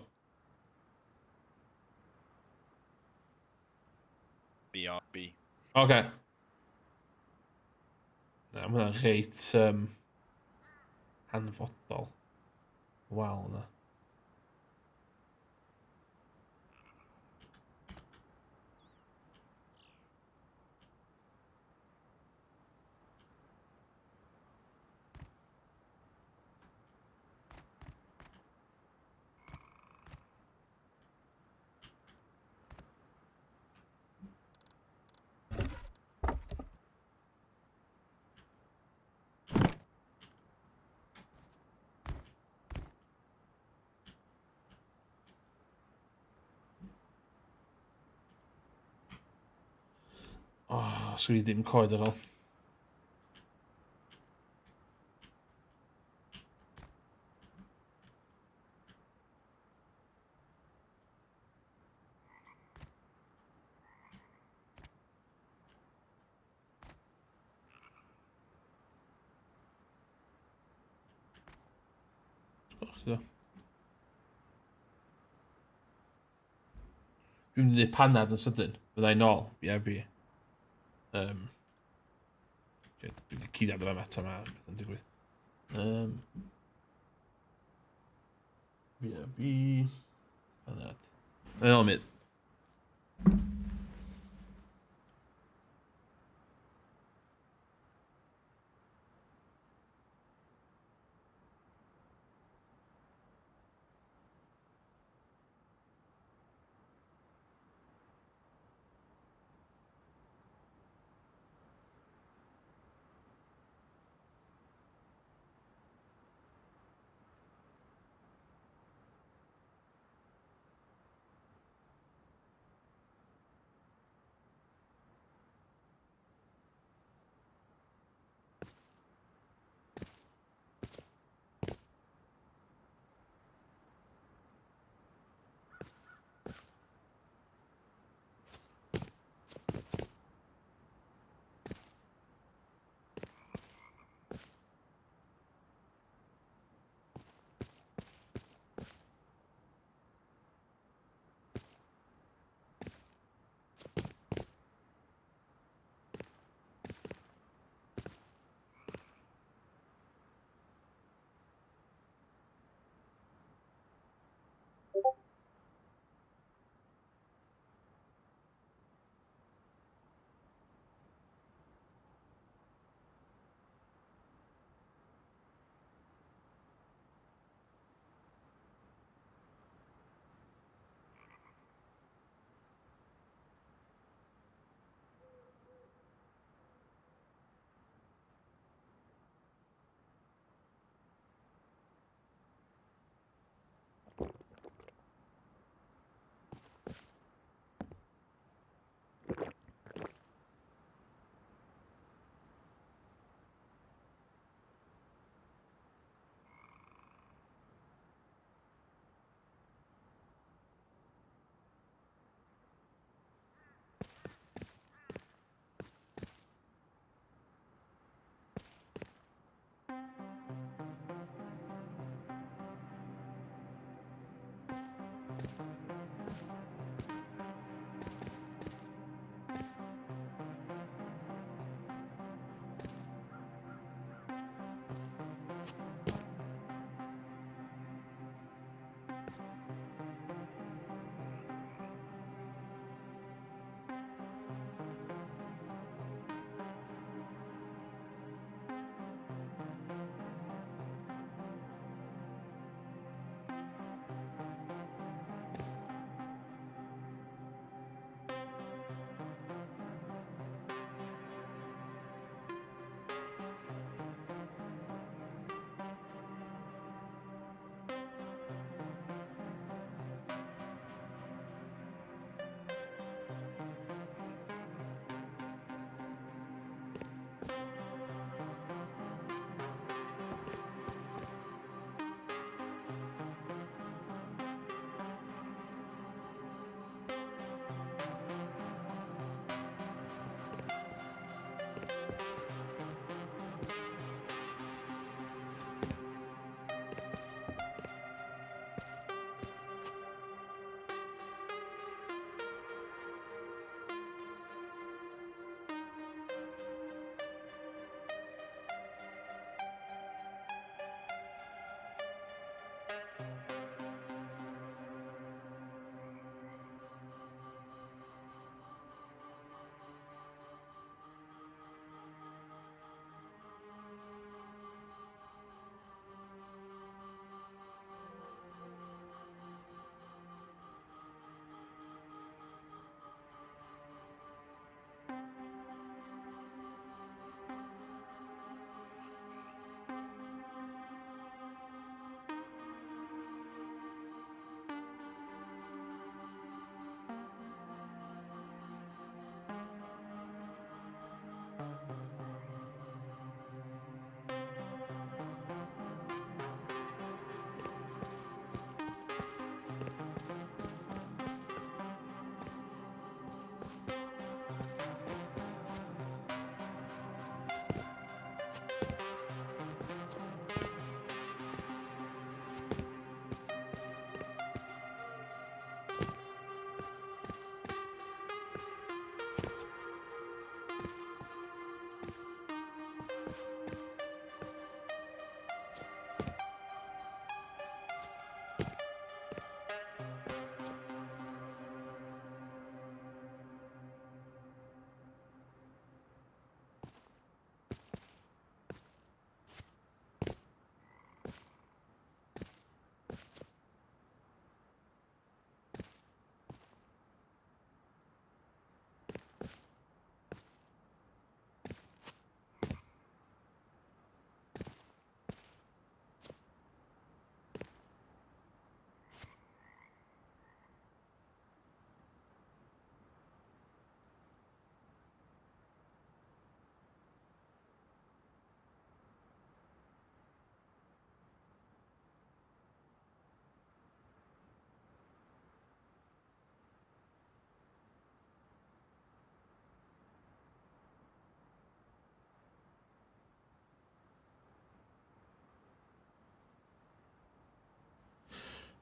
B, O, B.
Oce. Okay. Na, mae hwnna'n reit hanfodol. Wal yna. Oh, sgyn i ddim coed ar ôl. Och, chdi do. Dwi'n mynd i wneud panad yn sydyn. Fydda i nôl. BRB. Dwi wedi cuddiad yma eto ma beth yn digwydd. BRB. Panad. Yn ôl myd.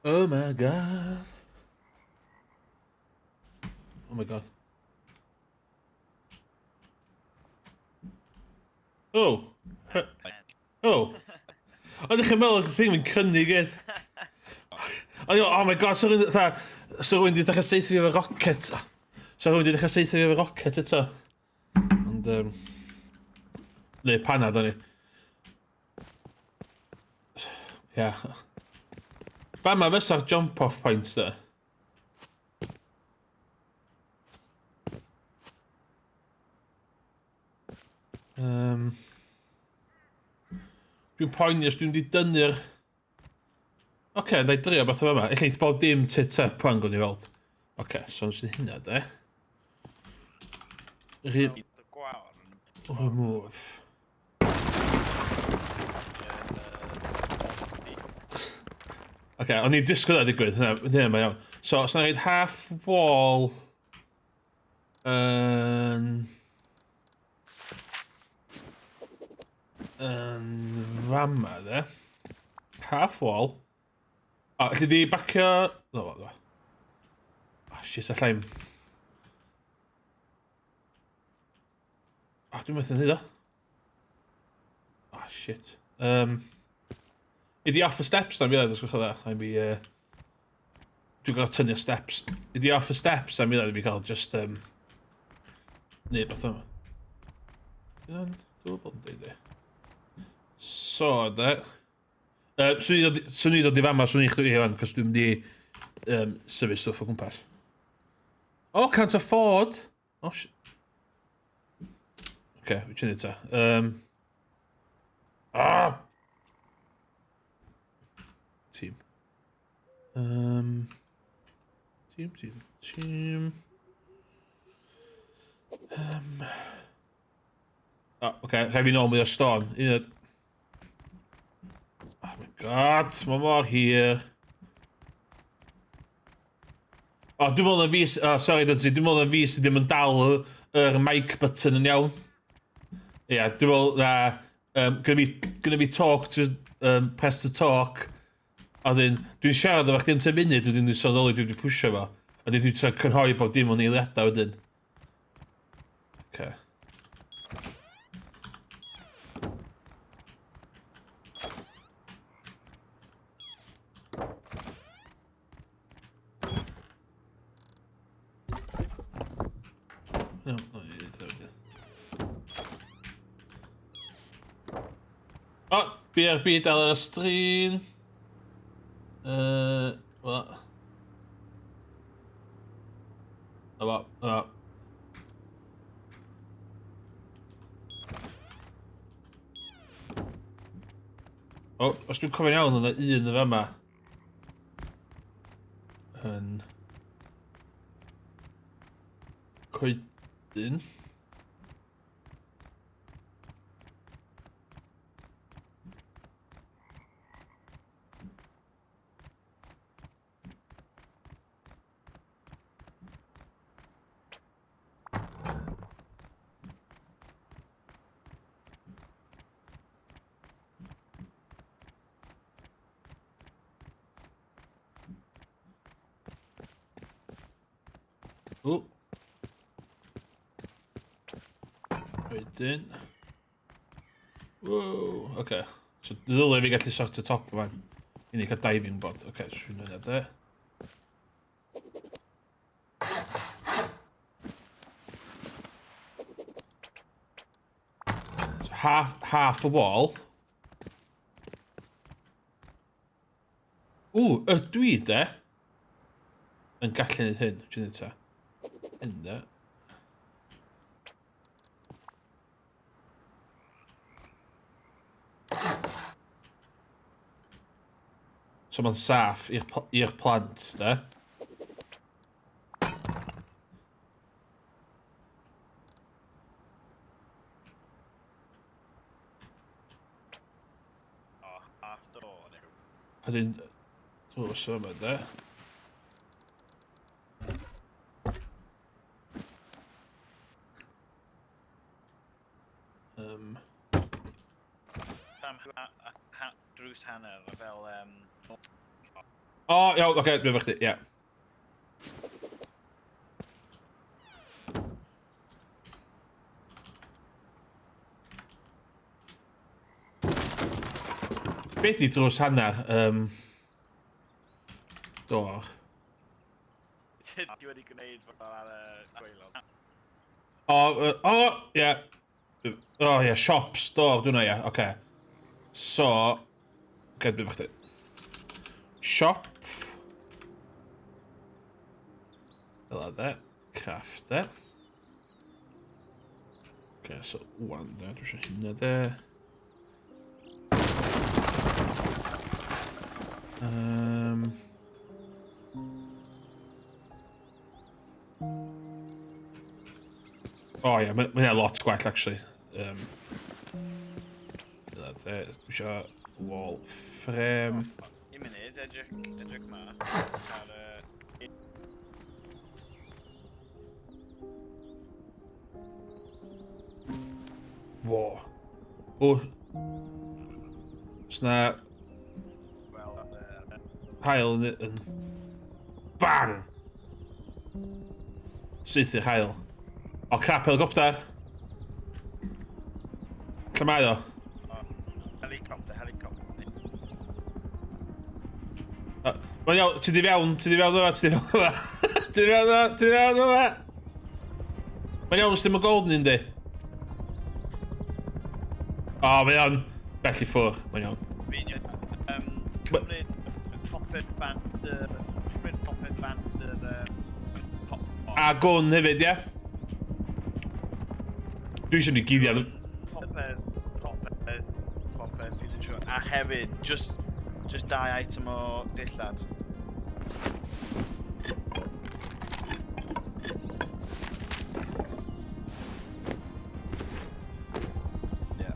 Oh my God. Oh my God. Oh. Oh. Oeddech chi'n meddwl y thing yn cynnig gyd? O'n i'n oh my God, so rhywun, fatha, so rhywun di dechrau saethu fi efo rocket. So rhywun di dechrau saethu fi efo rocket eto. Ond, neu panad o'n i. Ia. Yeah. Fama fysa'r jump off point da. Dwi'n poeni os dwi'n di dynnu'r... Oce, okay, na i drio beth yma. Ella eith bob dim tit up pan gwni weld. Oce, okay, so sy'n hynna de. Remove. Oce, okay, o'n i'n disgwyl a digwydd, hynna mae iawn. So, os na reid half wall yn fama, de. Half wall. O, allu di bacio... No, no. Oh, shit, allai'm... O, dwi'n methu neud o. Oh, shit. I di off y steps na mi oedd, os gwelwch yn dda. I mi... Dwi'n gorfod tynnu'r steps. I di off y steps na mi oedd, mi cael just... Neud beth yma. Dwi'n doable, yndi, yndi. So, de. Swn i dod i fama, swn i'n chdi hwn, cos dwi'n mynd i symud stwff o gwmpas. Oh, can't afford! Oh, shit. Okay, wyt ti'n neud ta? Ah! Team. Team, team, team. Oh, okay, rhaid fi nôl mwy o stone. Uned. Oh my God, mae mor hir. O, oh, dwi'n meddwl na fi... Oh, sorry, Dodzi, dwi'n meddwl na fi sydd ddim yn dal yr mic button yn iawn. Ie, yeah, dwi'n meddwl na... Gynna fi talk to... Press to talk. A wedyn, dwi'n siarad efo chdi am 10 munud, wedyn dwi'n sylweddoli dwi wedi pwysio fo. A wedyn dwi'n trio cynhoi bob dim o'n eiliadau wedyn. Okay. No, no, wedyn. O, oh, BRB dal ar y stream. Wel. Na fo, na fo. O, os dwi'n cofio'n iawn, oedd yna un yn fama. Yn coedyn. O. Wedyn. Whoa, oce. Okay. So, ddylai fi gallu sortio top yma. I ni cael diving board. Oce, okay, so dwi'n yna de. So half a wall. Ww, ydw i de? Yn gallu neud hyn, dwi'n neud ta. Hyn de. So mae'n saff i'r plant, de.
O, half door neu...
A dyn... Drws yma, de.
Tam ha, ha, drws hanner fel...
O, O, iawn, oce, dwi'n efo chdi, ie. Be di drws hanner? Door.
Ti wedi gwneud fel ar y gwaelod.
O, o, ie. O, ie, shops, door, dwi'n ie, oce. So, oce, dwi'n chdi. Shop. Fel de. Craft, de. Oce, so, wan, de, dwi eisiau hynna, de. O ie, mae hynna lot gwell, actually. Dyna de, dwi eisiau wall frame.
Un munud, edrych, edrych ma. Ar y...
Wo. O. Sna
Wel,
haul yn. Bang! Syth i'r haul. O, crap, helicopter! Lle mae o?
Helicopter, helicopter.
Mae'n iawn, ti di fewn, ti di fewn yma, ti di fewn yma. Ti di fewn yma, ti di fewn yma. Mae'n iawn, sdim y gold ni, yndi? O, mae'n iawn. Bell i ffwr, mae'n iawn.
Fi'n cymryd popeth bant yr... Cymryd popeth bant yr...
A gwn hefyd, ie? Dwi eisiau mynd i guddiad.
Popeth, popeth, popeth, fi ddim siŵr. A hefyd, just dau item o dillad.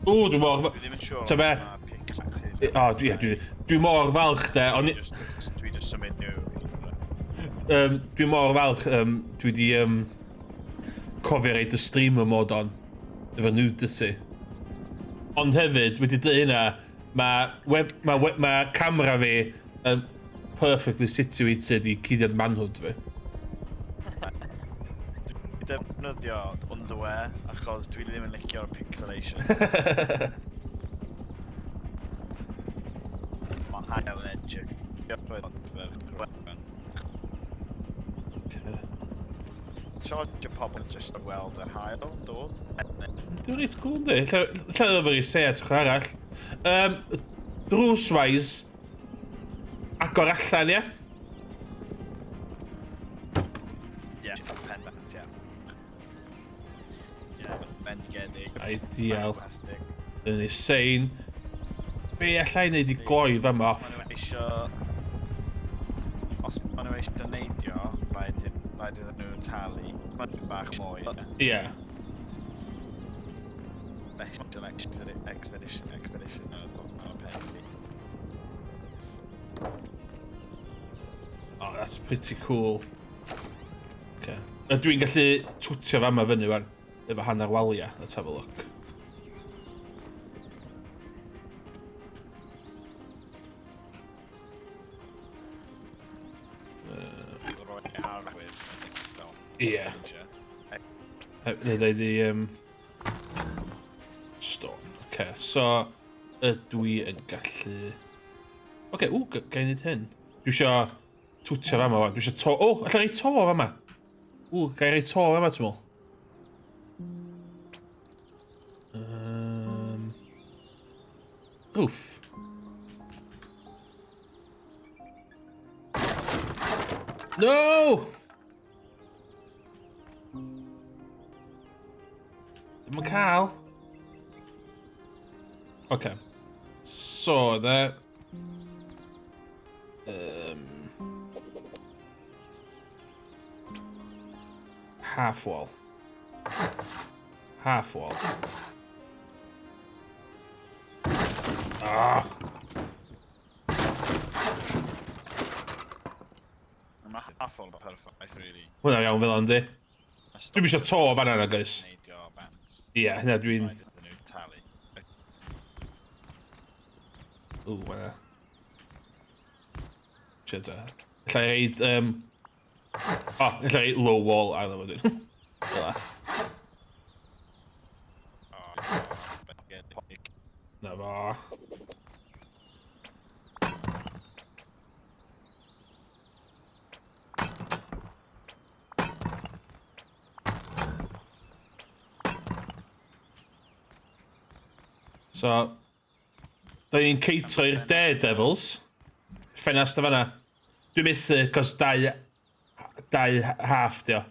Ww, dwi'n mor...
Dwi ddim yn siŵr
Ta be?
os ma' pickaxes.
O, dwi, ie, dwi mor falch, de. O'n i...
Dwi just symud nhw.
Dwi mor falch, dwi di cofio roid y streamer mode on. Efo nudity. Ond hefyd, wedi dweud hynna, mae web, ma, we, ma camera fi yn perfectly situated i cuddiad manhood fi.
Dwi defnyddio underwear achos dwi ddim yn licio'r pixelation. Mae hael yn edrych.
Okay.
Charge pobl just i weld yr haul dod.
Dwi'n reit cool, yndi? Lle lle i set ochr arall. Drws wise, agor allan, ie?
Ie, pendant, ie. Ie, bendigedig.
Ideal.
Fantastic.
Yn insane. Be allai wneud i gloi fama
Os
off?
maen nhw eisio... Os maen nhw eisiau neidio, rhaid iddyn nhw talu. Mae'n bach mwy.
Ie.
Special expedition ar y pen fi.
Oh, that's pretty cool. Okay. Ydw i'n gallu twtio fama fyny wan? Efo hanner walia. Let's have a look.
Roi arwydd, I think, fel.
Ie. Neu dweud i... Stone. Okay, so ydw i yn gallu... Oce, ww, ga i wneud hyn? Dwi isio twtio fama wan. Dwi isio to... O, allai roi to fama. Ww, ga i roi to fama, ti'n meddwl? Roof. No! Dim yn cael. Okay. So, there. Half wall. Half wall. Ah!
Mae half wall perffaith, really.
Hwna iawn fel yndi. Dwi'm isio to fan'na na, guys.
Neidio bant.
Ie, yeah, hynna dwi'n...
Rhaid iddyn nhw talu.
Ww, fan'na. Shit, ta. Alla i reid... O, oh, alla i low wall arno fo dyn. Fel Na fo. So, da ni'n ceitro i'r Daredevils. Ffenast o fanna. Dwi'n methu, cos dau half dio.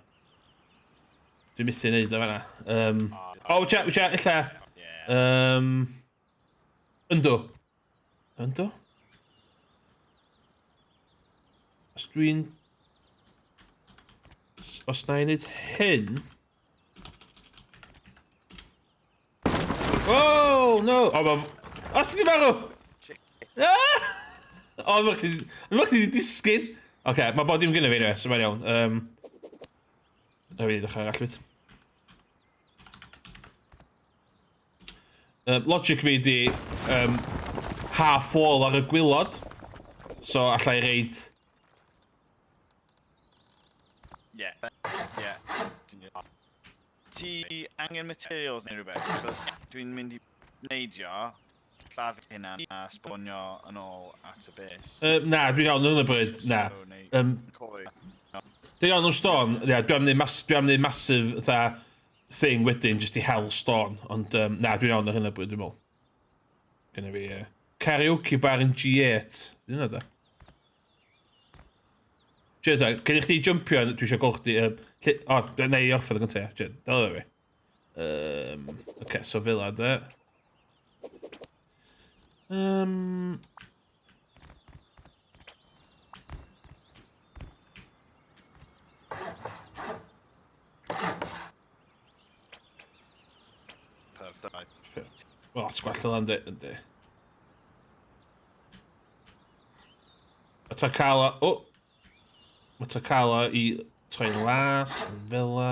Dwi'n methu neud o fanna. O, oh, wyt illa. Yndw. Yndw? Os dwi'n... Os na i wneud hyn... Oh, no! O, ma... O, sydd wedi marw! Ah! O, mae chdi... Mae chdi wedi disgyn! Oce, okay, mae bod dim gynnu fi, anyway, so mae'n iawn. Na fi ddechrau arall fyd. Logic fi di half wall ar y gwylod. So allai reid...
Ie, ie. Ti angen materials neu rhywbeth, achos dwi'n mynd i neidio, lladdu hynna a sbonio yn ôl at y base.
Na, dwi'n iawn yn y bryd, na. Dwi'n iawn o'n stone, ie, dwi'n am neud massive fatha thing wedyn, just i hel stone, ond na, dwi'n iawn ar hyn o bryd, dwi'n meddwl. Gynna fi karaoke bar yn G8, dwi'n da. Cheers, cyn i chdi jumpio, dwi eisiau gweld chdi... O, na i orffen y gyntaf, ie. Dal efo fi. Oce, so fel de.
Perffaith.
Wel, ti'n gwell yna, yndi, yndi. A ta cael o... O! Mae ta cael o i troi'n las, fel la.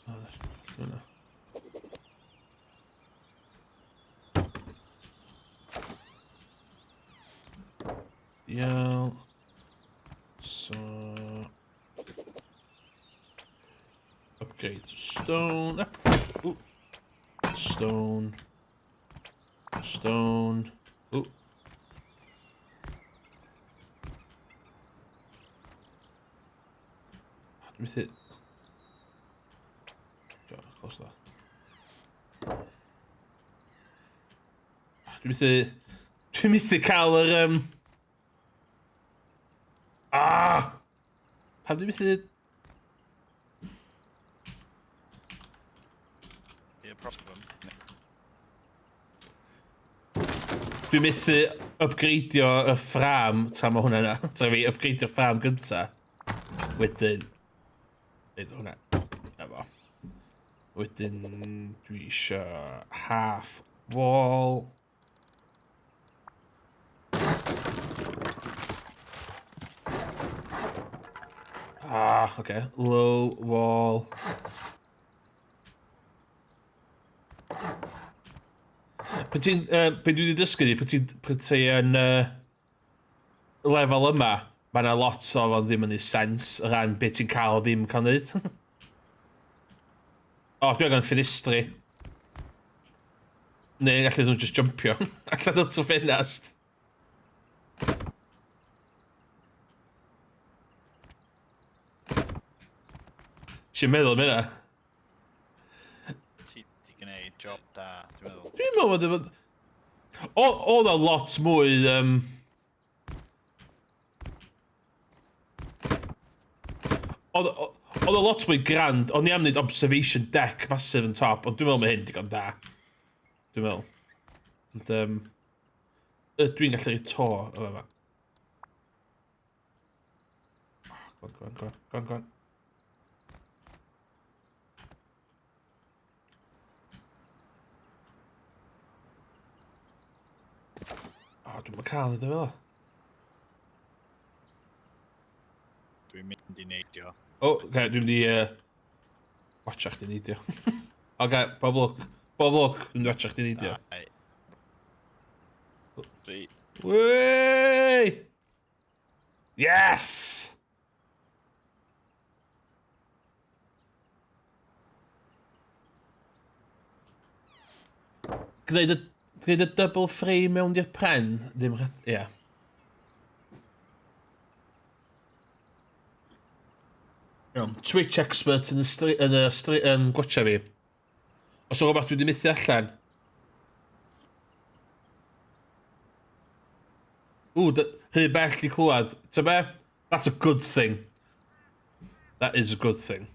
O, hwnna. Iawn. So... Upgrade to stone. Up. Ooh. Stone. Stone. Ooh. Dwi'n methu... Close that. Dwi'n methu... Dwi'n methu cael yr... Ah! Pam dwi'n methu...
Yeah, problem.
Dwi'n methu upgradeio y ffram tan mae hwnna yna. Tra fi upgradeio'r ffram gynta. Wedyn... Neud hwnna. Na fo. Wedyn dwi isio half wall. Ah, okay. Low wall. Pan ti'n... Be dwi wedi dysgu di, pan ti yn lefel yma, mae yna lot o fo'n ddim yn ei sens o ran beth ti'n cael o ddim cael neud. O, dwi angen ffenestri. Neu allan nhw just jumpio. Allan nhw trwy ffenast. Si'n meddwl am hynna.
Ti di gwneud job da, dwi'n meddwl.
Dwi'n meddwl bod... Oedd o lot mwy... Oedd o lot mwy grand. O'n i am wneud observation deck massive yn top, ond dwi'n meddwl mae hyn digon da. Dwi'n meddwl. Ond, dwi'n gallu rhoi to o fama. Oh, go on, go on, go on, go on, go on. O, dwi'n cael ei fel o.
Dwi'n mynd i neidio.
O, oce, dwi'n mynd i watcha chdi neidio. Oce, bob lwc. Bob lwc, dwi'n mynd i watcha chdi neidio.
Ai. 3.
Wey! Yes! Gwneud y, gwneud y double frame mewn i'r pren, ddim rhaid... Ie. Yeah. Iawn, Twitch expert yn y stri, yn y stri, yn gwatcha fi. Os o rhywbeth dwi wedi methu allan. Ww, rhy bell i clywed. Ta be? That's a good thing. That is a good thing.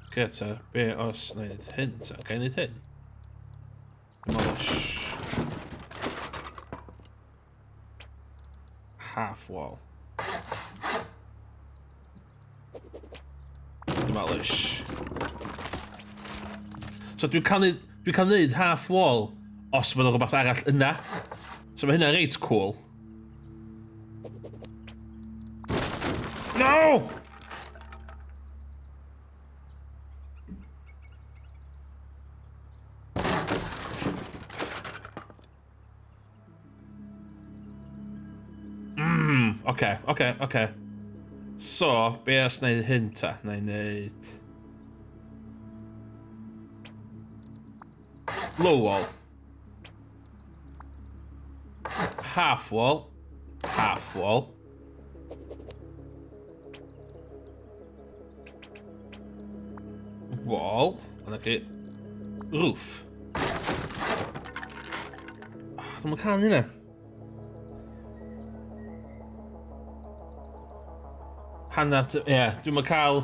Okay, ta, be os na i wneud hyn, ta? Ga i wneud hyn? Demolish. Half wall. Demolish. So dwi'n cael neud, dwi'n cael neud half wall os mae rhywbeth arall yna. So mae hynna reit cool. No! Oce, oce, oce. So, be os na i hyn ta? Na i wneud... Low wall. Half wall. Half wall. Wall. A na chi... Roof. Oh, dwi'n cael hynna. Hanner... Ie, yeah, dwi'n cael...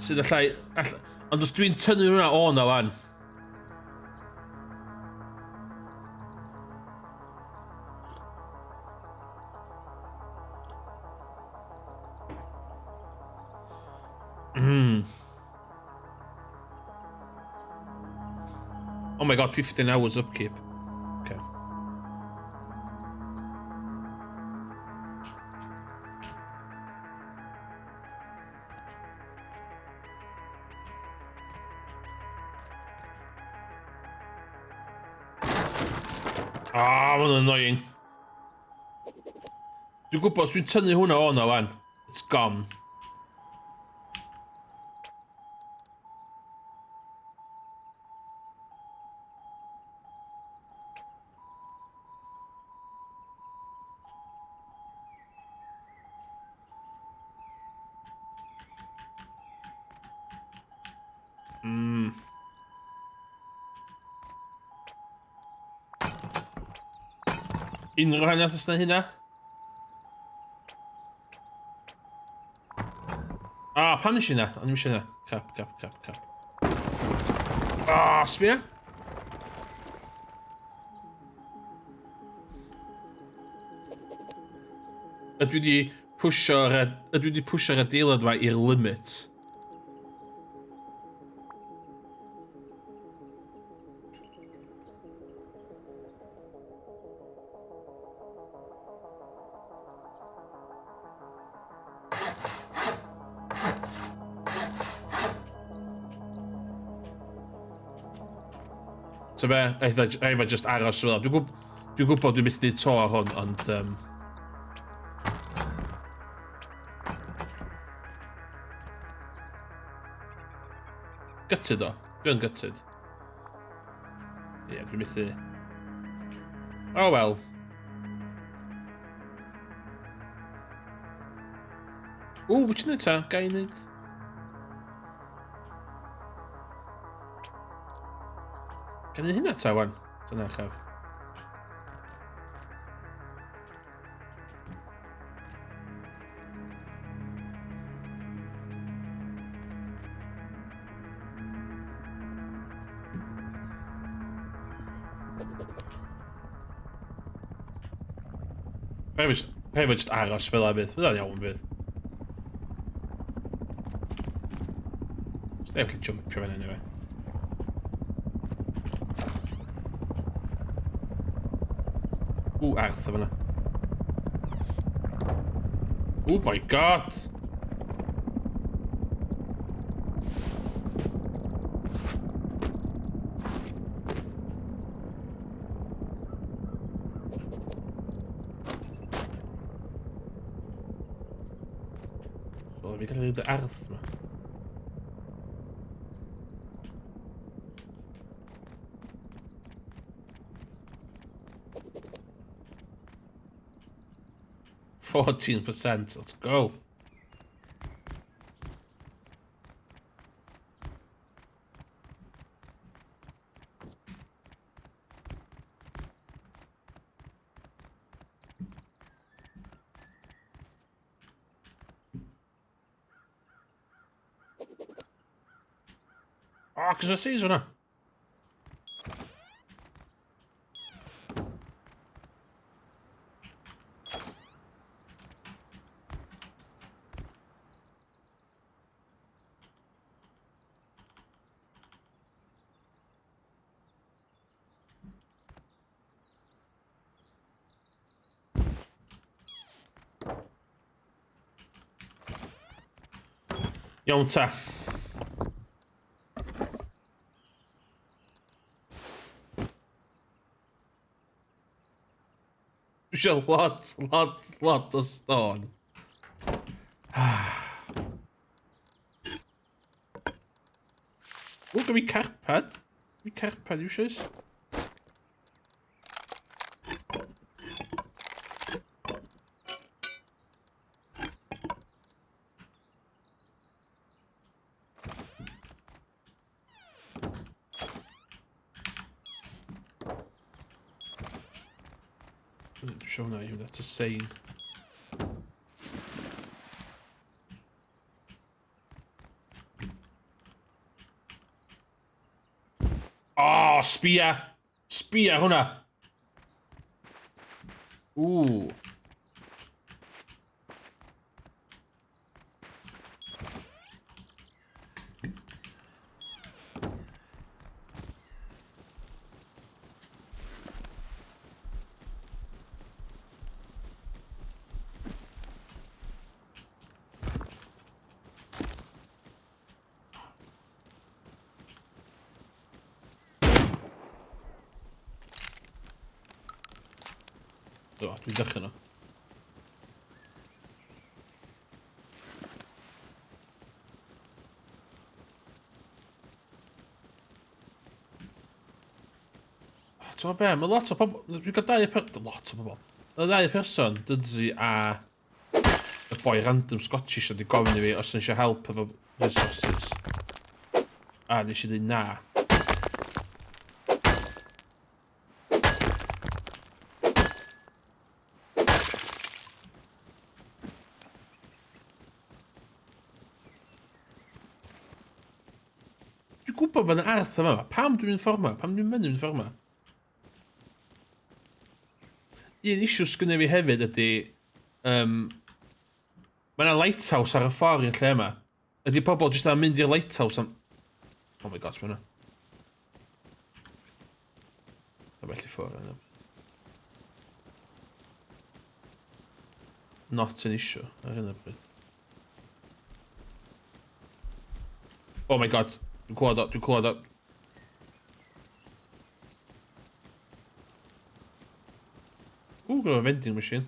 Sydd allai... All, ond os dwi'n tynnu hwnna o na wan. Oh my god, 15 hours upkeep. Okay. Ah, mae'n annoying. Dwi'n gwybod, os dwi'n tynnu hwnna o na wan, it's gone. Unrhyw haniaeth os na hynna? Ah, pam nes i hynna? O'n i'm eisiau hynna. Crap, crap, crap, crap. Ah, sbia? Ydw i wedi pwsio'r ydw i wedi pwsio'r adeilad yma i'r limit. So be, eitha, eitha just aros fel. Dwi'n gwb, dwi gwybod dwi'n methu to ar hwn, ond... Gutted o. Dwi'n gutted. Ie, yeah, dwi'n methu... Oh well. Ww, beth ti'n neud ta? Ga i neud? Ga i neud hynna ta, wan? Dyna chaf. Rhaid fo just aros fel a bydd. Fydda'n iawn bydd. Just ddim jumpio fan anyway. Ww, arth o fanna. Oh my god! So, fi gael ei ardd yma. 14%, let's go. Oh, cos o seis hwnna. Iawn ta. Dwi eisiau lot, lot, lot o stone. O, gyda fi carpad. Fi carpad eisiau. Dwi'n siŵr hwnna i fynd at y sein. O, oh, sbia! Sbia hwnna! Ww. Do, dwi'n dechrau nhw. Ti'n gwybod be, mae lot o pobl... Dwi'n cael dau per... Lot o bobl. Mae ddau person, Dudzi a y boi random Scottish wedi gofyn i fi os o'n eisiau help efo resources. A nes i ddweud na. Dwi'n gwybod bod yna arth yma. Pam dwi'n mynd ffordd yma? Pam dwi'n mynd ffordd yma? Un issue sgynny fi hefyd ydy... Um, mae yna lighthouse ar y ffordd i'r lle yma. Ydy pobl jyst am mynd i'r lighthouse am... Oh my god, mae hwnna. A bell i ffwrdd yna. Not an issue ar hyn o bryd. Oh my god, dwi'n clywed o, dwi'n clywed o. Ww, gyda vending machine.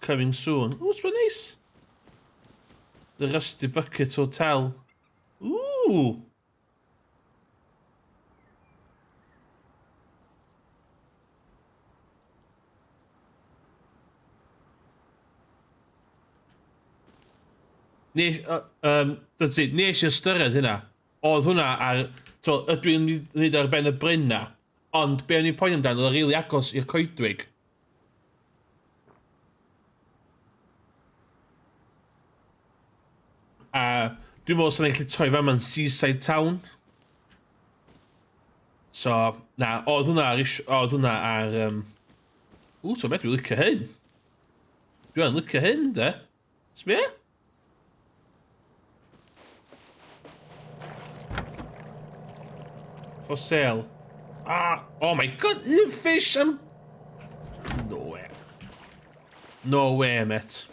Coming soon. Ooh, it's nice. The Rusty Bucket Hotel. Ooh. Nes, um, that's it, nes i ystyried hynna. Oedd hwnna ar, so, ydw i'n wneud ar ben y bryn na, ond be o'n i'n poeni amdano, oedd o'n rili agos i'r coedwig. A Dwi'n meddwl sy'n gallu troi fama'n Seaside Town. So, na, oedd hwnna ar, oedd hwnna ar... Ww, so beth, dwi'n licio hyn. Dwi'n licio hyn, de. Sbia? For sale. Ah, oh my god, un fish am... No way. No way, mate.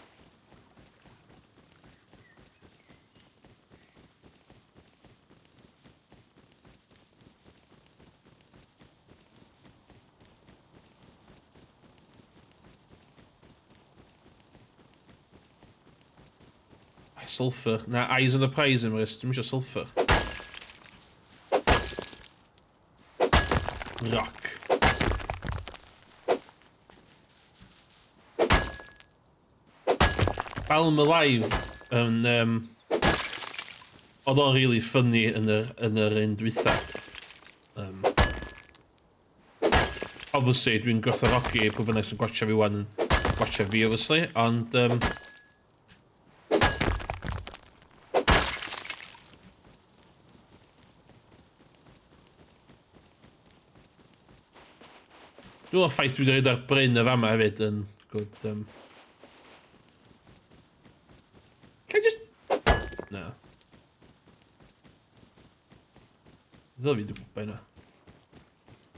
Sulfur. Na, eyes on the prize, Emrys. Dwi'm eisiau sulfur. Rock. Balm Alive yn... Oedd o'n really funny yn yr un dwytha. Obviously, dwi'n gwerthfawrogi pwy bynnag sy'n gwatcha fi wan yn gwatcha fi, obviously, ond... Dwi'n meddwl ffaith dwi wedi rhoid ar bryn y fama hefyd yn good. Can I just... Na. Ddyle fi wedi gwybod yna.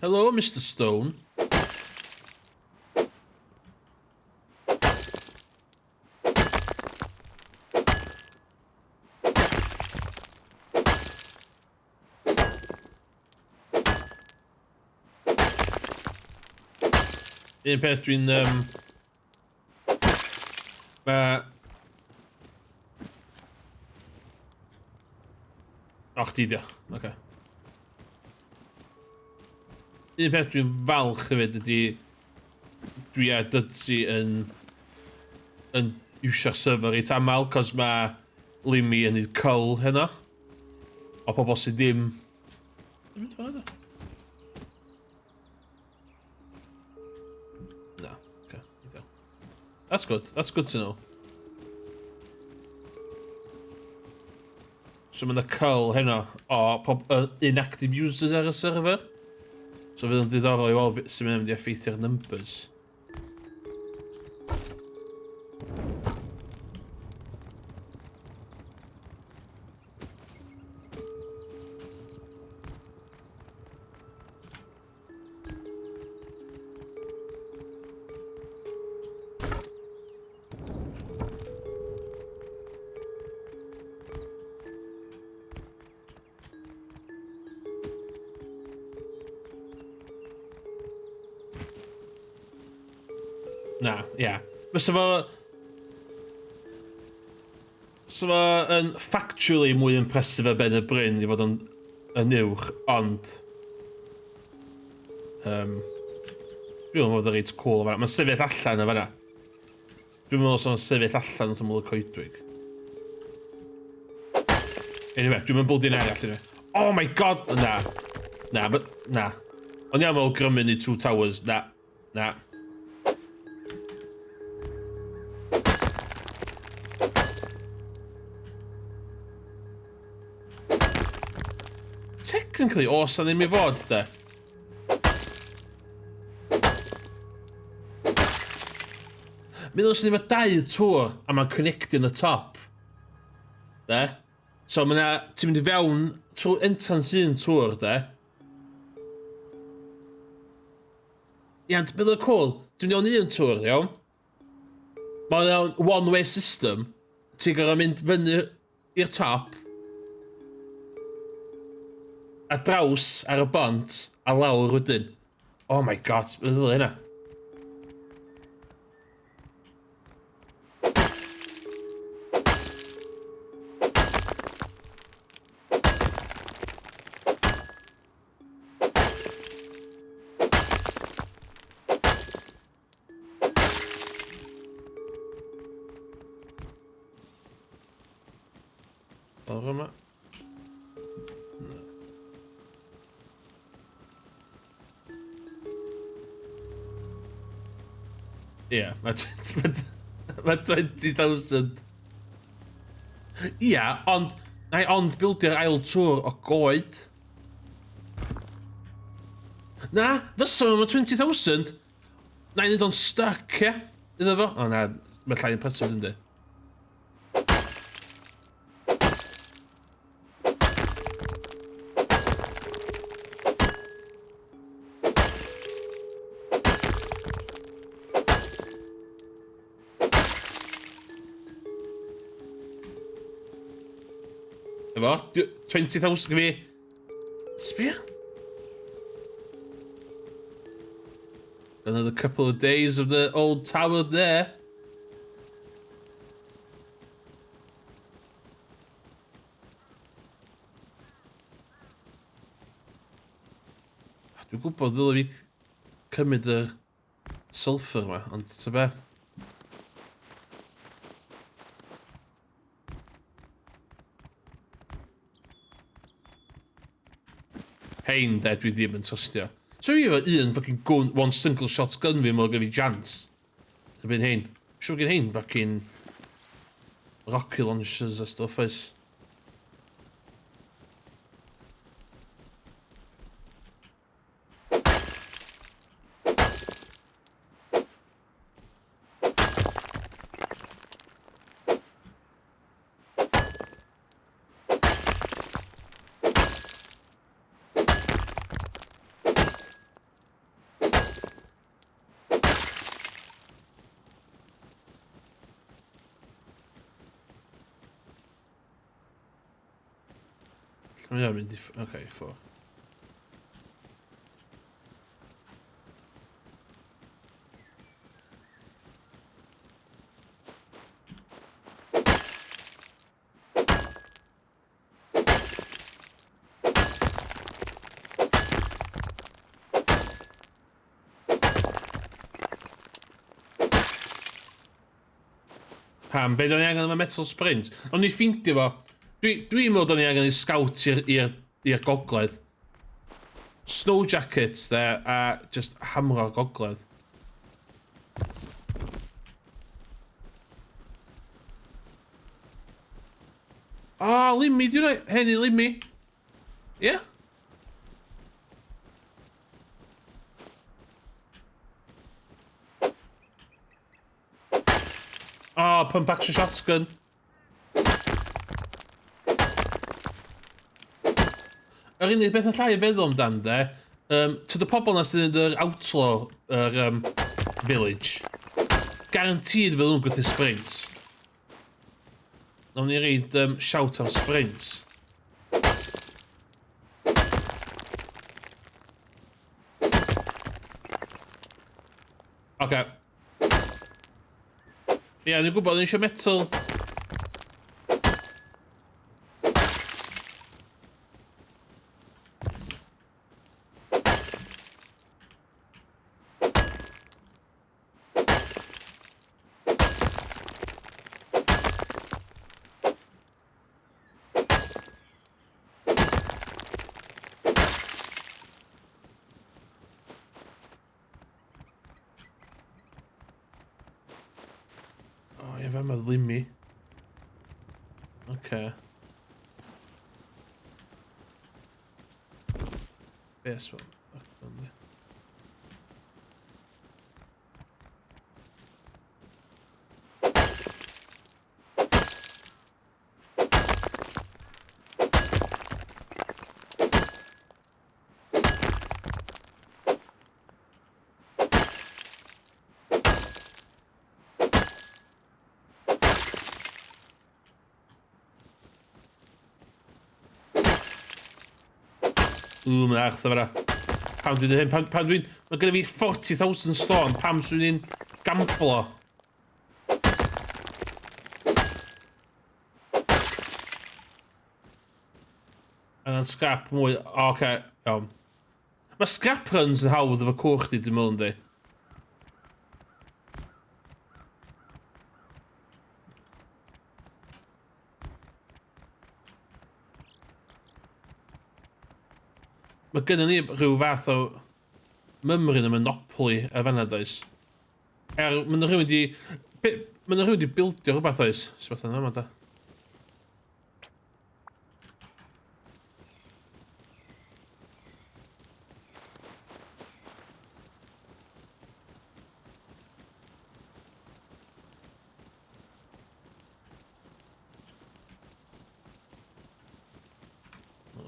Hello, Mr Stone. Un peth dwi'n... Ma... O, chdi di o. Oce. Un peth dwi'n falch hefyd ydy dwi a Dudsi yn iwsio'r server reit aml, cos mae Limmy yn neud cull heno. O pobl sydd ddim... Ddim mynd ffordd yna? Na, oce, okay. That's good, that's good to know. So mae'n cull heno o inactive users ar y server. So fydd yn diddorol i weld sut mae'n mynd i effeithio'r numbers. Na, ia. Yeah. Fysa fo yn factually mwy impressive ar ben y bryn i fod yn uwch, ond... Dwi'n meddwl bod o'n reit cool o fan'na. Mae'n sefyll allan o fan'na. Dwi'n meddwl so'n sefyll allan wrth ymyl y coedwig. Anyway, dwi'n mynd building arall, anyway. Oh my god! Na. Na, but, na. O'n i am awgrymu ni two towers. Na. Na. Technically, oes na ddim i fod, de. Meddwl sy'n efo dau tŵr a mae'n connectio yn y top. De? So mae na, ti'n mynd i fewn trwy entrance un tŵr, de? Ia, ond bydd y cool, ti'n mynd i fewn un tŵr, iawn? Mae'n one-way system. Ti'n gorfod mynd fyny i'r top a draws ar y bont a lawr wedyn. Oh my god, meddwl hynna. Lawr yma. Na. Ie, yeah, mae 20,000. Ia, ond Na i ond bildio'r ail tŵr o goed. Na, fysa fo 20,000. Na i wneud o'n stuck, ie? Iddo fo? O na, mae llai yn prysur, yndi? Efo, 20,000 gyda fi. Sbia. Another couple of days of the old tower there. Dwi'n gwybod ddylai fi cymryd yr sulfur yma, ond ta be? Hein de, dwi ddim yn trystio. So fi efo un fucking gun, one single shot gun fi, mae'n gen fi chance. Erbyn hyn. Siwr gen hyn fucking rocket launchers a stuff oes. Lle mae o'n mynd i... Oce, okay, ffwr. Pam? Be da ni angen efo Metal Sprint? Ond ni ffeindio fo. Dwi'n dwi meddwl da ni angen i scout i'r gogledd. Snow jackets de, a just hamro'r gogledd. O, oh, Limi, di hwnna? Hen i Limi. Ie? Yeah? Oh, pump action shotgun. Yr unig beth allai feddwl amdan de, to the pobl na sydd yn yr outlaw, yr village, guaranteed fydd nhw'n gwerthu sprints. Nawn ni reid shout am sprints. Oce. Ie, yeah, dwi'n gwybod, o'n eisiau metal. O, ie, fe mae limi. Oce. Bes, what the fuck, yndi. Ww, mae'n arth efo Pam dwi'n hyn? Pam, pam dwi'n... Mae gennym fi 40,000 stone. Pam swn i'n gamblo? Angen scrap mwy. O, oce, okay. Iawn. Mae scrap runs yn hawdd efo cwch di, dwi'n meddwl, yndi? Mae gennym ni rhyw fath o mymryn y monopoly y fanna, does? Er, mae yna rhywun di... Mae yna rhywun di bildio rhywbeth, oes? Sut fath yna, da?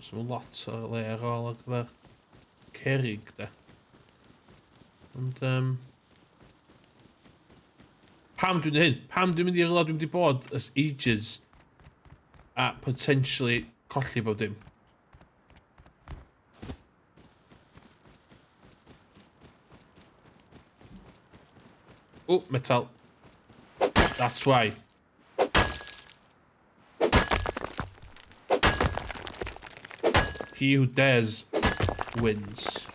So lot o le ar ôl ar gyfer cerig, de. Ond, pam dwi'n hyn? Pam dwi'n mynd i rhywle dwi'n mynd i bod ers ages a potentially colli bob dim? Oh, metal. That's why. He who dares wins.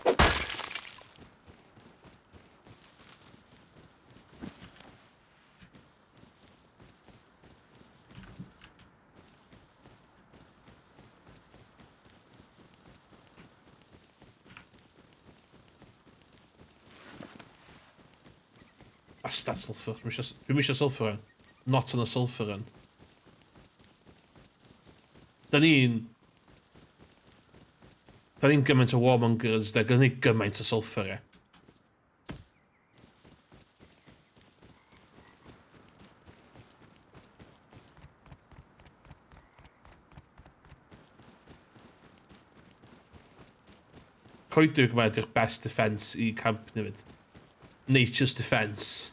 Bastard sulfur. Dwi'm eisiau sulfur run. Not on a sulfur run. Da ni'n gymaint o warmongers, da. Gynna ni gymaint o sulfur, e. Coedwig yma ydy'r best defence i camp ni fyd. Nature's defence.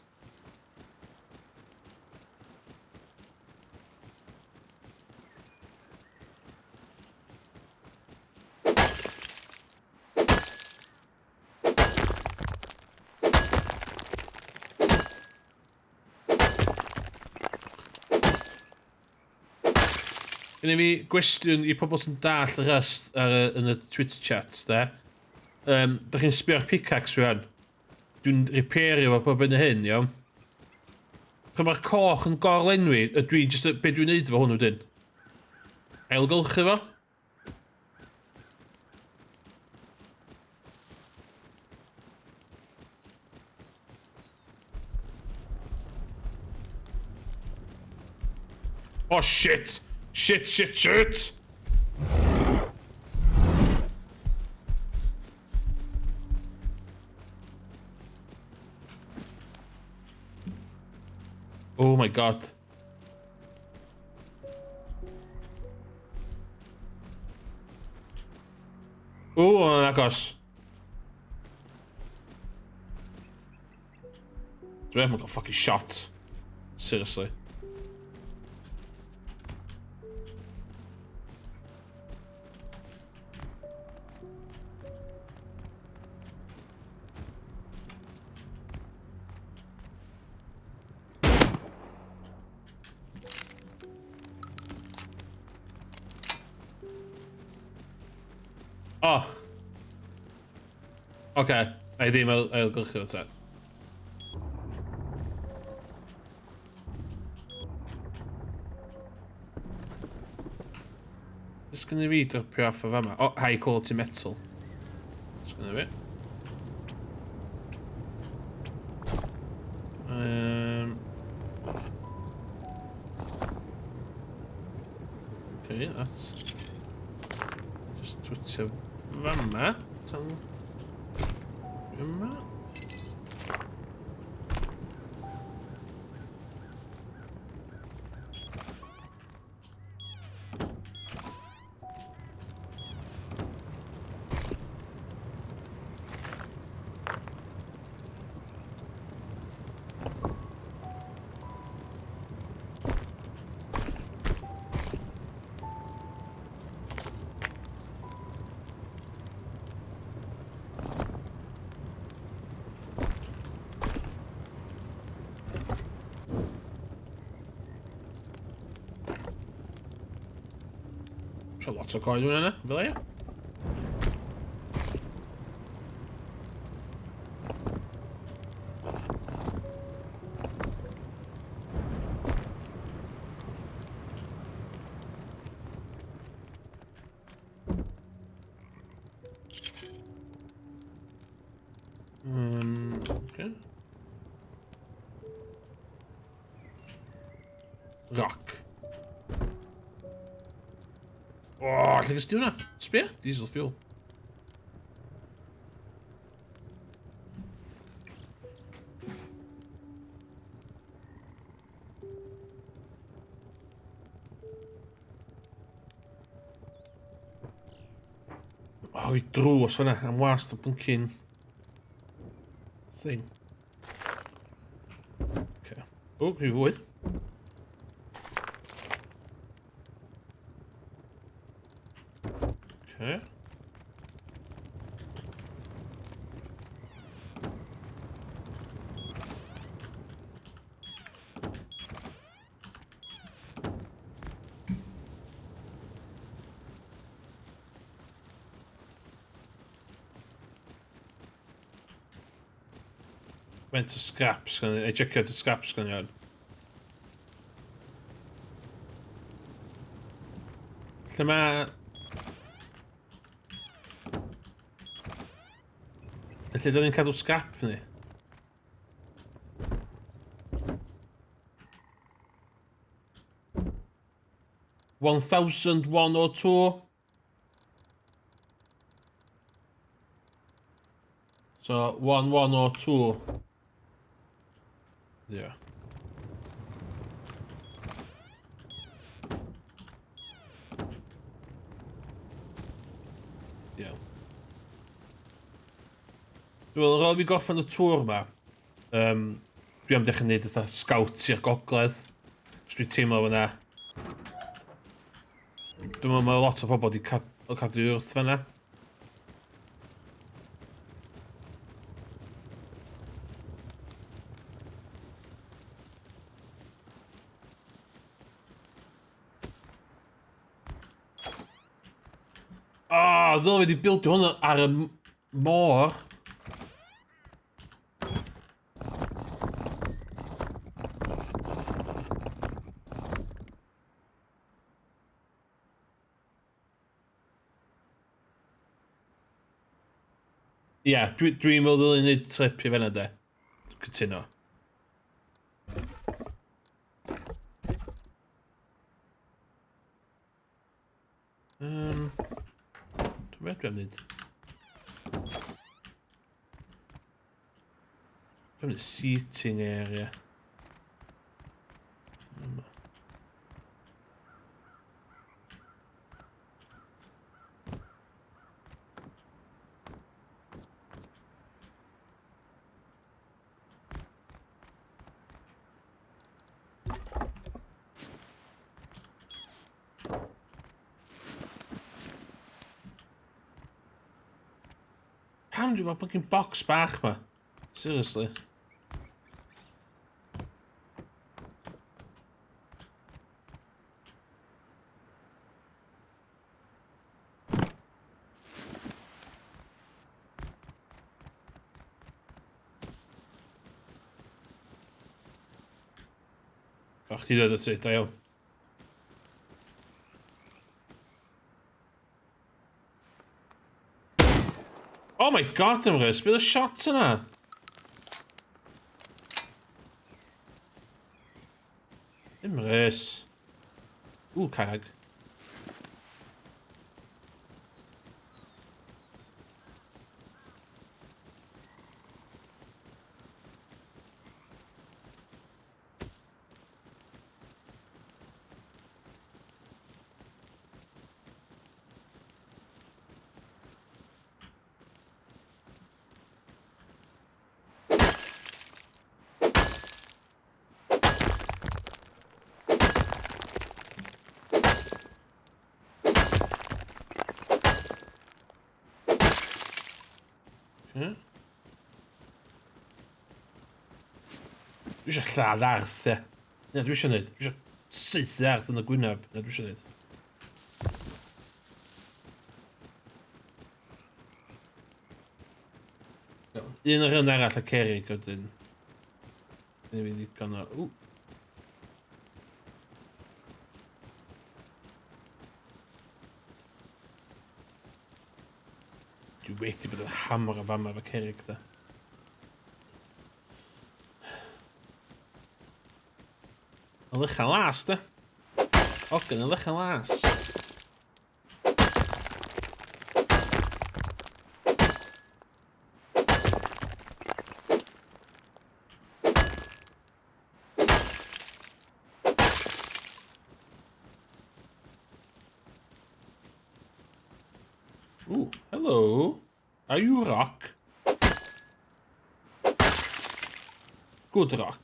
Gynna fi gwestiwn i pobl sy'n dall y Rust yn y Twitch chats, de. Da chi'n sbio ar pickaxe fi fan? Dwi'n repairio fo pob yn y hyn, iawn? Pan mae'r coch yn gorlenwi, ydw i just, be dwi'n neud fo hwn wedyn? Ailgylchu fo? Oh shit! Shit, shit, shit! Oh my God. O, yn agos. Dwi'n meddwl got fucking shot. Seriously. Oh. Oce. A i ddim ailgylchu fo te. Just gonna fi dropio off o fama. Oh, high quality metal. Just gonna fi. Okay, that's... Just twtio fama. Tan... Yma. Isio lot o coed yna, fel e? Okay. Rock. O, oh, lle gys ti hwnna? Sbia? Diesel fuel. Oh, i drws fyna. Am wast o blinking thing. Okay. O, rhy fwy. Okay. Faint o scraps gan i? Ei, checio dy scraps gan i. Lle mae... Lle da ni'n cadw scrap ni? 1102. So, 1102. Yeah. Yeah. Dwi'n meddwl, ar ôl fi gorffen y tŵr yma, dwi am dechrau gwneud fatha scout i'r gogledd. Cos dwi'n teimlo fyna. Dwi'n meddwl mae lot o pobl wedi cadw wrth fyna. Ah, oh, ddylai wedi bildio hwnna ar y môr. Ie, yeah, dwi'n dwi meddwl ddylai wneud trip i fan'na de. Cytuno. Dwi'n meddwl dwi'n wneud. Dwi'n mynd seating area. Yma. Pam dwi'n fod fucking box bach ma? Seriously. O, chdi ddod o ti, da iawn. Oh my god, Emrys, bydd y shot yna? Emrys. Ww, carreg. Okay. Dwi eisiau lladd arth, ie. Na, dwi eisiau neud. Dwi eisiau saethu arth yn y gwyneb. Na, dwi eisiau neud. Un ar un arall y cerig wedyn. Dwi'n fi ddigon o... Ww. Dwi wedi bod yn hammer o fama efo cerig da. Y lychan las da. Ogen y lychan las. Ooh, hello. Are you rock? Good rock.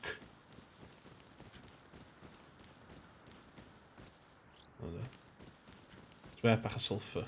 O, da. Dwi bach o sulfur.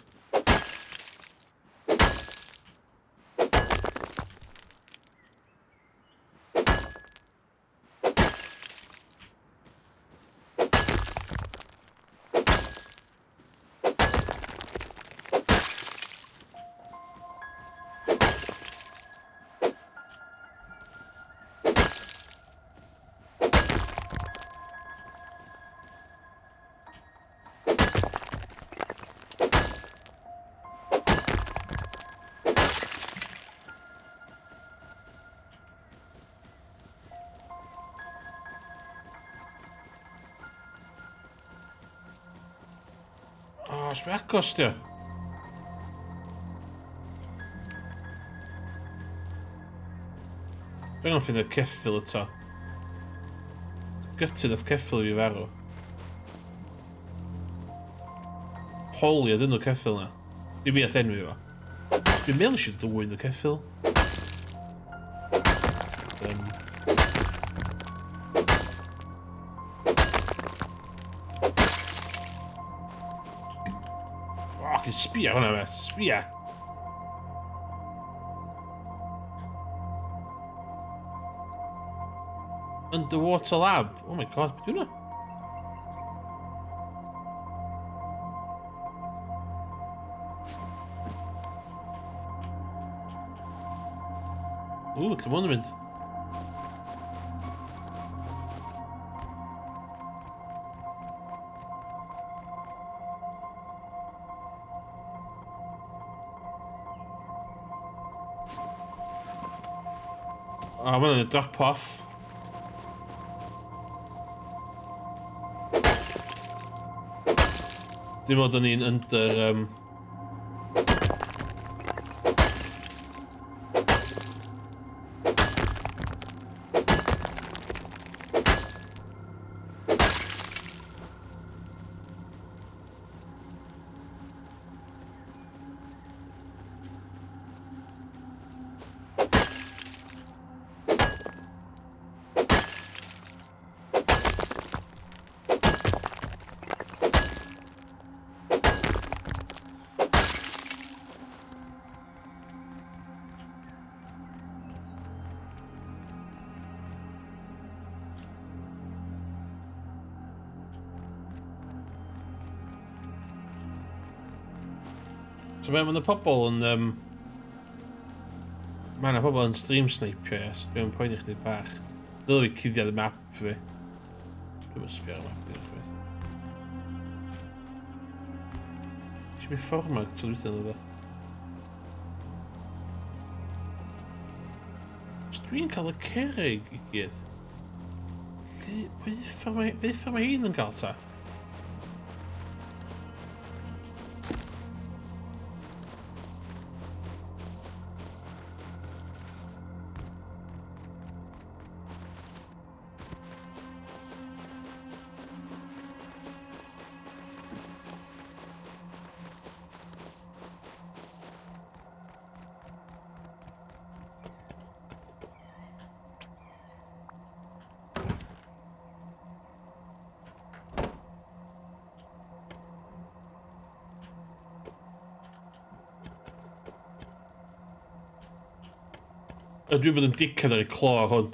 O, sbio agos di o. Dwi'n angen ffeindio ceffyl eto. Gutted oedd ceffyl i fi farw. Holi oedd enw ceffyl na. Dim fi ath enwi fo. Dwi'n meddwl eisiau dwyn y ceffyl. O, oh, sbia hwnna, met. Sbia. Underwater lab. Oh my god, beth yw hwnna? Ww, lle mae hwn yn mynd? O, oh, mae hwnna'n drop off. Dim ond o'n i'n under... So be, mae yna pobl yn... Mae yna pobl yn stream snipio, yes. Dwi'n poeni chdi bach. Dylai fi cuddiad y map fi. Dwi'n mynd sbio ar y map fi. Eisiau mi ffordd ma tro dwytha nhw ddo. Os dwi'n cael y cerrig i gyd. Lle, beth ffordd mae hyn yn cael ta? Dwi'n bod yn dickhead ar y clo ar hwn.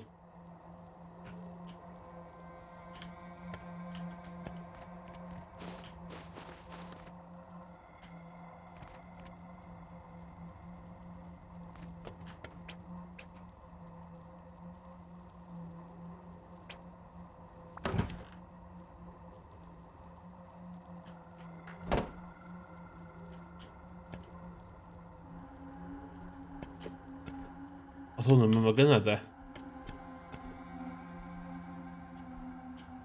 Oedd hwn yn mynd gynna, de.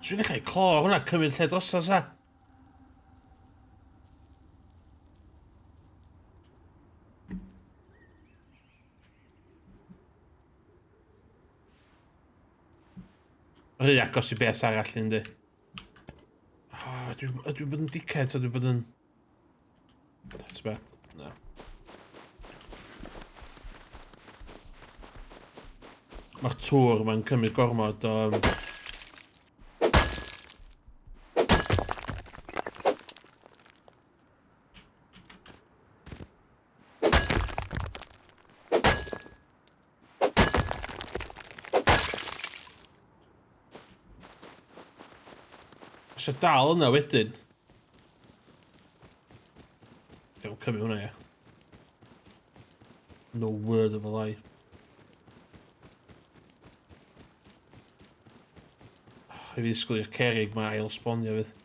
Dwi'n gallu clo hwnna cymryd lle drosodd, sa. Rhy agos i beth arall, yndi. Oh, dwi'n bod yn dickhead, so dwi'n bod yn... That's be. Na. Mae'r tŵr ma'n cymryd gormod o... Eisiau dal yna wedyn. Iawn, cymryd hwnna, ia. No word of a lie. Oh, i fi ddisgwyl i'r cerig ma ail sbonio fydd.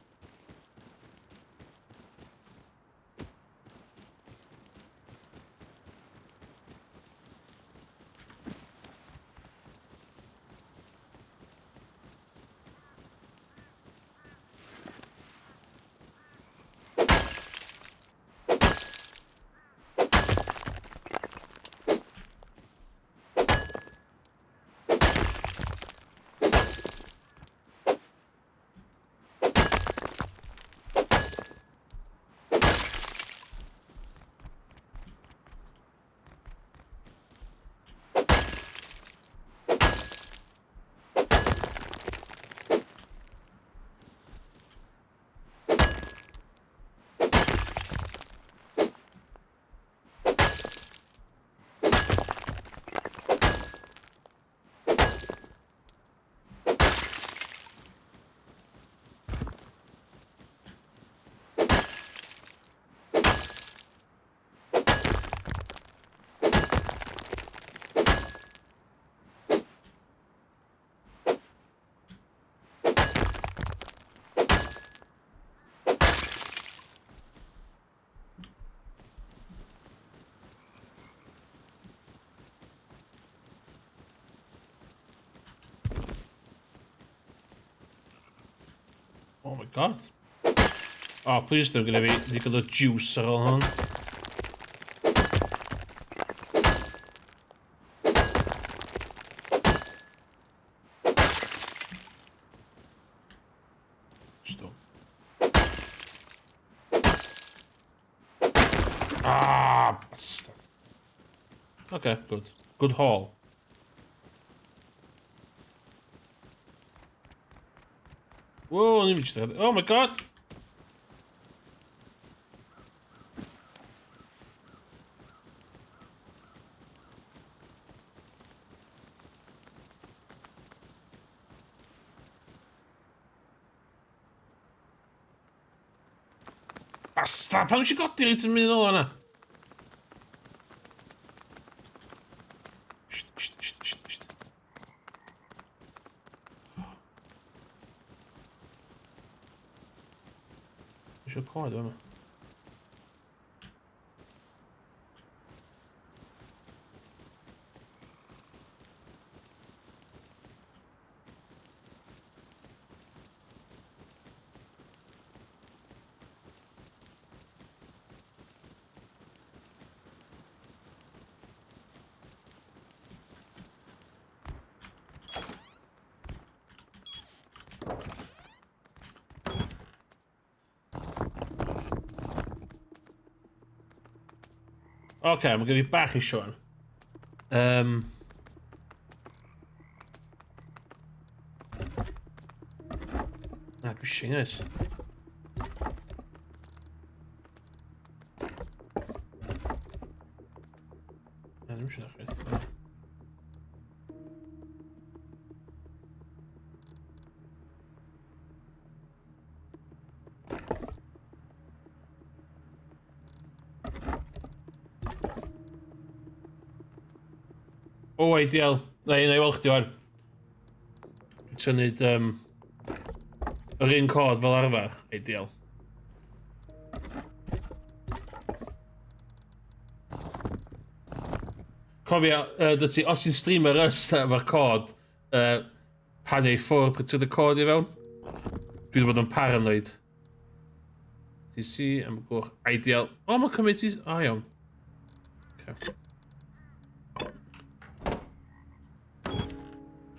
Oh my god. Oh, please don't gonna be ddigon o juice ar ôl hwn. Stop. Ah, bastard. Okay, good. Good haul. Whoa, o'n i'n mynd. Oh my god! Bastard, pam eisiau godi reit yn mynd yn ôl yna? Sht, sht, sht, sht, sht. Eisiau coed yma. Oce, okay, mae gen i bach i Siwan. Na, dwi eisiau nice. Na, ddim eisiau nachwaith. O, ideal. Na i weld chdi wan. Dwi'n trio neud yr un cod fel arfer. Ideal. Cofia, dy ti, os ti'n streamer us efo'r cod, pan ei ffwrdd pryd ti'n y cod i fewn. Dwi wedi bod yn paranoid. TC, am gwch, ideal. O, mae'n cymryd ti... O, iawn. Okay.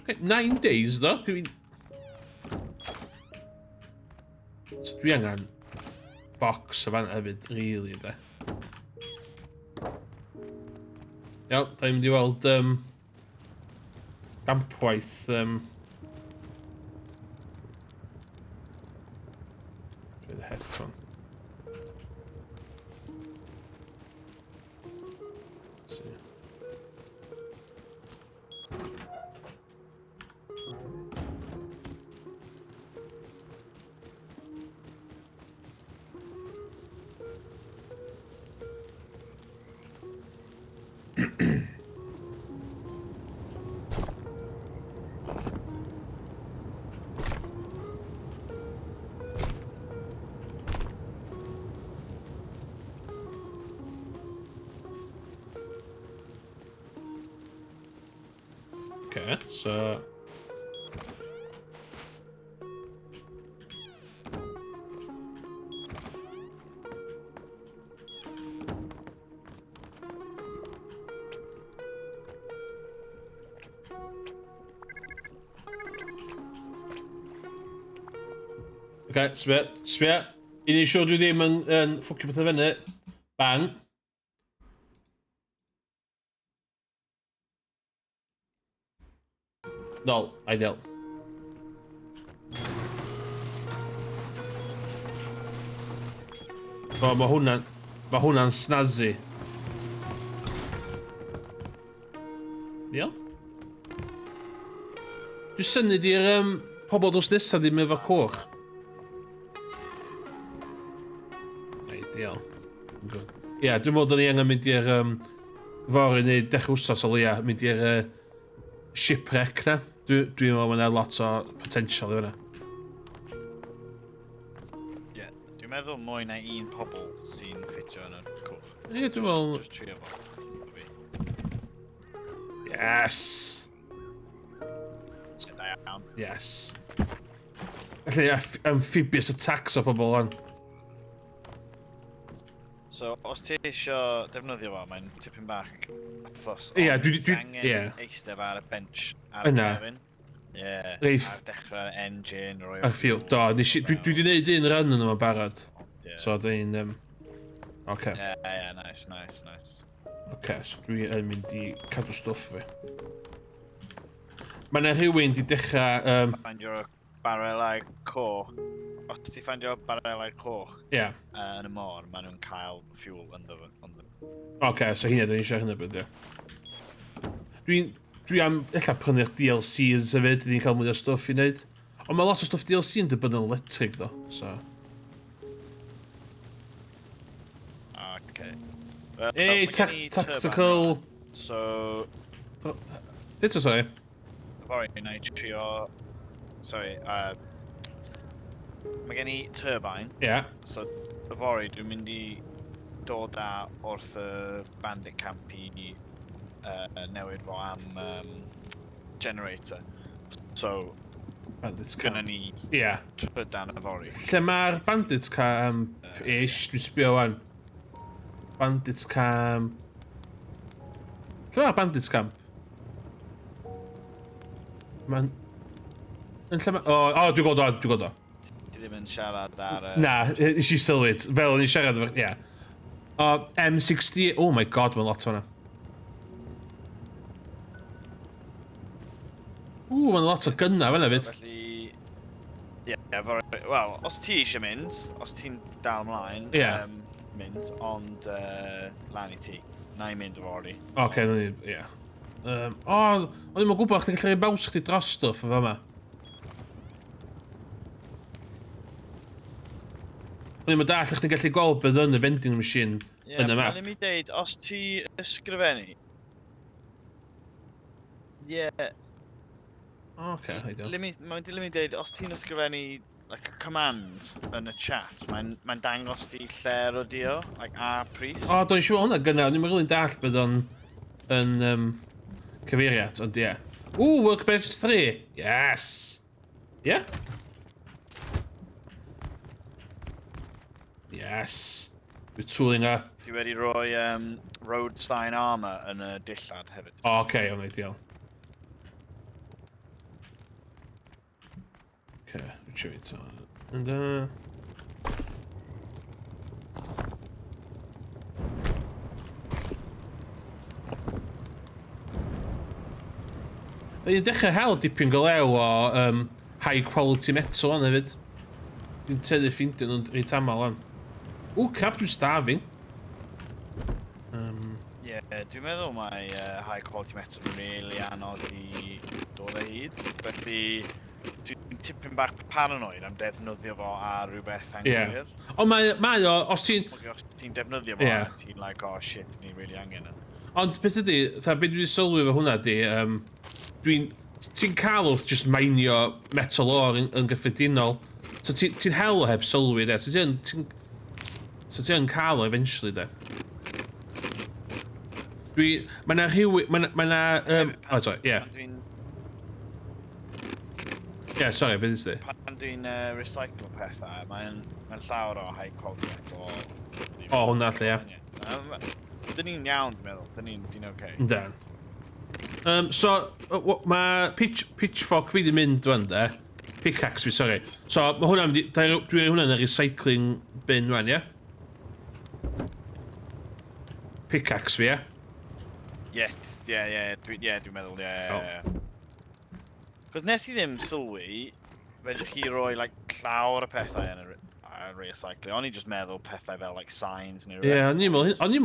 Okay, 9 days, though. So dwi angen box o fan hefyd, really, de. Iawn, da i'n mynd i weld... Gampwaith. The het one. Let's see. Okay, so... Okay, sbia, sbia. I ni'n siŵr dwi ddim yn ffwcio pethau fyny. Bang. Dol, ideal. O, mae hwnna'n snazzy. Diolch. Dwi'n synnu di'r pobl dros nesaf ddim efo cwch. Ideal. Good. Ie, yeah, dwi'n meddwl ni angen mynd i'r fory neu dechrau wsos o leia, mynd i'r shipwreck na. Dwi meddwl mae yna lot o potential i fyna.
Ie, yeah, dwi'n meddwl mwy na un pobl sy'n ffitio yn y cwch.
Ie, yeah, dwi'n meddwl.
Just trio fo. Fi.
Yes!
Da iawn.
Yes. Felly, amphibious attacks o pobl o'n.
So, os ti eisiau defnyddio fo, mae'n tipyn bach plus.
Ie,
ond ti angen
ie.
eistedd ar y bench ar y
Yna.
cefn. Ie, ar dechrau'r engine, rhoi
Y fuel, do, dwi wedi gwneud un run yn yma barod.
Ie,
So, dwi'n. Oce,
ie, nice.
Oce, so dwi yn mynd i cadw stwff fi. Mae yna rhywun di dechrau.
Ffindio barelau coch. Os ti ffindio barelau coch yn y môr, maen nhw'n cael fuel ynddo fo.
Oce, so hynny, dwi'n eisiau hynny byd, ie. Dwi am ella prynu'r DLCs hefyd, dwi'n cael mwy o stwff i wneud. Ond mae lot o stwff DLC yn dibynnu yn electric, ddo, so.
Okay. Well,
Hey,
ma' gen i
tactical.
turbine. So,
Beth o, sorry?
fory na i trio. Sorry, mae gen i turbine, so fory dwi'n mynd i dod â wrth y bandit camp i newid fo am generator. So,
Bandits
gynna
camp.
ni trydan yfory.
Lle mae'r bandits camp ish, dwi'n sbio wan. Bandits camp. Lle mae'r bandits camp? Mae'n. Yn lle ma. O, dwi'n gweld o, dwi'n gweld o.
Ti ddim yn siarad ar.
Na, nes i sylwi, fel o'n i'n siarad efo, ie. O, M60, oh my God, mae'n lot o'na. Ww, mae'n lot o gynna fan'na fyd.
Felly. Ie, yeah, wel, os ti eisiau mynd, os ti'n dal ymlaen, mynd, ond lan i ti. Na i mynd yfory.
Oce, okay, ni, ie. O, o'n i'n gwybod chdi'n gallu rhoi mouse chdi dros stwff o fama. O'n i'n dall chdi'n gallu gweld beth yn y vending machine
Ie,
yn y map.
Let mi deud, os ti ysgrifennu. Ie,
Oce, ideal.
Mae'n let mi deud, os ti'n ysgrifennu like a command yn y chat, mae'n mae dangos ti lle ydi o, like a pris.
O, do'n siŵr hwnna gynna, o'n i'n rili'n dall beth o'n yn cyfeiriad, ond ie. Ooh, Workbench 3! Yes! Yeah? Yes. We're tooling up.
Ti wedi rhoi road sign armor yn y dillad hefyd.
O, oh, okay, o'n ideal. Okay, retreat on. And. Da ni'n dechrau hel dipyn go lew o high quality metal o'n hefyd. Dwi'n tueddu ffeindio nhw'n reit aml o'n. Ww, crap, dwi'n starving.
Ie, yeah, dwi'n meddwl mae high quality metal yn really anodd i dod o hyd. Felly, dwi'n tipyn bach paranoid am defnyddio fo ar rhywbeth anghywir.
Yeah. Ond mae o, os ti'n...
Os ti'n defnyddio fo, yeah, ti'n like, oh shit, ni really angen e.
Ond beth ydy, tha, beth dwi'n sylwi efo hwnna di, ti'n cael wrth just mainio metal ore yn gyffredinol. So ti'n ti hel o heb sylwi, de. So ti'n ti, so ti cael o eventually, de. Mae na rhyw... Mae na... Oh, sorry, yeah. Yeah, sorry, beth ysdi?
Pan dwi'n recyclo pethau, mae'n llawer o high quality metal.
O, hwnna lle, ie.
Dyn ni'n iawn, dwi'n meddwl. Dyn ni'n okay.
Yndan. So, mae pitchfork fi di mynd rwan, de. Pickaxe fi, sorry. So, mae hwnna'n... Dwi'n rhoi hwnna'n y recycling bin rwan, ie? Pickaxe fi, ie?
Yes, ie, dwi'n meddwl, ie. Cos nes i ddim sylwi, fedrwch chi roi, like, llawer o pethau yn y recycling. O'n i just meddwl pethau fel, like, signs neu
rhywbeth. Ie, o'n i'n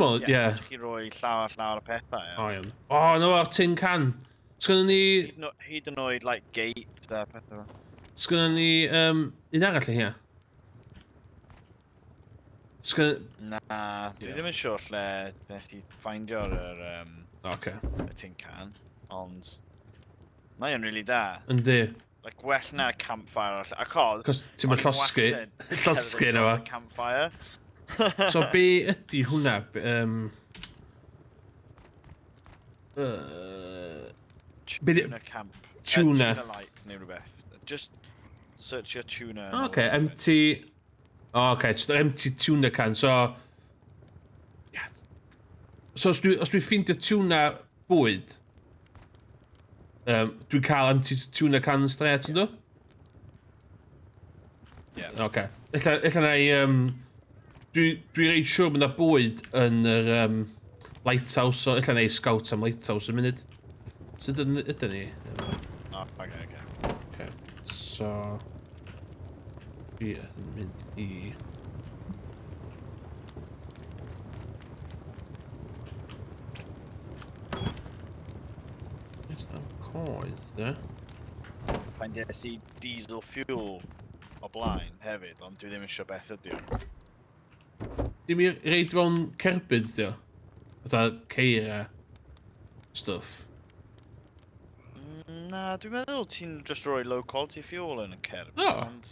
meddwl, ie.
Fedrwch chi roi llawer o pethau.
O, iawn. O, no, o'r tin can. Sgynnon ni...
Hyd yn oed, like, gate a pethau.
Sgynnon ni, un arall i hynna?
Na, dwi ddim yn siŵr lle nes i ffeindio'r y tin can, ond mae o'n really da.
Yndi.
Like, well na campfire, achos...
Cos ti'n mynd llosgi yna fo.
Campfire.
So be ydy hwnna?
Tuna camp.
Tuna.
Tuna light neu rhywbeth. Just search your tuna.
Okay, empty... Oh, okay, just empty tuna can, so... Yeah. So os dwi'n ffeindio tuna bwyd, dwi'n cael empty tuna can straight, ynddo?
Yeah.
Okay. Ella na i... Dwi reit siŵr bod na bwyd yn yr lighthouse, so ella na i scout am lighthouse yn munud. Sut ydyn ni?
Oh, okay, okay.
Okay, so... Fi yn mynd i... It's not coed, de.
Ffeindiais i diesel fuel o blaen hefyd, ond dwi ddim eisiau beth ydi o.
Dim i reid fewn cerbyd, di o? Fatha ceir a stuff.
Na, dwi'n meddwl ti'n just rhoi low quality fuel yn y cerbyd, ond...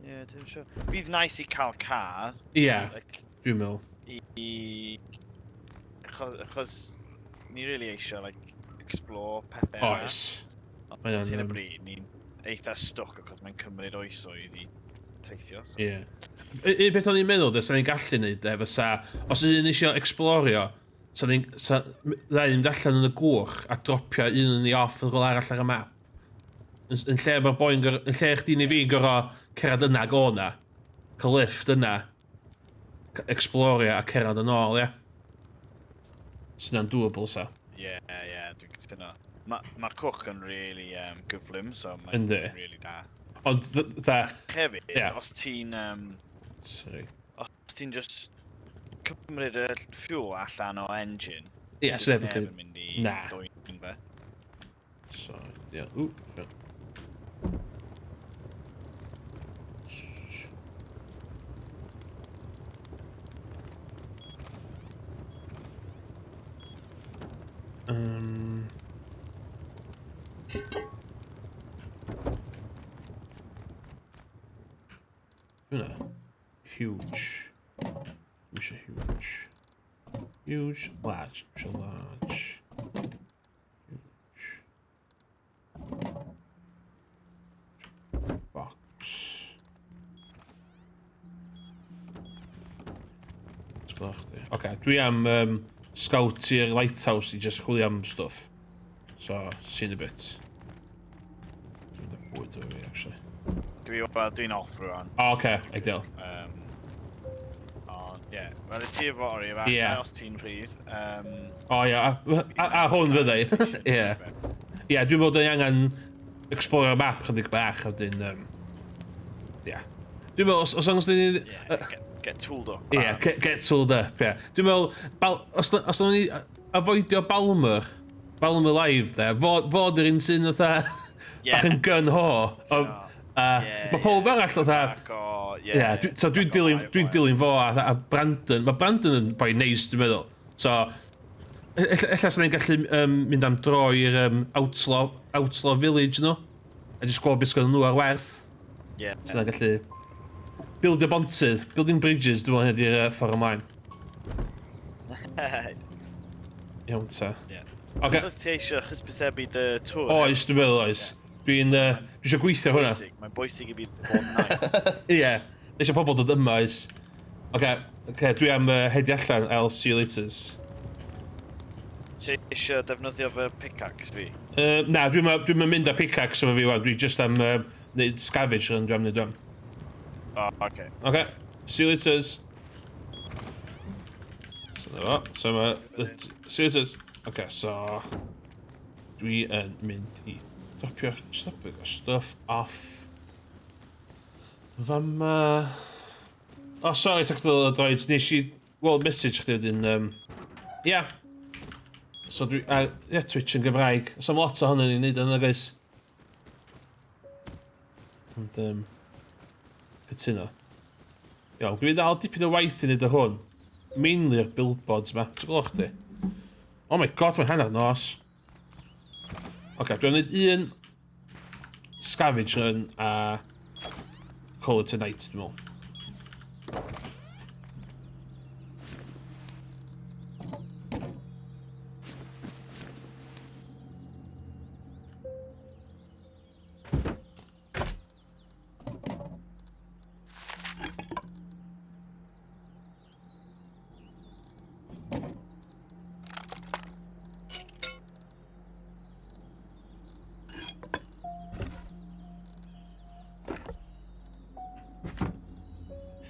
Ie, dwi'n siŵr. Bydd nice i cael car.
Ie, dwi'n meddwl.
Achos ni really eisiau, like, explore pethau.
Oes.
Ond hyn o bryd, ni'n eitha stuck achos mae'n cymryd oesoedd i teithio.
Ie. Un peth o'n i'n meddwl, de, sa'n ni'n gallu neud, de, fysa, os un eisiau explorio, sa'n ni'n mynd allan yn y gwch a dropio un yn ei off yn rhywle arall ar y map. Yn lle mae'r boi'n yn lle chdi neu fi'n gorfod cerdded yna ag o'na, cael lift yna, explorio a cerdded yn ôl, ie. Sy'n doable, sa.
Ie, ie, dwi'n cytuno. Mae'r cwch yn really gyflym, so mae'n really da.
Ond, dda...
Hefyd, os ti'n...
Sorry.
Os ti'n just cymryd y fuel allan o engine...
Ie, so neb
yn mynd i dwyn fe.
Sorry, ie. Ww, ie. Hwnna. Huge. Dwi eisiau huge. Huge, large. Dwi eisiau large. Huge. Box. Let's go chdi. Oce, dwi am scout i'r lighthouse i just chwilio am stuff. So, see in a bit. Dwi'n mynd bwyd efo fi, actually.
Dwi'n off rwan.
O, oce, ideal.
Ond, ie. Wel, ti efo ori efallai, os ti'n rhydd.
O, ie, a hwn fyddai. Ie. Ie, yeah, dwi'n meddwl dyn ni angen explore map chydig bach, a wedyn, ie. Yeah. Dwi'n meddwl, os angen ni...
Yeah, get tooled up.
Ie, yeah, get tooled up, ie. Yeah. Dwi'n meddwl, os ni avoidio Balmer Live, de, fod yr un sy'n fatha bach yn gun-ho. Mae pob arall fatha... Ie, so dwi'n dilyn fo a Brandon. Mae Brandon yn boi neis, dwi'n meddwl. So, ella sa'n ni'n gallu mynd am dro i'r Outlaw Village nhw. A jyst gweld beth sgynnon nhw ar werth.
Ie.
So na'n gallu buildio bontydd, building bridges, dwi'n meddwl hynny ydy'r ffordd ymlaen. Iawn ta.
Ie.
Oce.
Os ti eisiau hysbysebu dy tour?
Oes, dwi'n meddwl oes. Dwi'n dwi eisiau gweithio hwnna.
Mae'n bwysig i fi bod yn nice.
Ie. Eisiau pobl dod yma, oes. Oce, okay, dwi am headu allan. I'll see you later.
Ti eisiau defnyddio fy pickaxe fi?
Na, dwi'n mynd â pickaxe efo fi wan. Dwi just am neud scavenge run dwi am neud wan.
Oh, okay.
Okay, see you later. So na fo. So ma... See you later. Okay, so... Dwi yn mynd i dropio stuff off. Fama... Oh, sorry, Tactical Droids. Nes i weld message chdi wedyn. Ia. So dwi... Ie, Twitch yn Gymraeg. Oes am lot ohono ni'n neud yna, guys. Ond, cytuno. Iawn, dwi'n dal dipyn o waith i wneud o hwn. Mainly'r billboards ma. Ti'n gweld chdi? Oh my god, mae'n hanner nos. Oce, dwi'n gwneud un scavenge run a call it a night, dwi'n meddwl.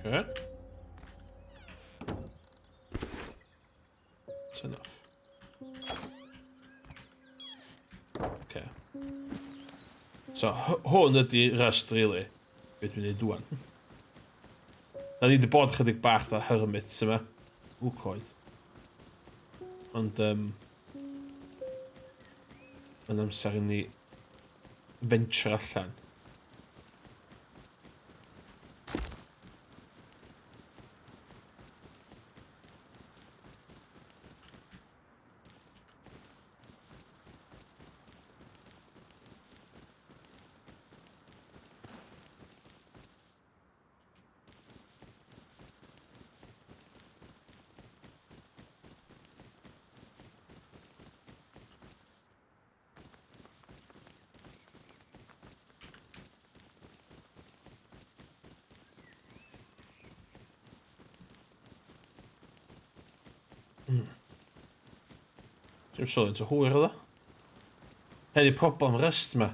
Okay. That's enough. Okay. So, hwn ydy Rust, really. Be dwi'n neud wan. Da ni wedi bod chydig bach da hermits yma. Ww, coed. Ond, yn amser i ni venture allan. Dwi'n sôn yn hwyr oedd o. Hyn i problem Rust ma.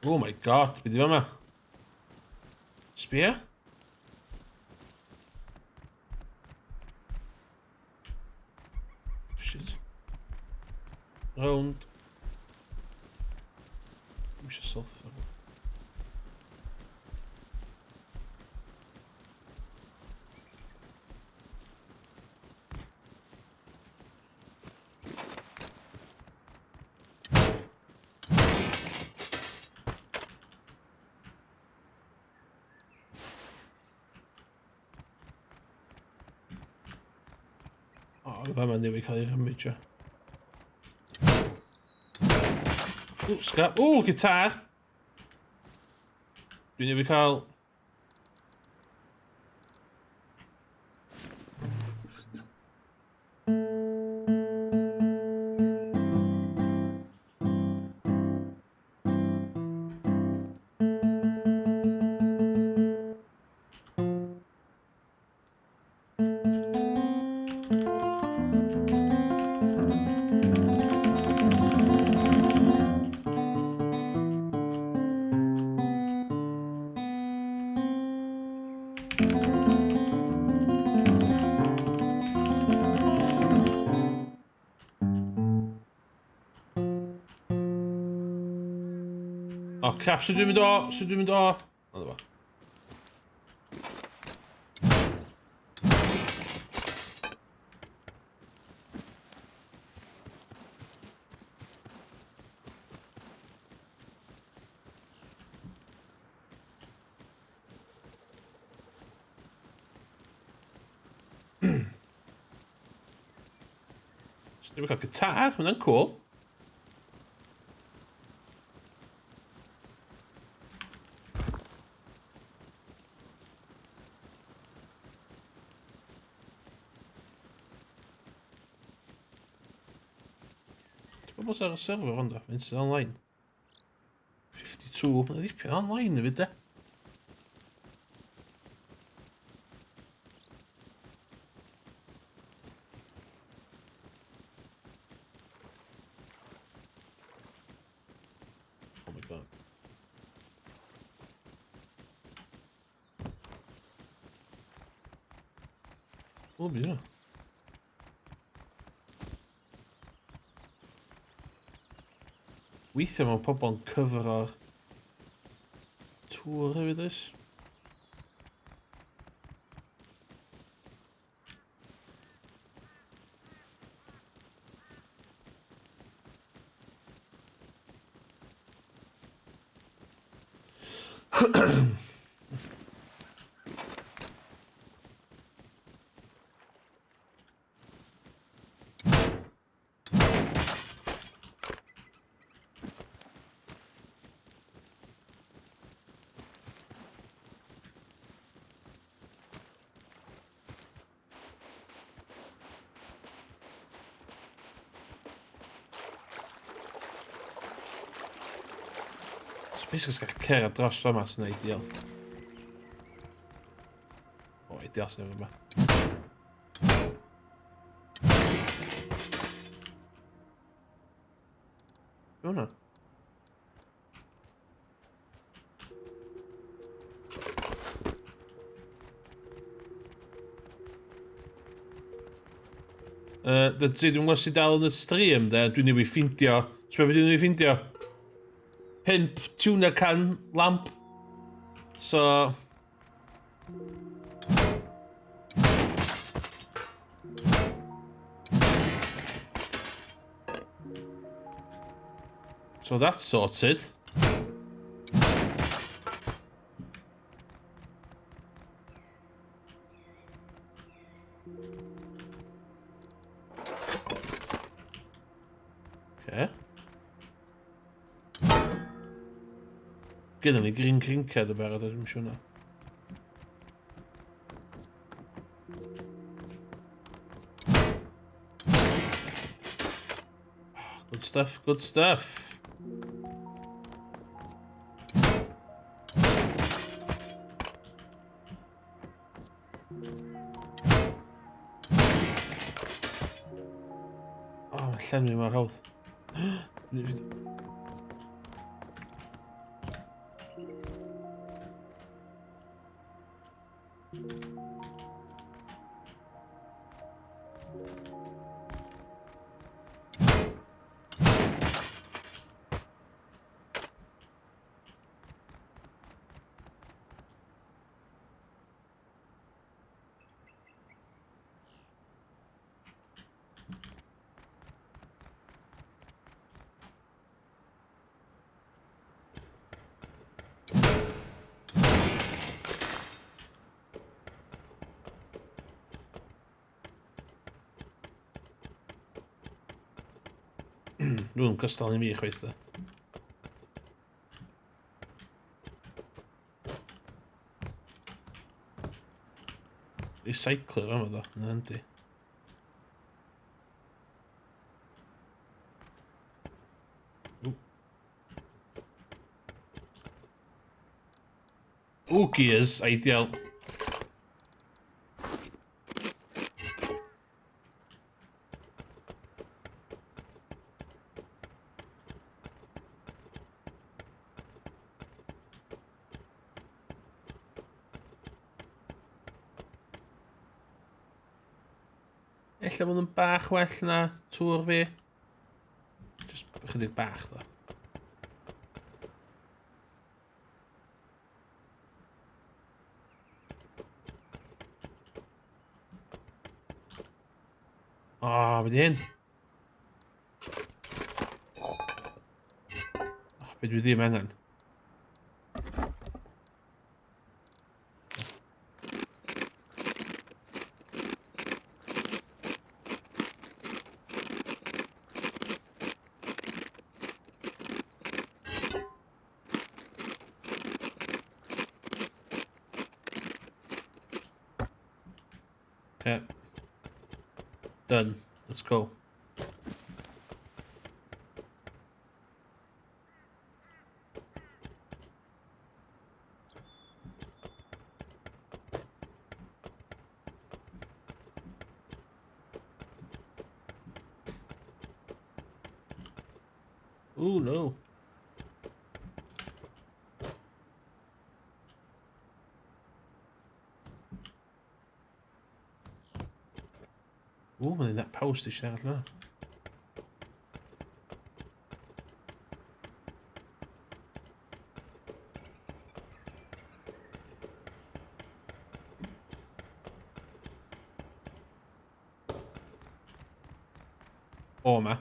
Oh my god, beth i fama? Sbia? Shit. Round. Dwi'n eisiau sulfur. O, fama newydd cael ei rymidjo. Ww, scrap. Ww, gitar! Dwi newydd cael... O, oh, crap, sut dwi'n mynd o? Sut dwi'n mynd o? O, fo. Dwi'n cael gitar, hwnna'n cool. Ti'n bod ar y server ond o, fynd sy'n online. 52, mae'n ddipyn online hefyd de. Oh my god. O, beth yna? Weithiau mae pobl yn cyfro'r tŵr hefyd oes? So basically, gallu cerdded dros fama sy'n ideal. O, ideal sy'n yma. Be hwnna? That's it, dwi'n gwybod sy'n dal yn y stream, de. Dwi'n newid ffindio. Ti'n gwybod beth dwi'n newid ffindio? 5 tuna can lamp. So... So that's sorted. Okay. Gynna ni green crinced y barod, dwi'n siŵr na. Good stuff, good stuff. Oh, mae llenwi mor hawdd. Dwi'n gystal i mi chwaith de. Recycler yma ddo, na yndi. Ooh, gears, ideal. Ella bod yn bach well na tŵr fi. Just ychydig bach ddo. O, oh, be di hyn? Oh, be dwi ddim angen? Okay. Done. Let's go. Ooh, no. Ooh, mae'n that power station arall yna. O, ma.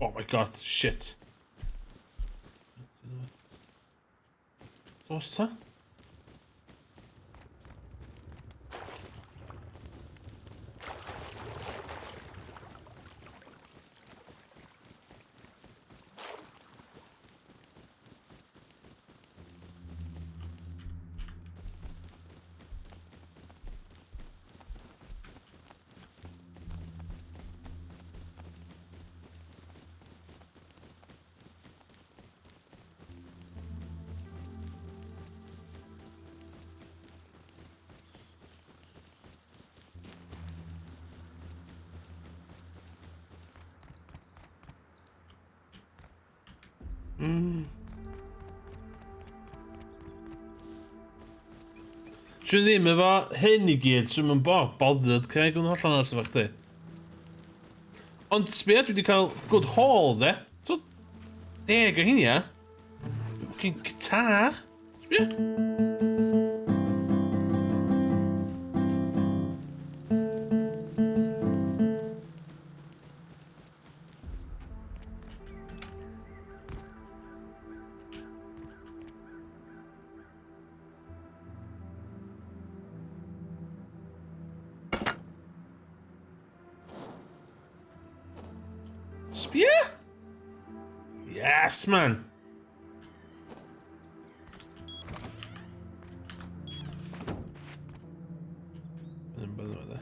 Oh my god, shit. Dos ta? Dwi'n ddim efo hyn i gyd, swn i'n bo bothered, Craig, yn hollol onest efo chdi. Ond sbia, dwi wedi cael good haul, de. So, 10 o hynny, ia. Fucking guitar. Sbia. Sbia? Yes, man. Yn bydd yma, de.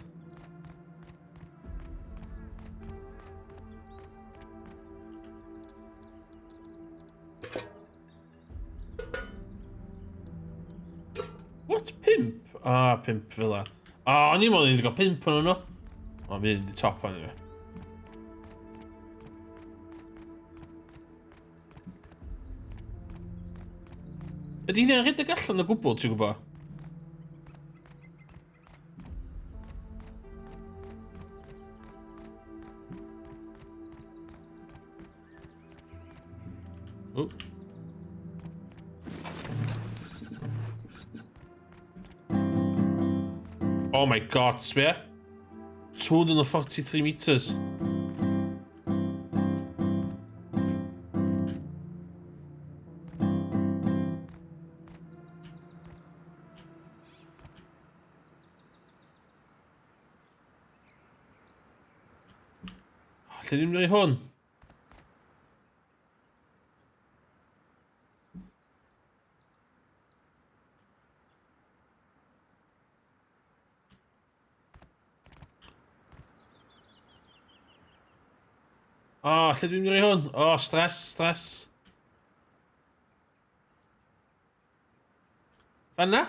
What? Pump? Ah, pump fel la. Ah, o'n i'n meddwl ni wedi cael pump o'n nhw. O, mi wedi top o'n nhw. Ydy hynny'n rhedeg allan o gwbl, ti'n gwybod? Oh. Oh my god, sbia. 243 metres. Lle dwi'n rhoi hwn? O, oh, lle dwi'n rhoi hwn? O, oh, stress, stress. Fanna?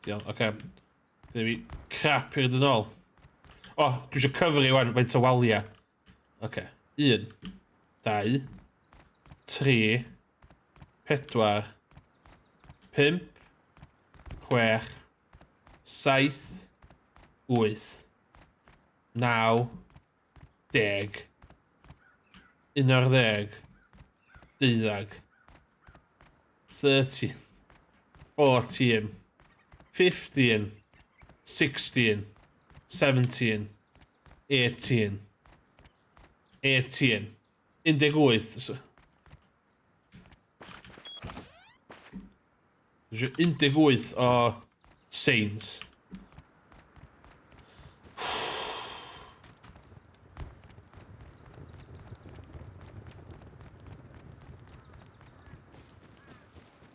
Diolch, oce. Okay. Dyna fi crap i'r dyn ôl. O, oh, dwi eisiau cyfri wan, faint o waliau. Oce. Okay. 1, 2, 3, 4, 5, 6, 7, 8, 9, 10, 11, 12, 13, 14, 15, 16, 17, 18, 18, 18. So, dwi eisiau 18 o signs.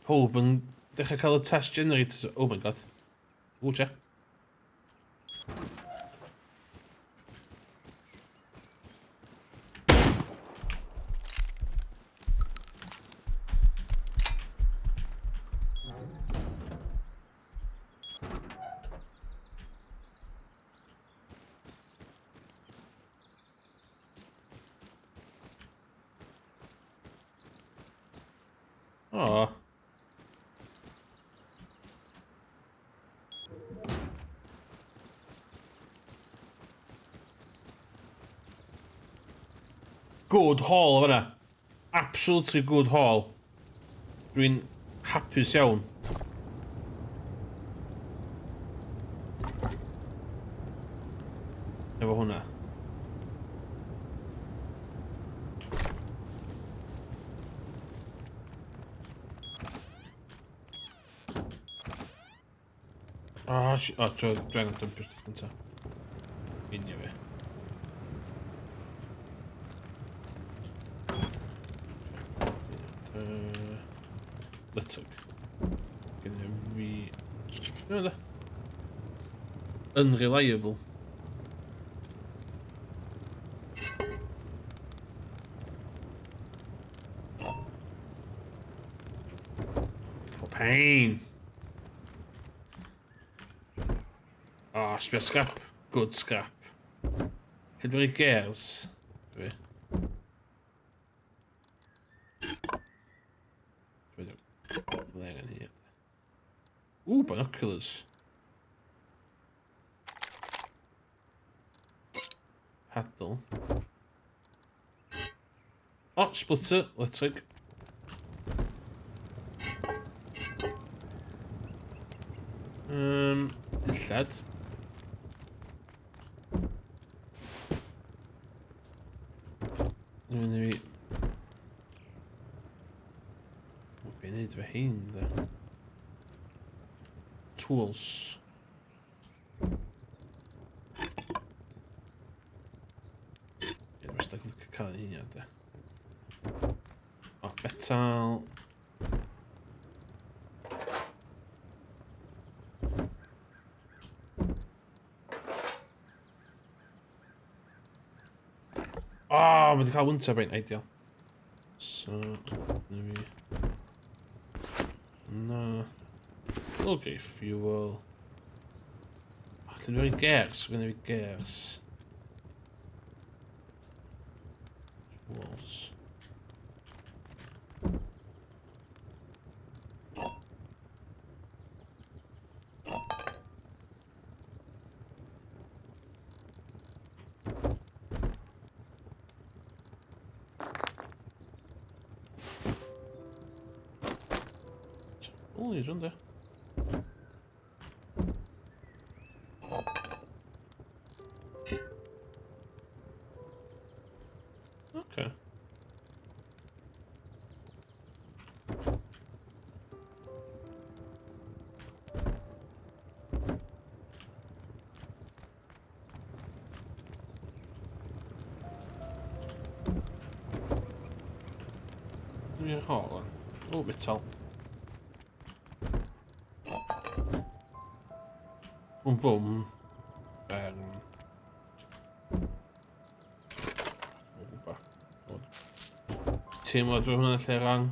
Pob yn dechrau cael y test generators. Oh my God. Ww, che. O. Good haul fanna. Absolutely good haul. Dwi'n hapus iawn. Efo hwnna. Ah, oh, oh, dwi angen dumpio stwff gynta. Binio fi. Letog. Gynna fi... No, da. Unreliable. Oh, pain. Oh, sbio scrap. Good scrap. Lle dwi'n rhoi gears? Dwi. Dwi'n angen hi. Ooh, binoculars. Paddle. Oh, splitter, electric. Dillad. Dwi'n mynd i fi... O, be wneud fy hein, de? Tools. Ie, dwi'n wastad licio cael un hynny, de. O, metal. O, oh, mae wedi cael wind turbine, ideal. So, na fi. Na. Okay, fuel. Allan ni roi gers, gynna fi gers. Tools. Foliage, ynddo. Okay. Dwi'n hol. O, metal. Bwm bwm. O gwybod. Teimlo dwi hwnna'n lle rang.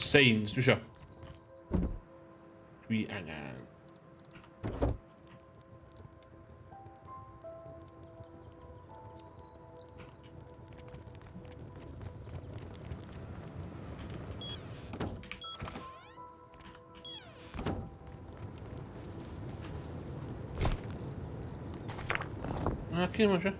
Seins, dwi isio. Dwi angen. Na, cyn ma eisiau.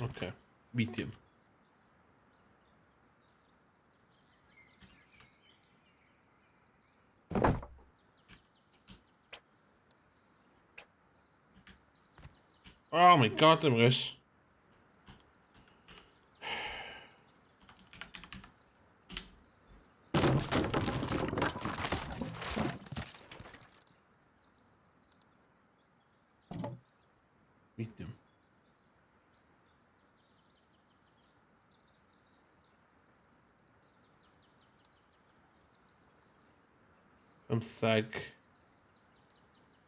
Okay. Medium. Oh my god, Emrys. Medium. 15.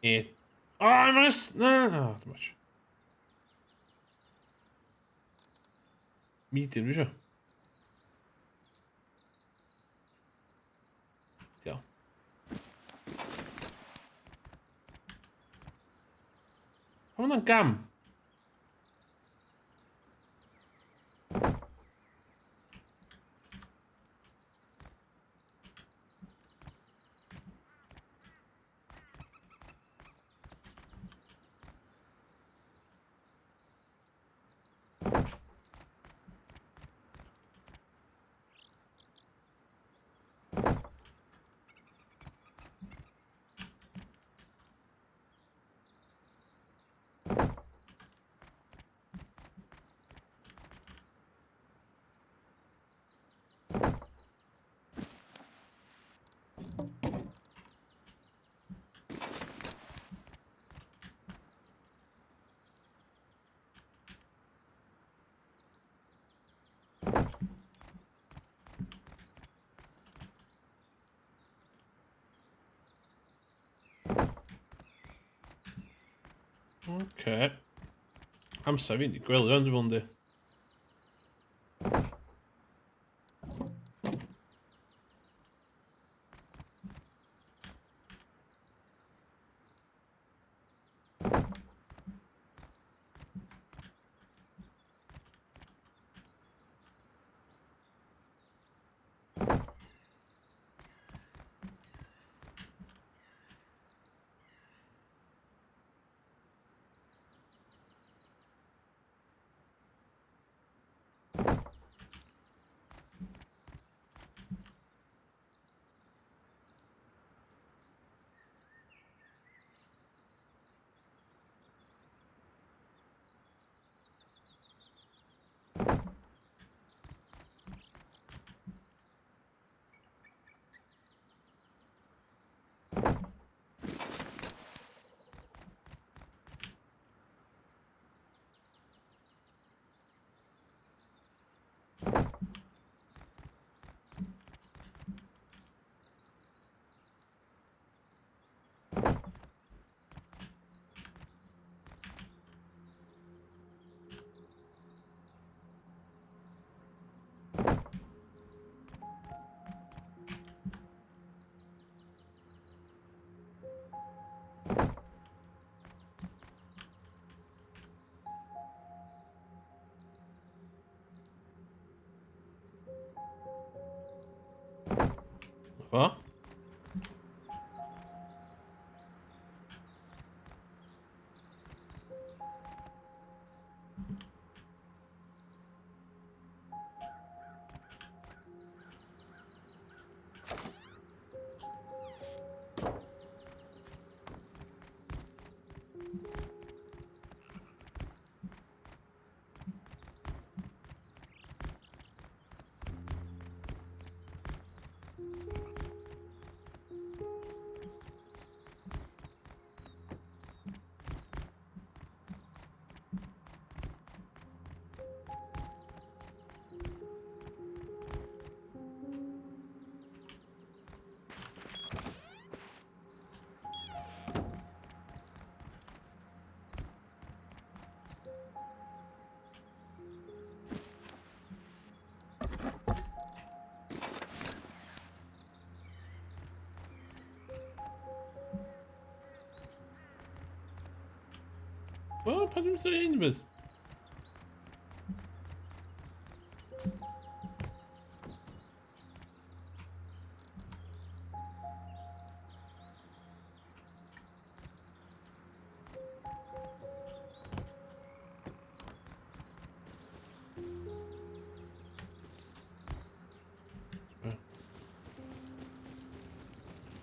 8. Oh, Emrys! Na, no, too much. Medium, dwi eisiau. Diolch. Pa hwnna'n gam? Oce. Amser fi'n di gwely ond dwi'n meddwl, yndi. Fo? Wel, pa dwi'n dweud hyn beth?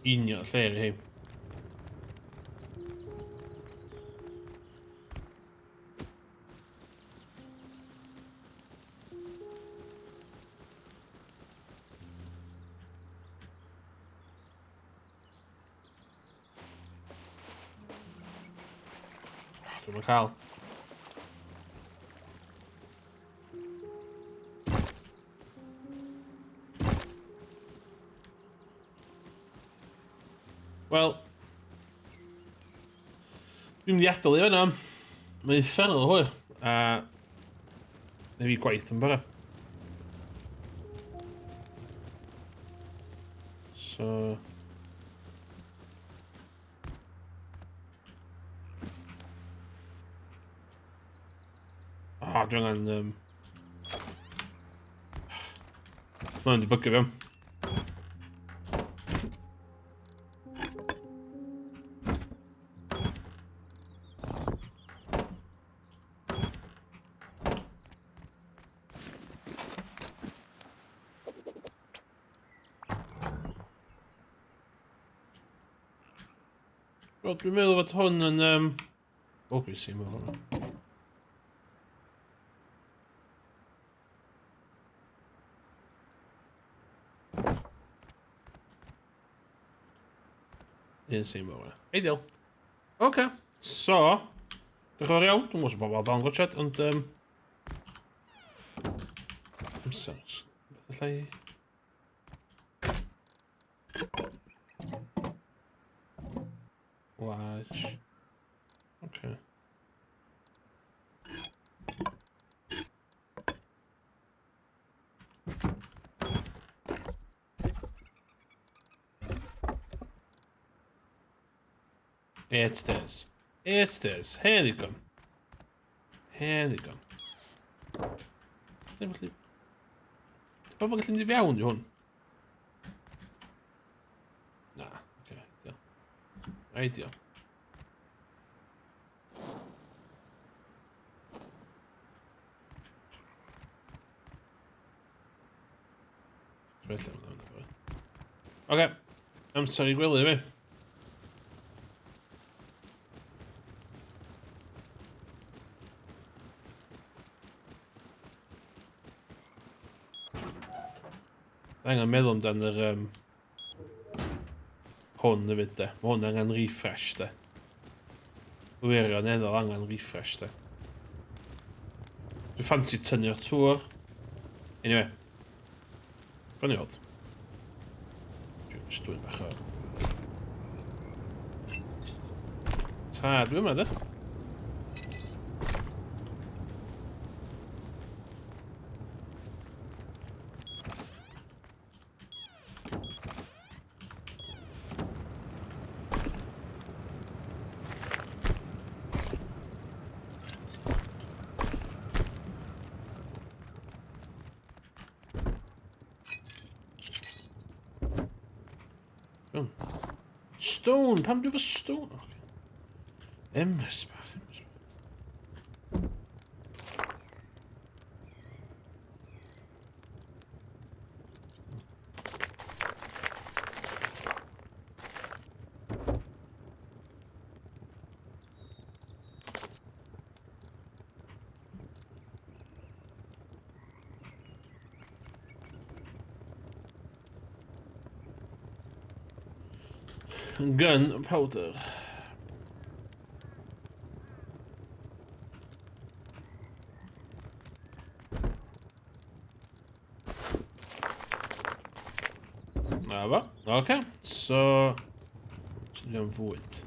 Union lle i hi. Dwi'm yn cael. Wel, dwi'n mynd i adael i fan'na. Mae'n uffernol o hwyr, a neu fi gwaith yn bore. So... Ah, dwi angen... Mae'n di bygio fi am. Wel, dwi'n meddwl fod hwn yn... O, dwi'n sy'n meddwl hwnna. Un sy'n meddwl hwnna. Ideal. Oce, okay. So... Diolch yn fawr iawn. Dwi'n gwybod bobl dal yn gwachod, ond... Amser. Beth allai... Large. Okay. Eight stairs. Eight stairs. Hen ddigon. Hen ddigon. Ddim gallu... Di bobl gallu mynd i fewn i hwn? Na, oce, okay, ideal. Ideal. Oce, amser i gwely fi. Angen meddwl amdan yr um, hwn hefyd de. Mae hwn angen refresh de. Wirioneddol angen refresh de. Dwi'n ffansi tynnu'r tŵr. Anyway. Gawn ni weld. Dwi'n just dwi'n bach o... Ta, dwi yma de. Stone, pam dwi efo stone? Okay. Emrys bach, emrys bach. Gunpowder. Na fo. Oce, okay. So... Swn am fwyd.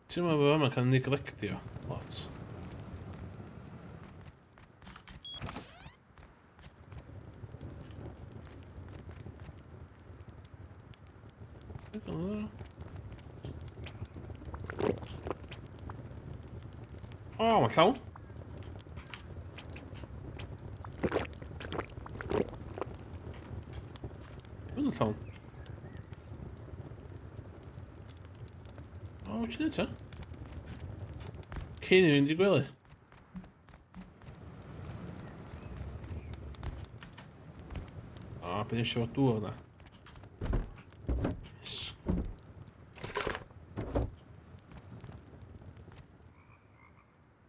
Ti'n meddwl bod yma'n cael neglectio lot? O, oh, mae'n llawn. Mae'n llawn. O, oh, ti'n neud ta? Cyn i fynd i gwely. O, oh, beth eisiau fod dŵr yna? Yes.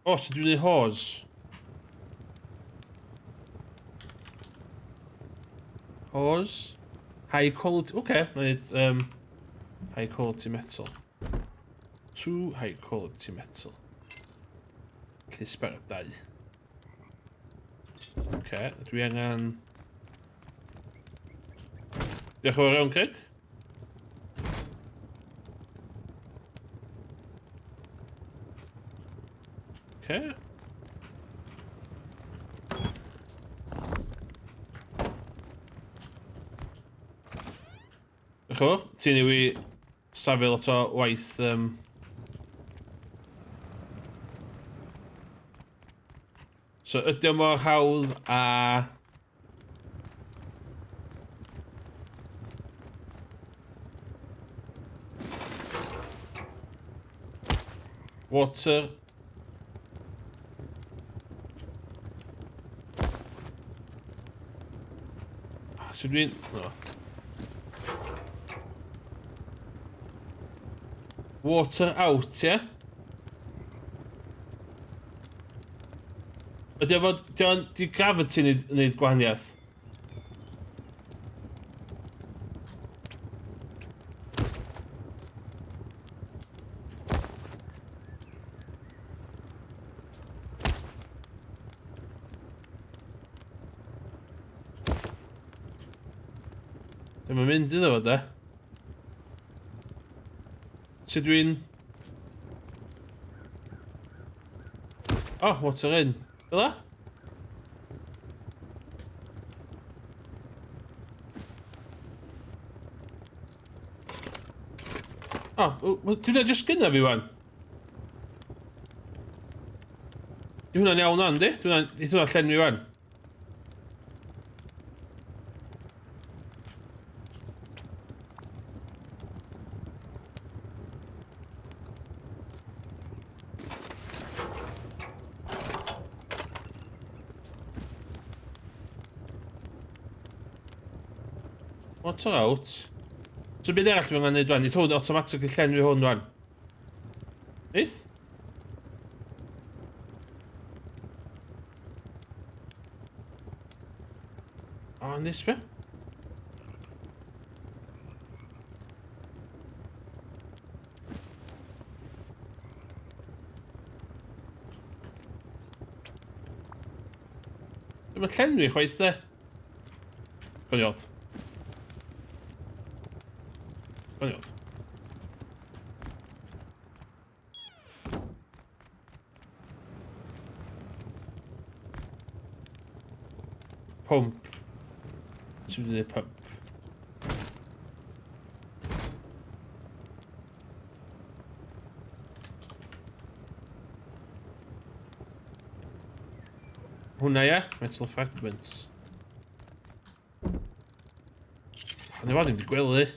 O, so dwi'n neud hose? Hose? High quality... Oce, okay, na neud high quality metal. Two high quality metal. Felly sbar dau. Oce, okay, dwi angen... Diolch yn fawr iawn, Craig. Oce. Diolch yn fawr. Ti'n i fi safio lot o waith... So ydy o mor hawdd a... Water. So dwi'n... No. Water out, ie? Yeah? Ydy o fod... Di o'n... Di gravity yn neud gwahaniaeth? Ddim yn mynd iddo fo, de. Sut dwi'n... Oh, water in. Fel 'a? Oh, dwi'n just gynna fi wan. Di hwnna'n iawn wan, di? Di hwnna'n llenwi wan. Water out. So beth arall mae'n gwneud wan? Nid hwn automatically llenwi hwn wan. Neith? O, oh, nes be? Dwi'n mynd llenwi chwaith de. Gwniod. Gwniod. Pump. Ti'n mynd i wneud pump? Hwna ia, metal fragments. O'n i fod ddim wedi gwely.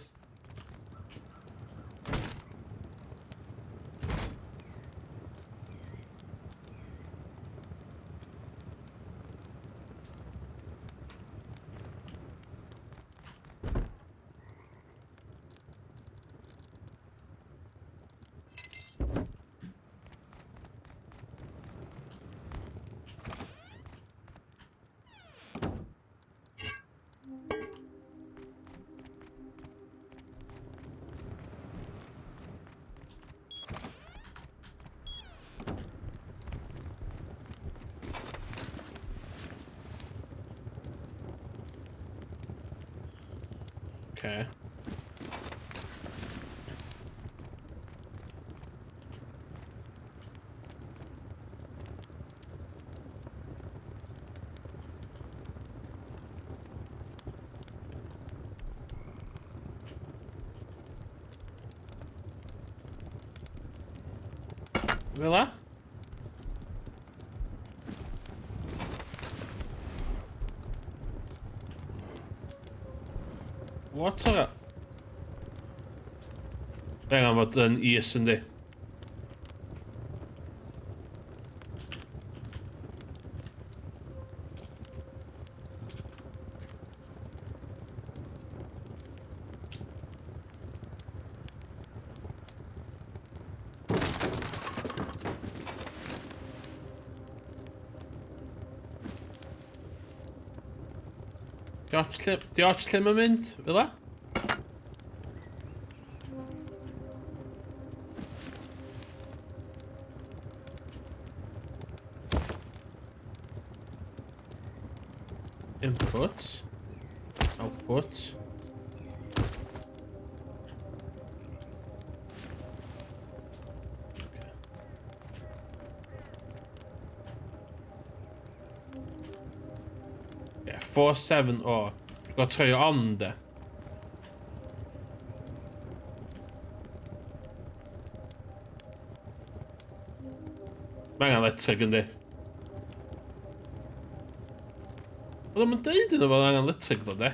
Okay. Fel 'a? What a... Fe angen fod yn is yndi. Di ots lle mae'n mynd, fel 'a? Input. Output. Yeah, 4, 7, o. Dwi'n gorfod troi o on, de. Mae angen electric, yndi. Oedd o'n deud yno fod angen electric, ddo, de.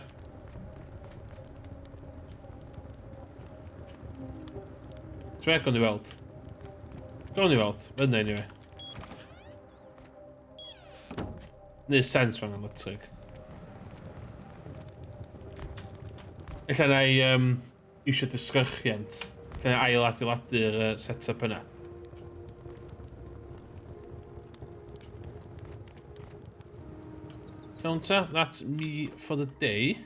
Ti'n gawn ni weld. Gawn ni weld. Yna, anyway. Neud sens mewn electric. Ella na i eisiau disgyrchiant. Ella na i ail adeiladu'r set-up yna. Iawn ta, that's me for the day.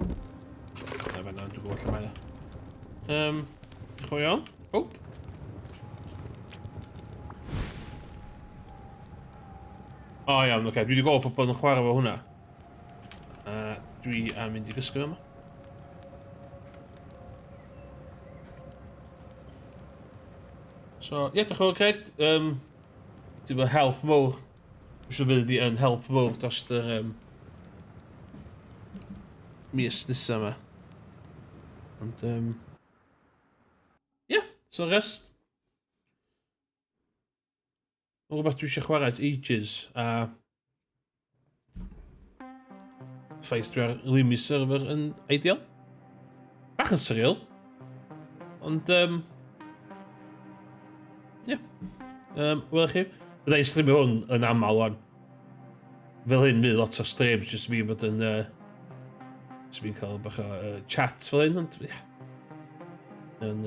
Na fe na, dwi'n gwybod lle mae o. Chwarae on. Oh. O iawn, oce. Dwi wedi gweld pobl yn chwarae efo hwnna. A dwi am mynd i gysgu yma. So, ie, yeah, diolch yn fawr, Craig. Ti'n bod help mowr. Dwi'n siŵr fydd di yn help mowr dros yr mis nesaf yma. Ond, ie, yeah, so rest. Mae'n rhywbeth dwi eisiau chwarae ers ages, a ffaith dwi ar Lumi server yn ideal. Bach yn surreal, ond, ie. Yeah. Wel chi, bydda i'n streamio hwn yn aml wan. Fel hyn fydd lot o streams, jyst fi bod yn... Jyst fi'n cael bach o chat fel hyn, ond ie. Yeah. Yn,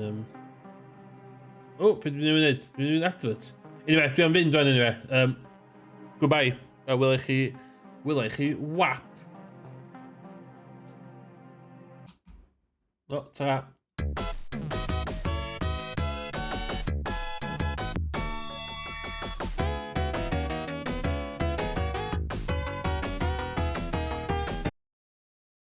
O, oh, beth dwi'n mynd i wneud? Dwi'n mynd advert. Anyway, dwi am fynd rwan anyway. Goodbye. A wela i chi... Wela i chi wap. O, ta.